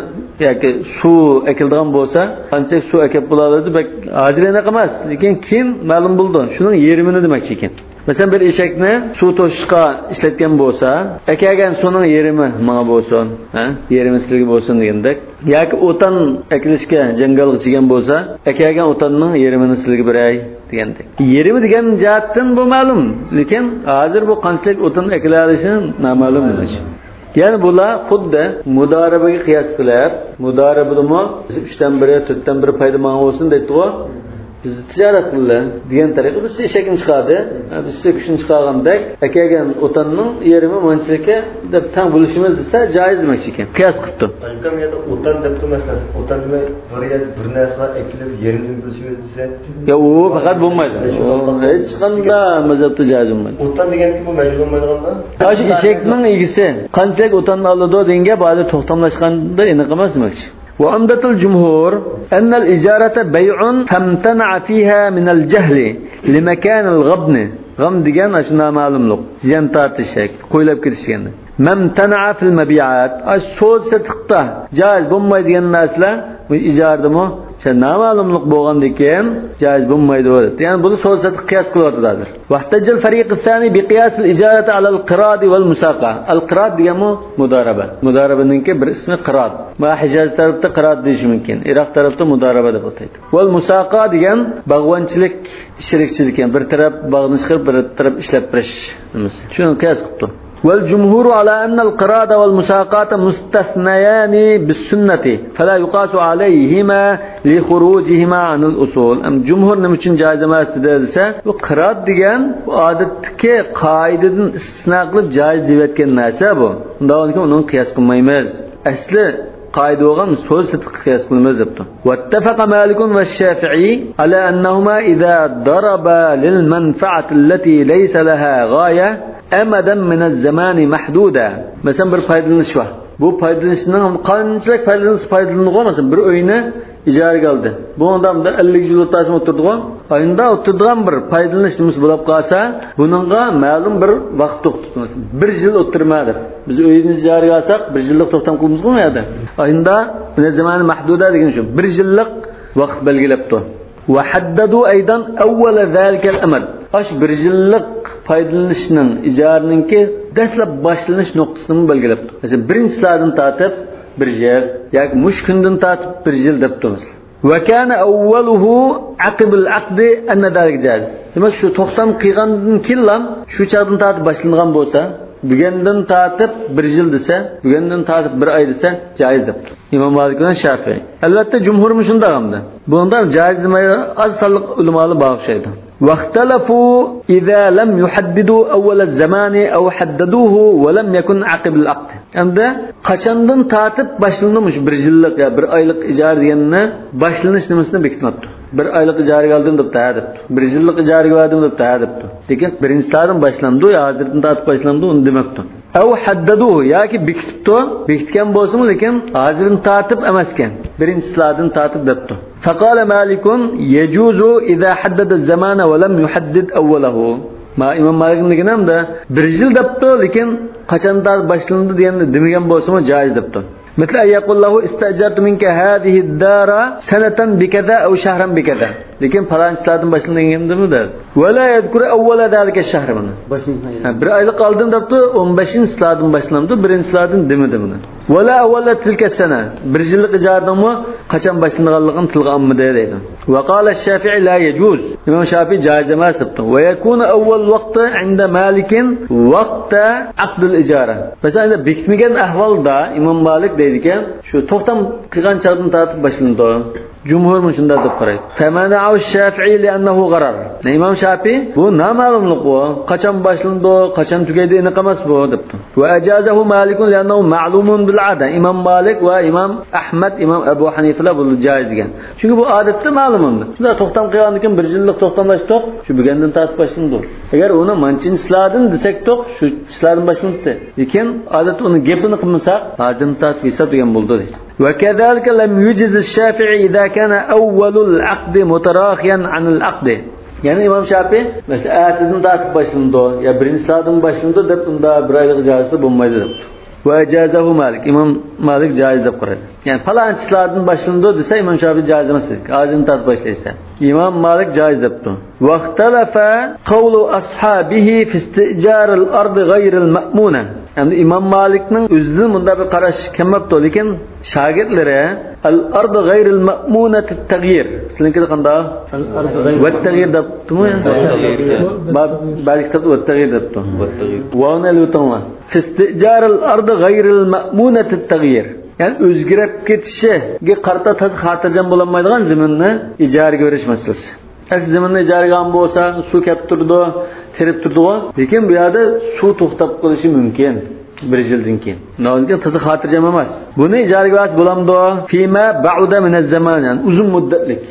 ياكى سۇ ئەكېلىدىغان بولسا، قانچىلىك سۇ ئەكەپ بولالايدۇ؟ بەك ھازىر ئېنىق ئەمەس، لېكىن كېيىن مەلۇم بولىدۇ. شۇنىڭ يېرىمىنى دېمەكچى ئىكەن. مەسىلەن، بىر ئېشەكنى سۇ توشۇشقا ئىشلەتكەن بولسا، ئەكەلگەن سۇنىڭ يېرىمى ماڭا بولسۇن، ھە؟ يېرىمى سىلىگە بولسۇن دېگەندەك. ياكى ئوتان ئەكېلىشكە جاڭگالغا چىگەن بولسا، ئەكەلگەن ئوتاننىڭ يېرىمىنى سىلىگە بېرەي دېگەندەك. يېرىمى دېگەن جەھەتتىن بۇ مەلۇم، لېكىن ھازىر بۇ قانچىلىك ئوتان ئەكېلەلىشى نامەلۇم ئىش. يەنى بۇلار خۇددى مۇدارىبىگە قىياس قىلىپ، مۇدارىبىدىمۇ ئۈچتىن بىرى، تۆتتىن بىرى پايدا ماڭا بولسۇن دەيتتىغۇ. بىز تىجارەت قىلدى دېگەن تەرىقە، بىز ئېشەكنى چىقاردى، ھە، بىز ئېشەك كۈچىنى چىقارغاندەك، ئەكەلگەن ئوتاننىڭ يېرىمى مانچىلىكى دەپ تەڭ بۆلۈشىمىز دېسە جائىز دېمەكچى ئىكەن. قىياس قىپتۇ. ئاكام يەنە ئوتان دەپتۇ، مەسىلەن، ئوتان نېمە؟ بىر يەر، بىر نەرسە بار، ئەكېلىپ يېرىمىنى بۆلۈشىمىز دېسە. يا، ئۇ پەقەت بولمايدۇ. مەجبۇر بولمايدۇ. ھېچقانداق مەزھەپتە جائىز بولمايدۇ. ئوتان دېگەنكى بۇ مەجبۇر بولمايدىغاندا؟ ئاشۇ ئېشەكنىڭ ئىگىسى قانچىلىك ئوتاننى ئالىدۇ دېگەن گەپ ھازىر توختاملاشقاندا ئېنىق ئەمەس دېمەكچى. وعمدة الجمهور أن الإجارة بيع فامتنع فيها من الجهل لمكان الغبن. غەم دېگەن ئاشۇ نامەلۇملۇق، زىيان تارتىش، قويلاپ كېتىش دېگەن. مەمتەنە فىل مەبىئات، ئاشۇ سودا سېتىقتا جائىز بولمايدىغان نەرسىلەر بۇ ئىجارىدىمۇ شۇ نامەلۇملۇق بولغاندىكىن جائىز بولمايدۇ دەپتۇ. يەنى بۇنى سودا سېتىققا قىياس قىلىۋاتىدۇ ھازىر. واحتج الفريق الثاني بقياس الإجارة على القراض والمساقاة. ئەل قىراد دېگەنمۇ مۇدارىبە. مۇدارىبىنىڭكى بىر ئىسمى قىراد. ما ھىجاز تەرەپتە قىراد دېيىشى مۇمكىن. ئىراق تەرەپتە مۇدارىبە دەپ ئاتايدۇ. ۋەل مۇساقا دېگەن باغۋەنچىلىك شېرىكچىلىكى، بىر تەرەپ باغنى چىقىرىپ، بىر تەرەپ ئىشلەپ بېرىش نېمىسى. شۇنى قىياس قىپتۇ. والجمهور على أن القراض والمساقاة مستثنيان بالسنة فلا يقاس عليهما لخروجهما عن الأصول. ئەم، جۇمھۇر نېمە ئۈچۈن جائىز ئەمەس دېدى دېسە، بۇ قىراد دېگەن بۇ ئادەتتىكى قائىدىدىن ئىستىسنا قىلىپ جائىز دېيىۋەتكەن نەرسە بۇ. ئۇنداق بولغاندىكىن ئۇنىڭ قىياس قىلمايمىز. ئەسلى قائىدە بولغان سودا سېتىققا قىياس قىلىمىز دەپتۇ. واتفق مالك والشافعي على أنهما إذا ضربا للمنفعة التي ليس لها غاية أمدا من الزمان محدودا. مەسىلەن، بىر پايدىلىنىش بار. بۇ پايدىلىنىشنىڭ قانچىلىك پايدىلىنىش پايدىلىنىدىغۇ، مەسىلەن، بىر ئۆينى ئىجارىگە ئالدى. بۇنىڭدا ئەللىك يىل ئولتۇرسىمۇ ئولتۇرىدىغۇ. ئاينىڭدا ئولتۇرىدىغان بىر پايدىلىنىش نېمىسى بولۇپ قالسا، بۇنىڭغا مەلۇم بىر ۋاقىت توختىتىمىز. بىر يىل ئولتۇرما دەپ. بىز ئۆينى ئىجارىگە ئالساق، بىر يىللىق توختام قىلىمىزغۇ ئۇ يەردە. ئاينىڭدا من الزمان محدودا دېگەن شۇ. بىر يىللىق ۋاقىت بەلگىلەپتۇ. وحددوا أيضا أول ذلك الأمد. ئاشۇ بىر يىللىق پايدىلىنىشنىڭ، ئىجارىنىڭكى دەسلەپ باشلىنىش نۇقتىسىنىمۇ بەلگىلەپتۇ. مەسىلەن، بىرىنچى سائەتتىن تارتىپ بىر يىل ياكى مۇشۇ كۈندىن تارتىپ بىر يىل دەپتۇ مەسىلەن. وكان أوله عقب العقد أن ذلك جائز. دېمەك، شۇ توختام قىلغاندىن كېيىنلا شۇ چاغدىن تارتىپ باشلانغان بولسا، بۈگۈندىن تارتىپ بىر يىل دېسە، بۈگۈندىن تارتىپ بىر ئاي دېسە، جائىز دەپتۇ ئىمام مالىك بىلەن شافىئىي. ئەلۋەتتە، جۇمھۇرمۇ شۇنداق ئەمدى. بۇنىڭدا جائىز دېمەي ئاز سانلىق ئۆلىمالار بار ئوخشايدۇ. واختلفوا إذا لم يحددوا أول الزمان أو حددوه ولم يكن عقب العقد. ئەمدى قاچاندىن تارتىپ باشلىنىدۇ مۇشۇ بىر يىللىق يا بىر ئايلىق ئىجارە دېگەننى باشلىنىش نېمىسىنى بېكىتمەپتۇ. بىر ئايلىق ئىجارىگە ئالدىم دەپتۇ، ھە دەپتۇ. بىر يىللىق ئىجارىگە بەردىم دەپتۇ، ھە دەپتۇ. لېكىن بىرىنچى سائەتتىن باشلامدۇ يا ھازىردىن تارتىپ باشلامدۇ، ئۇنى دېمەپتۇ. أو حددوه، ياكى بېكىتىپتۇ، بېكىتكەن بولسىمۇ، لېكىن ھازىردىن تارتىپ ئەمەسكەن، بىرىنچى سائەتتىن تارتىپ دەپتۇ. فقال مالك يجوز إذا حدد الزمان ولم يحدد أوله. ما ئىمام مالىكنىڭ دېگىنى ھەمدە بىر يىل دەپتۇ، لېكىن قاچان باشلىنىدۇ دېگەننى دېمىگەن بولسىمۇ جائىز دەپتۇ. مثل أن يقول له استأجرت منك هذه الدار سنة بكذا أو شهرا بكذا. لېكىن پالانچى سائەتتىن باشلىنىدۇ دېمىدى. ولا يذكر أول ذلك الشهر مانا. ھە، بىر ئايلىق ئالدىم دەپتۇ، ئون بەشىنچى سائەتتىن باشلىنىدۇ، بىرىنچى سائەتتىن دېمىدى مانا. ولا أول تلك السنة، بىر يىللىق ئىجارىنىڭمۇ قاچان باشلىنىدىغانلىقىنى تىلغا ئالمىدى دەيدۇ. وقال الشافعي لا يجوز، ئىمام شافىئى جائىز ئەمەس دەپتۇ. ويكون أول وقت عند مالك وقت عقد الإجارة. مەسىلەن، ئەگەر بېكىتمىگەن ئەھۋالدا ئىمام مالىك دەيدىكەن، شۇ توختام قىلغان چاغدىن تارتىپ باشلىنىدۇ. جۇمھۇر مۇشۇنداق دەپ قارايدۇ. فمنعه الشافعي لأنه غرر. ئىمام شافىئى بۇ نامەلۇملۇق بۇ. قاچان باشلىنىدۇ، قاچان تۈگەيدۇ ئېنىق ئەمەس بۇ دەپتۇ. وأجازه مالك لأنه معلوم بالعادة. ئىمام مالىك ۋە ئىمام ئەھمەد، ئىمام ئەبۇ ھەنىفىلەر بۇنى جائىز دېگەن. چۈنكى بۇ ئادەتتە مەلۇم ئەمدى. شۇنداق توختام قىلغاندىن كېيىن بىر يىللىق توختاملاشتۇق، شۇ بۈگۈندىن تارتىپ باشلىنىدۇ. ئەگەر ئۇنى مانچىنچىلاردىن دېسەكتۇق، شۇ ئىشلاردىن باشلىنىپتۇ. لېكىن ئادەتتە ئۇنىڭ گېپىنى قىلمىساق، ھازىردىن تارتىپ ھېساب دېگەن بولىدۇ دەيدۇ. وكذلك لم يجز الشافعي إذا كان أول العقد متراخيا عن العقد. يەنى ئىمام شافىئى، مەسىلەن، ئەتىدىن تارتىپ باشلىنىدۇ يا بىرىنچى سائەتتىن باشلىنىدۇ دەپ، ئۇندا بىر ئايلىق ئىجازىسى بولمايدۇ دەپتۇ. وأجازه مالك، ئىمام مالىك جائىز دەپ قارايدۇ. يەنى پالانچى سائەتتىن باشلىنىدۇ دېسە، ئىمام شافىئى جائىز ئەمەس دېدى. ھازىردىن تارتىپ باشلايسەن. ئىمام مالىك جائىز دەپتۇ. واختلف قول أصحابه في استئجار الأرض غير المأمونة. ئەمدى ئىمام مالىكنىڭ ئۆزىدىن مۇنداق بىر قاراش كەلمەپتۇ، لېكىن شاگىرتلىرى الأرض غير المأمونة التغيير. سىلىنكىدە قانداق؟ والتغيير دەپتۇمۇ؟ والتغيير. بە-، بەزى كىتابتا والتغيير دەپتۇ. والتغيير. ۋاۋنى ئېلىۋېتىڭلار. في استئجار الأرض غير المأمونة التغيير. يەنى ئۆزگىرىپ كېتىشىگە قارىتا تازا خاتىرجەم بولالمايدىغان زېمىننى ئىجارىگە بېرىش مەسىلىسى. ئەسلى زېمىننى ئىجارىگە ئالغان بولسا، سۇ كەپ تۇرىدۇ، تېرىپ تۇرىدىغۇ. لېكىن بۇ يەردە سۇ توختاپ قېلىشى مۇمكىن بىر يىلدىن كېيىن. ئۇنىڭدىن كېيىن تازا خاتىرجەم ئەمەس. بۇنى ئىجارىگە بەرسە بولامدۇ؟ فيما بعد من الزمان، يەنى ئۇزۇن مۇددەتلىك.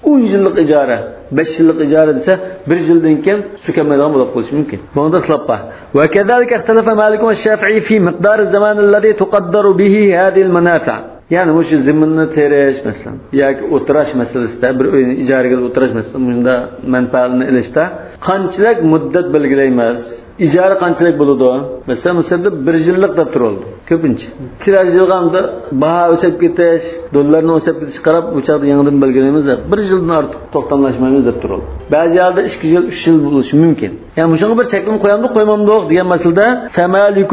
ئون يىللىق ئىجارە، بەش يىللىق ئىجارە دېسە، بىر يىلدىن كېيىن سۇ كەلمەيدىغان بولۇپ قېلىشى مۇمكىن. بۇنىڭدا خىلاپ بار. وكذلك اختلف مالك والشافعي في مقدار الزمان الذي تقدر به هذه المنافع. يەنى مۇشۇ زېمىننى تېرىش، مەسىلەن، ياكى ئولتۇراش مەسىلىسىدە، بىر ئۆينى ئىجارىگە ئېلىپ ئولتۇراش مەسىلىسىدە، مۇشۇنداق مەنپەئەتنى ئېلىشتا قانچىلىك مۇددەت بەلگىلەيمىز؟ ئىجارە قانچىلىك بولىدۇ؟ مەسىلەن، مۇشۇ يەردە بىر يىللىق دەپ تۇرۇلدى كۆپىنچە. تىراژ يىغغاندا باھا ئۆسۈپ كېتىش، دوللارنىڭ ئۆسۈپ كېتىشىگە قاراپ، بۇ چاغدا يېڭىدىن بەلگىلەيمىز دەپ، بىر يىلدىن ئارتۇق توختاملاشمايمىز دەپ تۇرۇلدى. بەزى ھالدا ئىككى يىل، ئۈچ يىل بولۇشى مۇمكىن. يەنى مۇشۇنىڭغا بىر چەكلىمە قويامدۇق، قويمامدۇق دېگەن مەسىلىدە، فمالك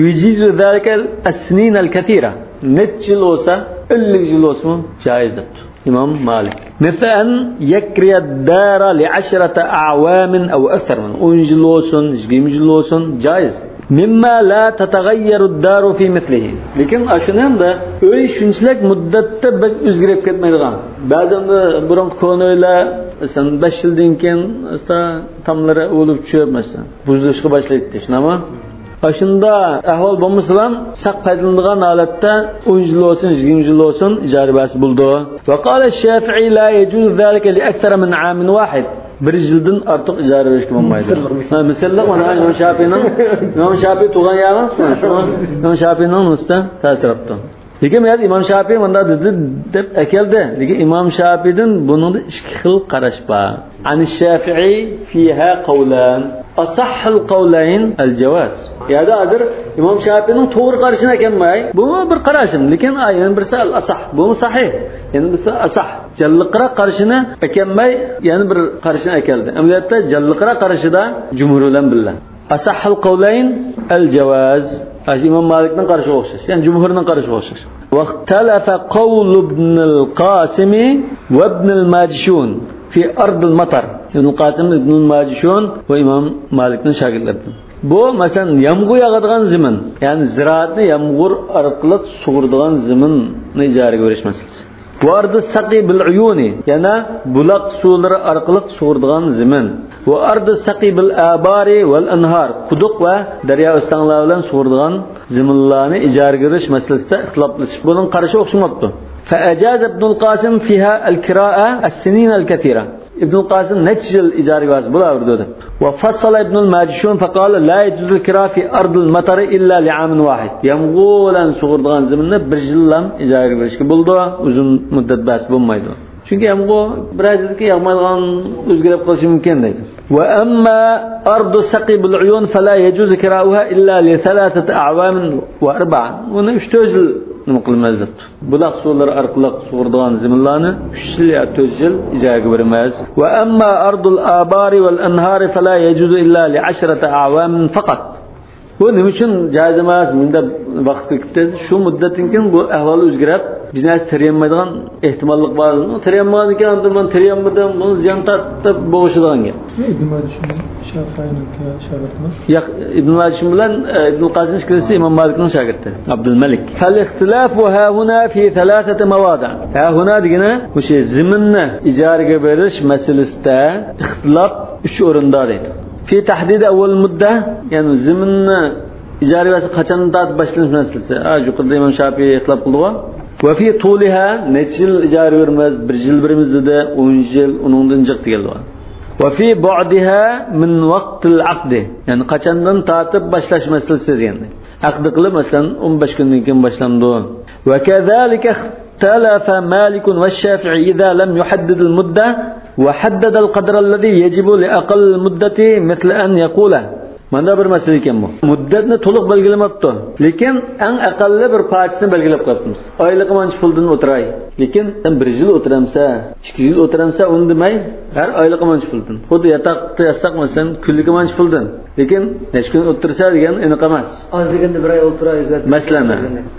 يجيز ذلك السنين الكثيرة. نەچچە يىل بولسا، ئەللىك يىل بولسىمۇ جائىز دەپتۇ ئىمام مالىك. مثل أن يكري الدار لعشرة أعوام أو أكثر. ئون يىل بولسۇن، يىگىرمە يىل بولسۇن، جائىز. مما لا تتغير الدار في مثله. لېكىن ئاشۇنى ھەمدە ئۆي شۇنچىلىك مۇددەتتە بەك ئۆزگىرىپ كەتمەيدىغان. بەزىدە بۇرۇنقى كونا ئۆيلەر، مەسىلەن، بەش يىلدىن كېيىن ئاستا تاملىرى ئۇۋۇلۇپ چۈشۈپ، مەسىلەن، بۇزۇلۇشقا باشلايتتى، شۇنداقمۇ؟ ئاشۇنداق ئەھۋال بولمىسىلا، ساق پايدىلىنىدىغان ھالەتتە ئون يىل بولسۇن، يىگىرمە يىل بولسۇن، ئىجارە بەرسە بولىدۇ. وقال الشافعي لا يجوز ذلك لأكثر من عام واحد. بىر يىلدىن ئارتۇق ئىجارە بېرىشكە بولمايدۇ. مىسىرلىق، مىسىرلىق. ھە، مىسىرلىق، مانا ئىمام شاپىينىڭ، ئىمام شاپىي تۇغقان يېرىڭىز، شۇ ئىمام شاپىينىڭ نۇسخىسىدا تەسىر قىپتۇ. لېكىن بۇ يەردە ئىمام شاپىي مۇنداق دېدى دەپ ئەكەلدى. لېكىن ئىمام شاپىيدىن بۇنىڭدا ئىككى خىل قاراش بار. عن الشافعي فيها قولان. أصح القولين الجواز. يەنى ھازىر ئىمام شاپىينىڭ توغرا قارىشىنى ئەكەلمەي، بۇمۇ بىر قاراشىم. لېكىن، ئا، يەنە بىرسى ئەل ئاساھ. بۇمۇ ساھىھ. يەنە بىرسى ئاساھ. جانلىقراق قارىشىنى ئەكەلمەي، يەنە بىر قارىشىنى ئەكەلدى. ئەمەلىيەتتە جانلىقراق قارىشىدا جۇمھۇر بىلەن بىللە. أصح القولين الجواز. ئاشۇ ئىمام مالىكنىڭ قارىشىغا ئوخشاش. يەنى جۇمھۇرنىڭ قارىشىغا ئوخشاش. واختلف قول ابن القاسم وابن الماجشون في أرض المطر. ئىبنۇل قاسىم، ئىبنۇل ماجشۇن ۋە ئىمام مالىكنىڭ شاگىرتلىرىدىن. بۇ، مەسىلەن، يامغۇر ياغىدىغان زېمىن، يەنى زىرائەتنى يامغۇر ئارقىلىق سۇغۇرىدىغان زېمىننى ئىجارىگە بېرىش مەسىلىسى. وأرض السقي بالعيون، يەنە بۇلاق سۇلىرى ئارقىلىق سۇغۇرىدىغان زېمىن. وأرض السقي بالآبار والأنهار، قۇدۇق ۋە دەريا ئۆستەڭلەر بىلەن سۇغۇرىدىغان زېمىنلارنى ئىجارىگە بېرىش مەسىلىسىدە ئىختىلاپلىشىپ، بۇنىڭ قارىشى ئوخشىماپتۇ. فأجاز ابن القاسم فيها الكراء السنين الكثيرة. ئىبنۇل قاسىم نەچچە يىل ئىجارىگە بەرسە بولاۋېرىدۇ دەپ. وفصل ابن الماجشون فقال لا يجوز الكراء في أرض المطر إلا لعام واحد. يامغۇر بىلەن سۇغۇرىدىغان زېمىننى بىر يىللام ئىجارىگە بېرىشكە بولىدۇ، ئۇزۇن مۇددەت بەرسە بولمايدۇ. چۈنكى يامغۇر بىر يەردىكى ياغمايدىغان، ئۆزگىرىپ قېلىشى مۇمكىن دەيدۇ. وأما أرض السقي بالعيون فلا يجوز كراؤها إلا لثلاثة أعوام وأربعا. ئۇنى ئۈچ تۆت يىل نېمە قىلىمىز دەپتۇ. بۇلاق سۇلىرى ئارقىلىق سۇغۇرىدىغان زېمىنلارنى ئۈچ يىل يا تۆت يىل ئىجارىگە بېرىمىز. وأما أرض الآبار والأنهار فلا يجوز إلا لعشرة أعوام فقط. بۇ نېمە ئۈچۈن جائىز ئەمەس؟ مۇنداق ۋاقىت كۆكۈپ، شۇ مۇددەتتىن كېيىن بۇ ئەھۋال ئۆزگىرىپ، بىر نەرسە تېرىيالمايدىغان ئېھتىماللىق بار. تېرىيالمىغاندىن كېيىن ئاندىن مەن تېرىيالمىدىم، بۇنى زىيان تارتتى دەپ بوغۇشىدىغان گەپ. ئىبن ماجشۇن شافىئىنىڭكى شاگىرتىمۇ؟ ياق، ئىبن ماجشۇن بىلەن، ئە، ئىبن قاسىم ئىككىلىسى ئىمام مالىكنىڭ شاگىرتى، ئابدۇلمەلىك. فالاختلاف هاهنا في ثلاثة مواضع. ھاھۇنا دېگىنى مۇشۇ زېمىننى ئىجارىگە بېرىش مەسىلىسىدە ئىختىلاپ ئۈچ ئورۇندا دەيدۇ. في تحديد أول مدة، يەنى زېمىننى ئىجارە بەرسە قاچاندىن تارتىپ باشلىنىش مەسىلىسى. ھە، يۇقىرىدا ئىمام شاپىئى ئىختىلاپ قىلدىغۇ. وفي طولها، نەچچە يىل ئىجارە بېرىمىز، بىر يىل بېرىمىز دېدى، ئون يىل، ئۇنىڭدىن جىق دېگەنلىكى. وفي بعدها من وقت العقد، يەنى قاچاندىن تارتىپ باشلاش مەسىلىسى دېگەن. ئەقدى قىلىپ، مەسىلەن، ئون بەش كۈندىن كېيىن باشلامدۇ؟ وكذلك اختلف مالك والشافعي إذا لم يحدد المدة وحدد القدر الذي يجب لأقل المدة مثل أن يقول. مانا بىر مەسىلە ئىكەن بۇ. مۇددەتنى تولۇق بەلگىلىمەپتۇ. لېكىن ئەڭ ئەقەللى بىر پارچىسىنى بەلگىلەپ قويۇپتىمىز. ئايلىقى مانچە پۇلدىن ئولتۇراي. لېكىن سەن بىر يىل ئولتۇرامسەن، ئىككى يىل ئولتۇرامسەن، ئۇنى دېمەي، ھەر ئايلىقى مانچە پۇلدىن. خۇددى ياتاقتا ياتساق، مەسىلەن، كۈنلۈكى مانچە پۇلدىن. لېكىن نەچچە كۈن ئولتۇرىسەن دېگەن ئېنىق ئەمەس. ئاز دېگەندە بىر ئاي ئولتۇراي. مەسىلەن،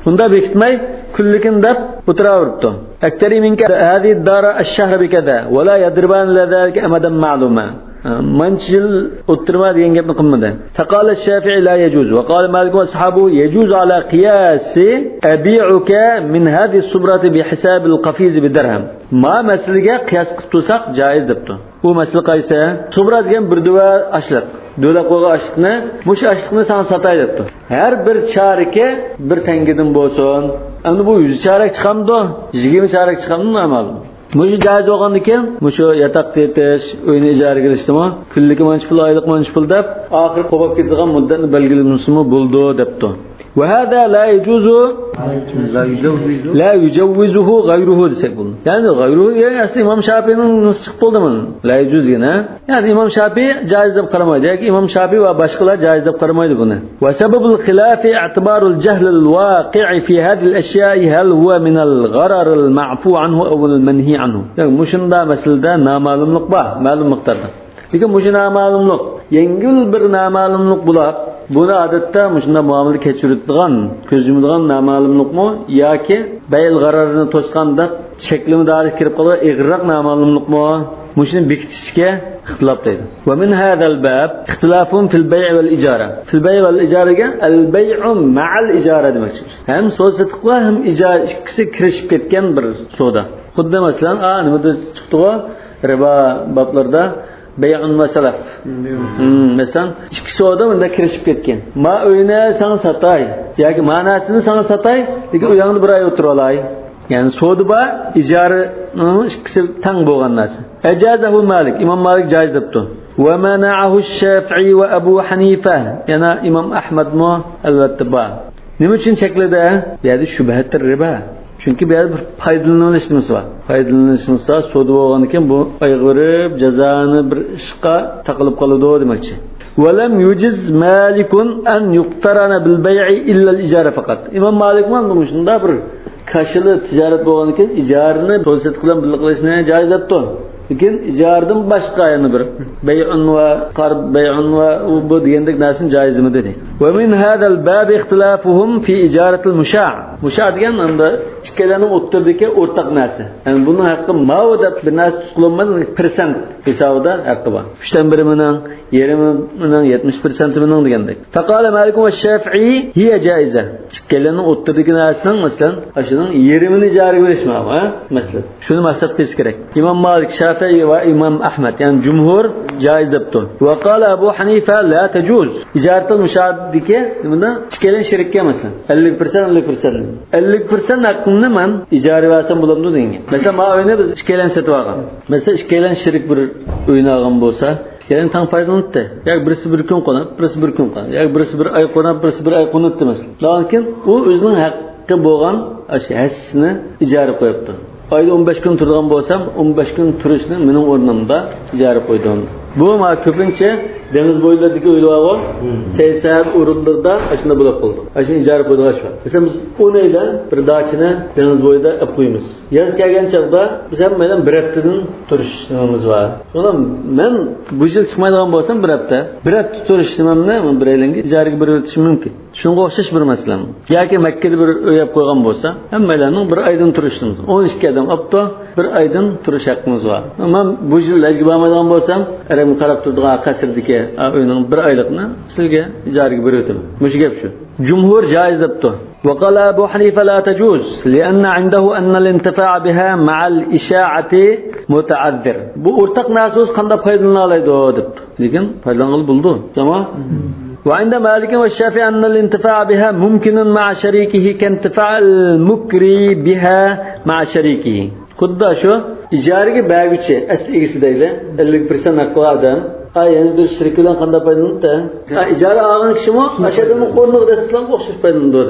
ئۇنداق بېكىتمەي، كۈنلۈكىنى دەپ ئولتۇراۋېرىپتۇ. أكتري منك هذه الدار الشهر بكذا ولا يضربان إلى ذلك أمدا معلوما. مانچە يىل ئولتۇرما دېگەن گەپنى قىلمىدى. فقال الشافعي لا يجوز، وقال مالك وأصحابه يجوز على قياس أبيعك من هذه الصبرة بحساب القفيز بدرهم. ما مەسىلىگە قىياس قىلىپ تۇرساق جائىز دەپتۇ. بۇ مەسىلە قايسى؟ سۇبرا دېگەن بىر دۆۋە ئاشلىق. دۆۋىلەپ قويغان ئاشلىقنى، مۇشۇ ئاشلىقنى ساڭا ساتاي دەپتۇ. ھەر بىر چارىكى بىر تەڭگىدىن بولسۇن. ئەمدى بۇ يۈز چارەك چىقامدۇ؟ يىگىرمە چارەك چىقامدۇ؟ نامەلۇم. مۇشۇ جائىز بولغاندىكىن، مۇشۇ ياتاق تېتىش، ئۆينى ئىجارىگە ئېلىشتىمۇ، كۈنلۈكى مانچە پۇل، ئايلىق مانچە پۇل دەپ، ئاخىرى قوپاپ كېتىدىغان مۇددەتنى بەلگىلىمىسىمۇ بولىدۇ دەپتۇ. وهذا لا يجوز، لا يجوز. لا يجوزه غيره دېسەك بولىدۇ. يەنى غەيرۇ، يەنى ئەسلى ئىمام شاپىئىنىڭ نۇسخىسى چىقىپ بولدى مانا. لا يجوز دېگەن، ھە؟ يەنى ئىمام شاپىئى جائىز دەپ قارىمايدۇ ياكى ئىمام شاپىئى ۋە باشقىلار جائىز دەپ قارىمايدۇ بۇنى. وسبب الخلاف اعتبار الجهل الواقع في هذه الأشياء هل هو من الغرر المعفو عنه أو المنهي عنه. يەنى مۇشۇنداق مەسىلىدە نامەلۇملۇق بار، مەلۇم مىقداردا. لېكىن مۇشۇ نامەلۇملۇق يەڭگىل بىر نامەلۇملۇق بولۇپ، بۇنى ئادەتتە مۇشۇنداق مۇئامىلە كەچۈرۈلىدىغان، كۆز يۇمىدىغان نامەلۇملۇقمۇ ياكى بەيئىل غەرەرنى توسقان دەپ چەكلىمە دائىرىسىگە كىرىپ قالغان ئېغىرراق نامەلۇملۇقمۇ؟ مۇشۇنى بېكىتىشكە ئىختىلاپ دەيدۇ. ومن هذا الباب اختلاف في البيع والإجارة. في البيع والإجارة دېگەن البيع مع الإجارة دېمەكچى. ھەم سودا سېتىق بار، ھەم ئىجارە، ئىككىسى كىرىشىپ كەتكەن بىر سودا. خۇددى مەسىلەن، ئا، نېمىدە چىقتىغۇ؟ رىبا بابلىرىدا بيع وسلف. مم، مەسىلەن، ئىككى سودا بۇنداق كىرىشىپ كەتكەن. ما ئۆينى ساڭا ساتاي ياكى ما نەرسىنى ساڭا ساتاي، لېكىن ئۆيۈڭدە بىر ئاي ئولتۇرۇۋالاي. يەنى سودا بار، ئىجارىنىڭ ئىككىسى تەڭ بولغان نەرسە. أجازه مالك، ئىمام مالىك جايىز دەپتۇ. ومنعه الشافعي وأبو حنيفة، يەنە ئىمام ئەھمەدمۇ ئەلۋەتتە بار. نېمە ئۈچۈن چەكلىدى؟ بۇ يەردە شۇبھەتتىر رىبا. چۈنكى بۇ يەردە بىر پايدىلىنىۋېلىش نېمىسى بار. پايدىلىنىۋېلىش نېمىسى بار، سودا بولغاندىكىن بۇ ئايغا بېرىپ جازانى بىر ئىشقا تاقىلىپ قالىدۇ دېمەكچى. ولم يجز مالك أن يقترن بالبيع إلا الإجارة فقط. ئىمام مالىكمۇ بۇ مۇشۇنداق بىر كاشىلا تىجارەت بولغاندىكىن ئىجارىنى سودا سېتىق بىلەن بىللە قىلىشنى جايىز دەپتۇ. لېكىن ئىجارىدىن باشقا يەنە بىر بەيئۇن ۋە قەرز بەيئۇن ۋە ئۇ بۇ دېگەندەك نەرسىنى جايىز دېمىدى. ومن هذا الباب اختلافهم في إجارة المشاع. مۇشاع دېگەن ئەمدى ئىككىلەننىڭ ئوتتۇرىدىكى ئورتاق نەرسە. يەنى بۇنىڭ ھەققى ماۋۇ دەپ بىر نەرسە تۇتۇپ قالمايدۇ، پىرسەنت ھېسابىدا ھەققى بار. ئۈچتىن بىرى مېنىڭ، يېرىمى مېنىڭ، يەتمىش پىرسەنتى مېنىڭ دېگەندەك. فقال مالك والشافعي هي جائزة. ئىككىيلەننىڭ ئوتتۇرىدىكى نەرسىنىڭ، مەسىلەن، ئاشۇنىڭ يېرىمىنى ئىجارىگە بېرىش ماۋۇ، ھە؟ مەسىلەن، شۇنى مەقسەت قىلىش كېرەك. ئىمام مالىك، شافىئى ۋە ئىمام ئەھمەد، يەنى جۇمھۇر جائىز دەپتۇ. وقال أبو حنيفة لا تجوز. ئىجارەتۇل مۇشاھدىكى نېمىدا؟ ئىككىيلەن شېرىككە، مەسىلەن، ئەللىك پىرسەنت، ئەللىك پىرسەنت. ئەللىك پىرسەنت ھەققىمنى مەن ئىجارە بەرسەم بولامدۇ دېگەن گەپ. مەسىلەن، ماۋۇ ئۆينى بىز ئىككىيلەن سېتىۋالغان. مەسىلەن، ئىككىيلەن شېرىك بىر ئۆينى ئالغان بولسا، ئىككىيلەن تەڭ پايدىلىنىپتۇ. ياكى بىرسى بىر كۈن قونۇپ، بىرسى بىر كۈن قونۇپ، ياكى بىرسى بىر ئاي قونۇپ، بىرسى بىر ئاي قونۇپتۇ، مەسىلەن. لېكىن ئۇ ئۆزىنىڭ ھەققى بولغان ئاشۇ ھەسسىسىنى ئىجارە قويۇپتۇ. ئايدا ئون بەش كۈن تۇرىدىغان بولسام، ئون بەش كۈن تۇرۇشنى مېنىڭ ئورنۇمدا ئىجارە قويدۇم. بۇ ما كۆپىنچە دېڭىز بويلىرىدىكى ئۆيلەر بارغۇ، سەيسەن ئورۇنلىرىدا ئاشۇنداق بولۇپ قالىدۇ. ئاشۇنى ئىجارە قويىدىغان ئىش بار. مەسىلەن، بىز ئون ئۆيلەن بىر داچىنى دېڭىز بويىدا ئېلىپ قويىمىز. ياز كەلگەن چاغدا بىز ھەممەيلەن بىر ھەپتىدىن تۇرۇش نېمىمىز بار. شۇڭا مەن بۇ يىل چىقمايدىغان بولسام، بىر ھەپتە، بىر ھەپتە تۇرۇش نېمەمنى بىرەيلەنگە ئىجارىگە بېرىۋېتىشىم مۇمكىن. شۇنىڭغا ئوخشاش بىر مەسىلە. ياكى مەككىدە بىر ئۆي ئېلىپ قويغان بولسا، ھەممەيلەننىڭ بىر ئايدىن تۇرۇشىمىز، ئون ئىككى ئادەم ئاپتۇ، بىر ئايدىن تۇرۇش ھەققىمىز بار. مەن بۇ يىل ھەجگە بارمايدىغان بولسام، ئەرەبمۇ قاراپ تۇرىدىغان قەسىردىكى ئۆينىڭ بىر ئايلىقىنى سىزگە ئىجارىگە بېرىۋېتىمەن. مۇشۇ گەپ شۇ. جۇمھۇر جائىز دەپتۇ. وقال أبو حنيفة لا تجوز، لأن عنده أن الانتفاع بها مع الإشاعة متعذر. بۇ ئورتاق نەرسە بولسا قانداق پايدىلىنالايدۇ دەپتۇ. لېكىن پايدىلانغىلى بولىدۇ. تامام. وعند مالك والشافعي أن الانتفاع بها ممكن مع شريكه كانتفاع المكري بها مع شريكه. خۇددى شۇ ئىجارىگە بەرگۈچى، ئەسلى ئىگىسى دەيلى، ئەللىك پىرسەنت ھەققى بار ئادەم. ئا، يەنە بىر شېرىكى بىلەن قانداق پايدىلىنىپتۇ؟ ئا، ئىجارە ئالغان كىشىمۇ ئاشۇ ئادەمنىڭ ئورنىغا دەسسىتىلغان ئوخشاش پايدىلىنىدۇ.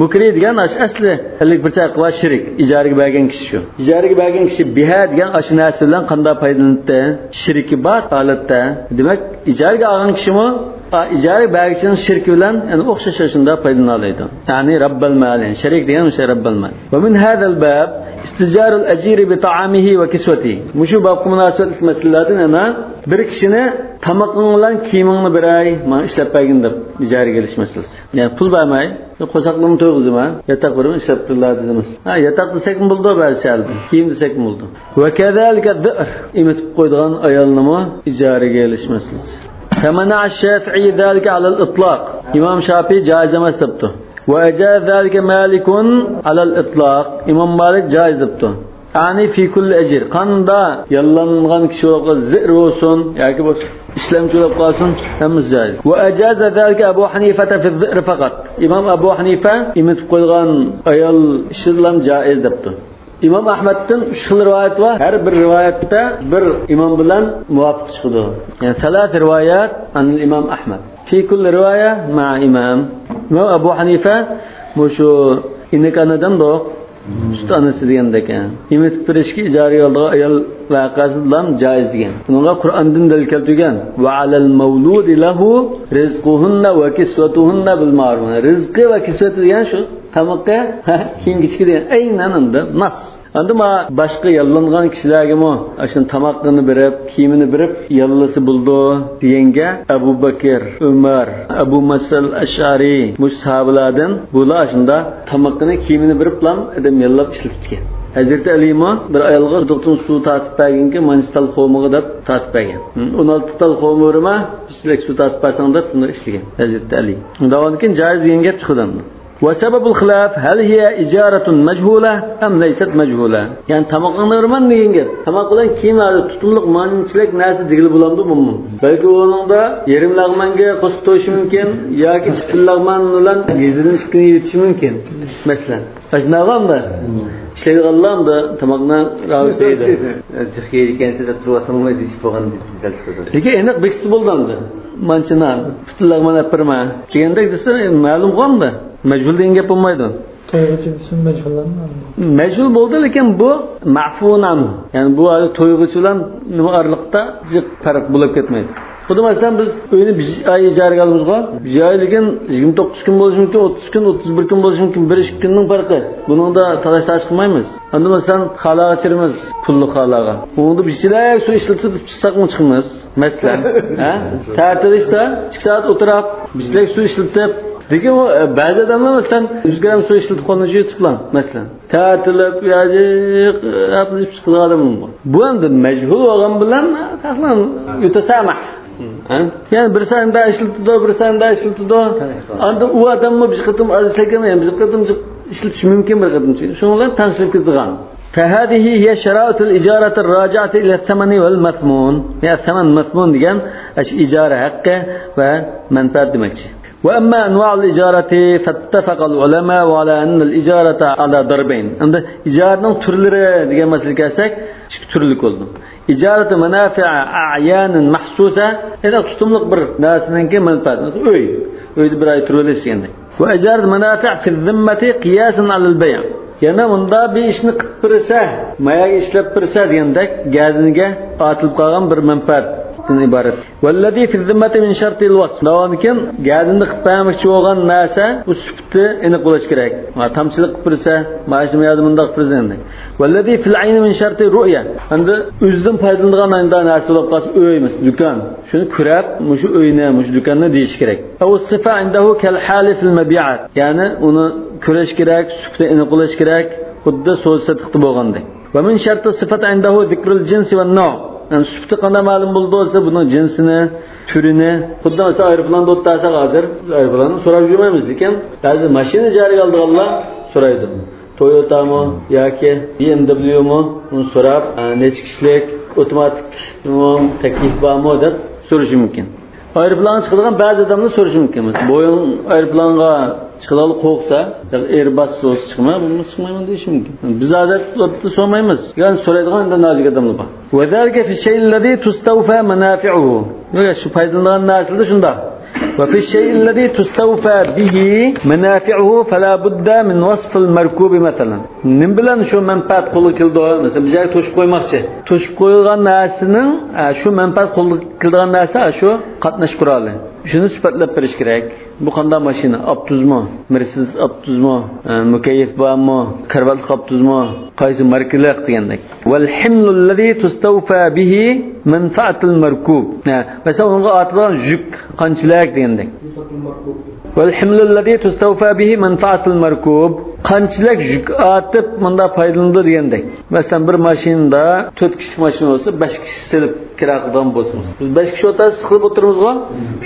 مۇكرى دېگەن ئاشۇ ئەسلى ئەللىك پىرسەنت ھەققى بار شېرىك، ئىجارىگە بەرگەن كىشى شۇ. ئىجارىگە بەرگەن كىشى بىھا دېگەن ئاشۇ نەرسە بىلەن قانداق پايدىلىنىپتۇ؟ شېرىكى بار ھالەتتە. دېمەك، ئىجارىگە ئالغان كىشىمۇ، ئا، ئىجارە بەرگۈچىنىڭ شېرىكى بىلەن يەنە ئوخشاش شۇنداق پايدىلىنالايدۇ. يەنى رەببەل مال، يەنى شېرىك دېگەن ئوشۇ رەببەل مال. ومن هذا الباب استئجار الأجير بطعامه وكسوته. مۇشۇ بابقا مۇناسىۋەتلىك مەسىلىلەردىن يەنە بىر كىشىنى تامىقىڭ بىلەن كىيىمىڭنى بېرەي، ماڭا ئىشلەپ بەرگىن دەپ ئىجارىگە ئېلىش مەسىلىسى. يەنى پۇل بەرمەي، قورساقلىرىمنى تويغۇزىمەن، ياتاق بېرىمەن، ئىشلەپ بېرىلە دېدىمىز. ھە، ياتاق دېسەكمۇ بولىدۇ بەزى شەھەردە. كىيىم دېسەكمۇ بولىدۇ. وكذلك الذئر، ئېمىتىپ قويىدىغان ئايالنىمۇ ئىجارىگە ئېلىش مەسىلىسى. فمنع الشافعي ذلك على الإطلاق. ئىمام شافىئى جائىز ئەمەس دەپتۇ. وأجاز ذلك مالك على الإطلاق. ئىمام مالىك جائىز دەپتۇ. يەنى في كل أجير. قانداق ياللانغان كىشى بولۇپ قالسا، زىئر بولسۇن ياكى بولسا ئىشلەمچى بولۇپ قالسۇن، ھەممىسى جائىز. وأجاز ذلك أبو حنيفة في الذئر فقط. ئىمام ئەبۇ ھەنىفە ئېمىتىپ قويغان ئايال ئىشىدىلا جائىز دەپتۇ. ئىمام ئەھمەدتىن ئۈچ خىل رىۋايەت بار. ھەر بىر رىۋايەتتە بىر ئىمام بىلەن مۇۋاپىق چىقىدۇ. يەنى ثلاث روايات عن الإمام أحمد. في كل رواية مع إمام. ئىمام ئەبۇ ھەنىفە مۇشۇ ئىنىك ئانا دەمدۇق، سۈت ئانىسى دېگەندەك، ھە. ئېمىتىپ بېرىشكە ئىجارىگە ئالىدىغان ئايال ۋەقەسىدىلا جائىز دېگەن. بۇنىڭغا قۇرئاندىن دەلىل كەلتۈرگەن. وعلى المولود له رزقهن وكسوتهن بالمعروف. رىزقى ۋە كىسۋىتى دېگەن شۇ تامىقى، كىيىم-كېچىكى دېگەن ئەينەن ئەمدى ناس. ئەمدى ما باشقا ياللانغان كىشىلەرگىمۇ ئاشۇ تاماقىنى بېرىپ، كىيىمىنى بېرىپ، ياللىسا بولىدۇ دېگەنگە ئەبۇ بەكىر، ئۆمەر، ئەبۇ مۇسا ئەشئەرى، مۇشۇ ساھابىلاردىن بۇلار ئاشۇنداق تامىقىنى، كىيىمىنى بېرىپلا ئادەم ياللاپ ئىشلىتىدىكەن. ھەزرىتى ئەلىمۇ بىر ئايالغا قۇدۇقتىن سۇ تارتىپ بەرگىنكى، مانچە تال خورمىغا دەپ تارتىپ بەرگەن. ئون ئالتە تال خورما بېرىمەن، بىر چېلەك سۇ تارتىپ بەرسەڭ دەپ بۇنداق ئىشلىگەن ھەزرىتى ئەلى. دەۋالىكىن جائىز دېگەن گەپ چىقىدۇ ئەمدى. وسبب الخلاف، هل هي إجارة مجهولة أم ليست مجهولة؟ يەنى تامىقىڭنى بېرىمەن دېگەن گەپ. تاماق بىلەن كىيىم ھازىر تۇتۇملۇق مانچىلىك نەرسە دېگىلى بولامدۇ بۇمۇ؟ بەلكى ئۇنىڭدا يېرىم لەغمەنگە قوشۇپ تويۇشى مۇمكىن ياكى پۈتۈن لەغمەن بىلەن گېزىدىن ئىككىنى يېتىشى مۇمكىن. مەسىلەن. ئاشۇنداقغۇ ئەمدى. ئىشلەيدىغانلار ئەمدى تاماقنى راۋۇت دەيدۇ. جىق يەيدىكەنسىز دەپ تۇرۇۋالسام بولمايدۇ، ئىچىپ بولغان دېتال چىقىدۇ. لېكىن ئېنىق بېكىتسە بولىدۇ ئەمدى. مانچە نان، پۈتۈن لەغمەن ئەپ بېرىمەن دېگەندەك دېسە، مەلۇمغۇ ئەمدى. مەجھۇل دېگەن گەپ بولمايدۇ. تويغۇچى دېسە مەجھۇللارمۇ؟ مەجھۇل بولدى، لېكىن بۇ مەفۇنان. يەنى بۇ ھازىر تويغۇچى بىلەن نېمە ئارىلىقتا جىق پەرق بولۇپ كەتمەيدۇ. خۇددى مەسىلەن، بىز ئۆينى بىر ئاي ئىجارىگە ئالىمىزغۇ، بىر ئاي، لېكىن يىگىرمە توققۇز كۈن بولۇشى مۇمكىن، ئوتتۇز كۈن، ئوتتۇز بىر كۈن بولۇشى مۇمكىن، بىر ئىككى كۈننىڭ پەرقى. بۇنىڭدا تالاش-تارتىش قىلمايمىز. ئەمدى مەسىلەن، خالاغا چىرىمىز، پۇللۇق خالاغا. ئۇنىڭدا بىر چېلەك سۇ ئىشلىتىپ چىقساقمۇ چىقىمىز، مەسىلەن. ھە؟ سائەت ئېلىشتا ئىككى سائەت ئولتۇراپ، بىر چېلەك سۇ ئىشلىتىپ. لېكىن ئۇ، ئە، بەزى ئادەملەر مەسىلەن، يۈز گرام سۇ ئىشلىتىپ قولىنى يۇيۇپ چىقىپلا، مەسىلەن. تەتۈرلەپ، ياجىق، ئەپلىشىپ چىقىدىغان ئادەم بولىدۇ. بۇ ئەمدى مەجھۇل بولغان بىلەن، خەقلەر يۇتۇساماھ. ھە؟ يەنى بىر ساندا ئىشلىتىدۇ، بىر ساندا ئىشلىتىدۇ. ئاندىن ئۇ ئادەممۇ بىر قېتىم ئاز ئىشلەتكەن، يەنە بىر قېتىم ئىشلىتىشى مۇمكىن بىر قېتىم. شۇنىڭ بىلەن تەڭشىلىپ كېتىدىغان. فهذه هي شرائط الإجارة الراجعة إلى الثمن والمضمون. يا ثمن مضمون دېگەن ئاشۇ ئىجارە ھەققى ۋە مەنپەئەت دېمەكچى. وأما أنواع الإجارة فاتفق العلماء على أن الإجارة على ضربين. ئەمدى ئىجارىنىڭ تۈرلىرى دېگەن مەسىلىگە كەلسەك، ئىككى تۈرلۈك بولدى. إجارة منافع أعيان محسوسة، يەنى تۇتۇملۇق بىر نەرسىنىڭكى مەنپەئەتى. مەسىلەن، ئۆي. ئۆيدە بىر ئاي تۇرۇۋېلىش دېگەندەك. وإجارة منافع في الذمة قياسا على البيع. يەنە ئۇندا بىر ئىشنى قىلىپ بېرىسە، ماياغا ئىشلەپ بېرىسە دېگەندەك، گەدىنىگە ئارتىلىپ قالغان بىر مەنپەئەتتىن ئىبارەت. والذي في الذمة من شرط الوصف. داۋامدىكى گەدىنىدە قىلىپ بەرمەكچى بولغان نەرسە، ئۇ سۈپىتى ئېنىق بولۇش كېرەك. ما تامچىلىق قىلىپ بېرىسە، ما ئىشنى ما يەردە مۇنداق قىلىپ بېرىسە دېگەندەك. والذي في العين من شرط الرؤية. ئەمدى ئۆزىدىن پايدىلىنىدىغان ئاينىدا نەرسە بولۇپ قالسا، ئۆي، مەسىلەن، دۇكان. شۇنى كۆرۈپ، مۇشۇ ئۆينى، مۇشۇ دۇكاننى دېيىش كېرەك. أو الصفة عنده كالحال في المبيعات. يەنى ئۇنى كۆرۈش كېرەك، سۈپىتى ئېنىق بولۇش كېرەك، خۇددى سودا-سېتىقتا بولغاندەك. ومن شرط الصفة عنده ذكر الجنس والنوع. يەنى سۈپىتى قانداق مەلۇم بولىدۇ دېسە، بۇنىڭ جىنسىنى، تۈرىنى. خۇددى مەسىلەن، ئايروپىلاندا ئولتۇرساق ھازىر، بىز ئايروپىلاننى سوراپ يۈرمەيمىز، لېكىن بەزى ماشىنا ئىجارىگە ئالىدىغانلار سورايدۇ. تويوتامۇ ياكى بى ئېم دەبليۇمۇ؟ بۇنى سوراپ، ئە، نەچچە كىشىلىك، ئوتوماتىكمۇ، تەكلىپ بارمۇ دەپ سورىشى مۇمكىن. ئايروپىلانغا چىقىدىغان بەزى ئادەملەر سورىشى مۇمكىن. مەسىلەن، بويىڭ ئايروپىلانغا چىقىدىغانلىق قورقسا، ياكى ئېرباس بولسا چىقىمەن، بولمىسا چىقمايمەن دېيىشى مۇمكىن. بىز ئادەتتە سورىمايمىز. يەنى سورايدىغان ئەمدى نازۇك ئادەملەر بار. وذلك في الشيء الذي تستوفى منافعه. ياق، شۇ پايدىلىنىدىغان نەرسىلەردە شۇنداق. وفي الشيء الذي تستوفى به منافعه فلا بد من وصف المركوب مثلا. نېمە بىلەن شۇ مەنپەئەت قولغا كېلىدۇ؟ مەسىلەن، بىر جايغا توشۇپ قويماقچى. توشۇپ قويۇلغان نەرسىنىڭ، ئە، شۇ مەنپەئەت قولغا كېلىدىغان نەرسە، ئە، شۇ قاتناش قورالى. شۇنى سۈپەتلەپ بېرىش كېرەك. بۇ قانداق ماشىنا؟ ئاپتوبۇسمۇ؟ مېرسېدېس ئاپتوبۇسمۇ؟ ئە، مۇكەييەپ بارمۇ؟ كارىۋاتلىق ئاپتوبۇسمۇ؟ قايسى ماركىلىق دېگەندەك. والحمل الذي تستوفى به منفعة المركوب. ھە، مەسىلەن، ئۇنىڭغا ئارتىدىغان يۈك قانچىلىك دېگەندەك. والحمل الذي تستوفى به منفعة المركوب. قانچىلىك يۈك ئارتىپ مۇنداق پايدىلىنىدۇ دېگەندەك. مەسىلەن، بىر ماشىنىدا تۆت كىشىلىك ماشىنا بولسا، بەش كىشى سېلىپ كىرا قىلىدىغان بولسىمىز. بىز بەش كىشى ئولتۇرسا، سىقىلىپ ئولتۇرىمىزغۇ؟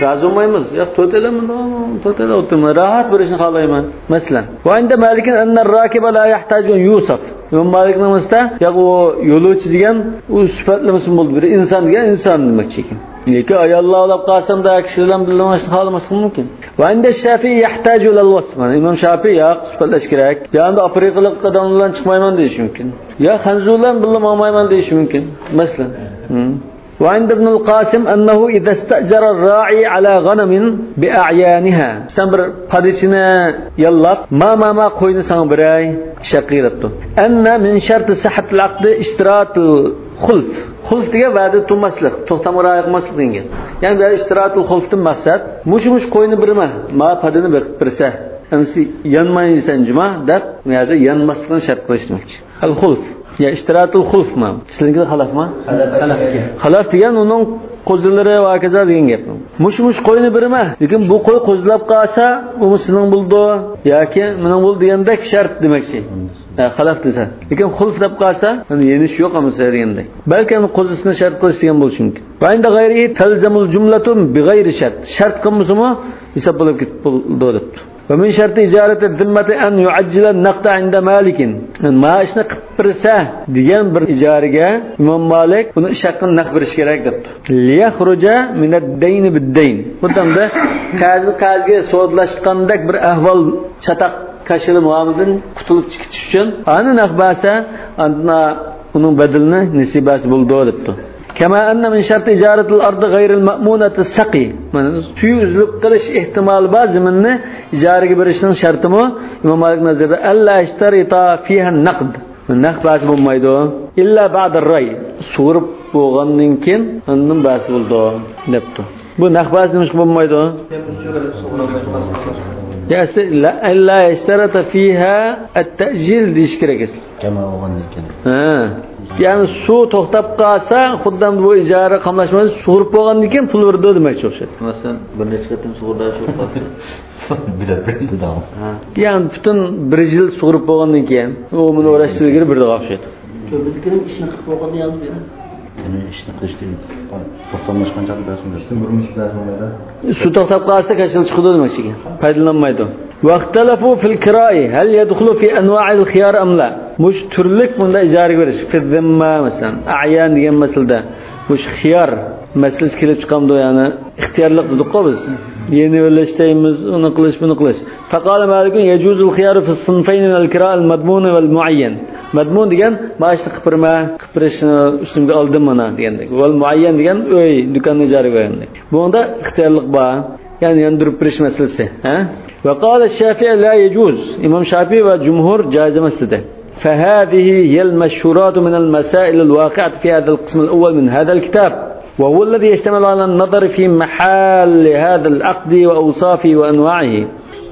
رازى بولمايمىز. ياق، تۆتەيلەن مۇنداق، تۆتەيلەن ئولتۇرىمىز. راھەت بېرىشنى خالايمەن. مەسىلەن. وعند مالك أن الراكب لا يحتاج أن يوصف. ئىمام مالىكنىڭ مۇستا، ياق، ئۇ يولۇچى دېگەن، ئۇ سۈپەتلىمىسىمۇ بولىدۇ. بىر ئىنسان دېگەن ئىنسان دېمەكچى ئىكەن. ياكى ئاياللار ئۇلاپ قالسام دا، كىشىلەر بىلەن بىللە ماشىنا خالىماسلىقى مۇمكىن. وعند الشافعي يحتاج إلى الوصف. مانا ئىمام شافىي ياق، سۈپەتلەش كېرەك. يا ئەمدى ئافرىقىلىق ئادەملەر بىلەن چىقمايمەن دېيىشى مۇمكىن. يا خەنزۇلار بىلەن ماڭمايمەن دېيىشى مۇمكىن. مەسىلەن. ھىم. وعند ابن القاسم أنه إذا استأجر الراعي على غنم بأعيانها. سەن بىر پادىچىنى ياللاپ، ما، ما، ما قوينى ساڭا بېرەي، شەققە دەپتۇ. أن من شرط صحة العقد اشتراط الخلف. خۇلف دېگەن ۋەدىدە تۇرماسلىق، توختامغا رىئايە قىلماسلىق دېگەن گەپ. يەنى بۇ يەردە اشتراط الخلفتىن مەقسەت، مۇشۇ، مۇشۇ قوينى بېرىمەن، ما پادىنى بېقىپ بېرىسە، ئەمىسە يانمايسەن جۇما دەپ، بۇ يەردە يانماسلىقنى شەرت قىلىش دېمەكچى. ئەل خۇلف. يا ئىشتىراتۇل خۇلفمۇ؟ سىلىڭكىدە خەلەفمۇ؟ خەلەف. خەلەف دېگەن ئۇنىڭ قوزىلىرى ۋە ھاكازا دېگەن گەپ. مۇشۇ، مۇشۇ قوينى بېرىمەن، لېكىن بۇ قوي قوزىلاپ قالسا، ئۇمۇ سېنىڭ بولىدۇ ياكى مېنىڭ بولىدۇ دېگەندەك شەرت دېمەكچى. ھە، خەلەف دېسە. لېكىن خۇلف دەپ قالسا، يەنى يېنىش يوق ئەمىسە دېگەندەك. بەلكى ئۇنىڭ قوزىسىنى شەرت قىلىش دېگەن بولۇشى مۇمكىن. وعند غيره تلزم الجملة بغير شرط. شەرت قىلمىسىمۇ ھېساب بولۇپ كېتىپ بولىدۇ دەپتۇ. ومن شرط إجارة الذمة أن يعجل النقد عند مالك. ما ئىشنى قىلىپ بېرىسە دېگەن بىر ئىجارىگە ئىمام مالىك بۇنى ئىش ھەققىنى نەق بېرىش كېرەك دەپتۇ. ليخرج من الدين بالدين. بۇ تامدا قەرزنى قەرزگە سودىلاشقاندەك بىر ئەھۋال، چاتاق كاشىلا مۇئامىلىدىن قۇتۇلۇپ چىقىش ئۈچۈن ئانى نەق بەرسە، ئاندىن ئۇنىڭ بەدىلىنى نېسىبەسى بولىدۇ دەپتۇ. كما أن من شرط إجارة الأرض غير المأمونة السقي. مانا، سۈيى ئۈزۈلۈپ قېلىش ئېھتىمالى بار زېمىننى ئىجارىگە بېرىشنىڭ شەرتىمۇ ئىمام مالىك نەزىرىدە ألا يشترط فيها النقد. نەق بەرسە بولمايدۇ. إلا بعد الري. سۇغۇرۇپ بولغاندىن كېيىن ئاندىن بەرسە بولىدۇ دەپتۇ. بۇ نەق بەرسە نېمىشقا بولمايدۇ؟ يا، ئەسلى، لا، ألا يشترط فيها التأجيل دېيىش كېرەك ئەسلى. كما بولغاندىن كېيىن. ھە. يەنى سۇ توختاپ قالسا، خۇددى بۇ ئىجارە قاملاشمايدۇ، سۇغۇرۇپ بولغاندىن كېيىن پۇل بېرىدۇ دېمەكچى ئوخشايدۇ. مەسىلەن، بىر نەچچە قېتىم سۇغۇرۇپ بولسا. بىلەر بىلىدۇ. ھە. يەنى پۈتۈن بىر يىل سۇغۇرۇپ بولغاندىن كېيىن، ئۇ مۇنى ئوراش ئىلگىرى بېرىدىغان ئوخشايدۇ. كۆپىدىكىنىم ئىشنى قىلىپ بولغاندا يالنىز بېرە. ئۇنى ئىشنى قىلىشتىن توختاملاشقان چاغدا بەرسۇن دەپ. ئىشتىن بۇرۇن ئىش بەرسۇن دەيدۇ. سۇ توختاپ قالسا، كاشىلا چىقىدۇ دېمەكچىكەن. پايدىلانمايدۇ. واختلفوا في الكراء هل يدخل في أنواع الخيار أم لا؟ مۇشۇ تۈرلۈك بۇنداق ئىجارىگە بېرىش، في الذمة مەسىلەن، أعيان دېگەن مەسىلىدە مۇشۇ خىيار مەسىلىسى كېلىپ چىقامدۇ، يەنى ئىختىيارلىق دېدۇققۇ بىز. يېنىۋېلىش دەيمىز، ئۇنى قىلىش، بۇنى قىلىش. فقال مالك يجوز الخيار في الصنفين من الكراء المضمون والمعين. مەزمۇن دېگەن مائاشنى قىلىپ بېرىمەن، قىلىپ بېرىشنى ئۈستۈمگە ئالدىم مانا دېگەندەك. ۋەل مۇئەييەن دېگەن ئۆي، دۇكاننى ئىجارىگە بەرگەندەك. بۇنىڭدا ئىختىيارلىق بار. يەنى ياندۇرۇپ بېرىش مەسىلىسى. ھە؟ وقال الشافعي لا يجوز. ئىمام شافىي ۋە جۇمھۇر جائىز ئەمەس دېدى. فهذه هي المشهورة من المسائل الواقعة في هذا القسم الأول من هذا الكتاب، وهو الذي يشتمل على النظر في محال هذا العقد وأوصافه وأنواعه،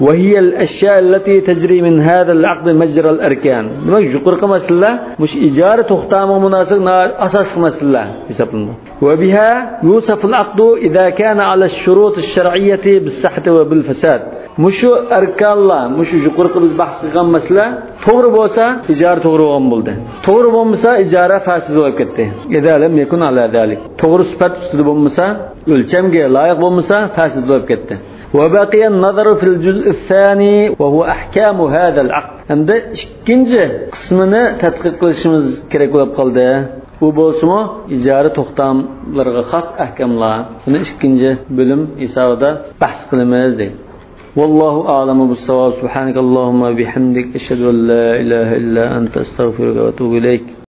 وهي الأشياء التي تجري من هذا العقد مجرى الأركان. دېمەك، يۇقىرىقى مەسىلىلەر مۇشۇ ئىجارە توختامىغا مۇناسىۋەتلىك ئاساسلىق مەسىلىلەر ھېسابلىنىدۇ. وبها يوصف العقد إذا كان على الشروط الشرعية بالصحة وبالفساد. مۇشۇ ئەركانلار، مۇشۇ يۇقىرىقى بىز بەھس قىلغان مەسىلە توغرا بولسا، ئىجارە توغرا بولغان بولدى. توغرا بولمىسا، ئىجارە فاسىد بولۇپ كەتتى. إذا لم يكن على ذلك. توغرا سۈپەت ئۈستىدە بولمىسا، ئۆلچەمگە لايىق بولمىسا، فاسىد بولۇپ كەتتى. وبقي النظر في الجزء الثاني وهو أحكام هذا العقد. ئەمدى ئىككىنچى قىسمىنى تەتقىق قىلىشىمىز كېرەك بولۇپ قالدى. ئۇ بولسىمۇ ئىجارە توختاملىرىغا خاس ئەھكاملار. بۇنى ئىككىنچى بۆلۈم ھېسابىدا بەھس قىلىمىز دەيدۇ. والله أعلم بالصواب. سبحانك اللهم وبحمدك، أشهد أن لا إله إلا أنت، أستغفرك وأتوب إليك.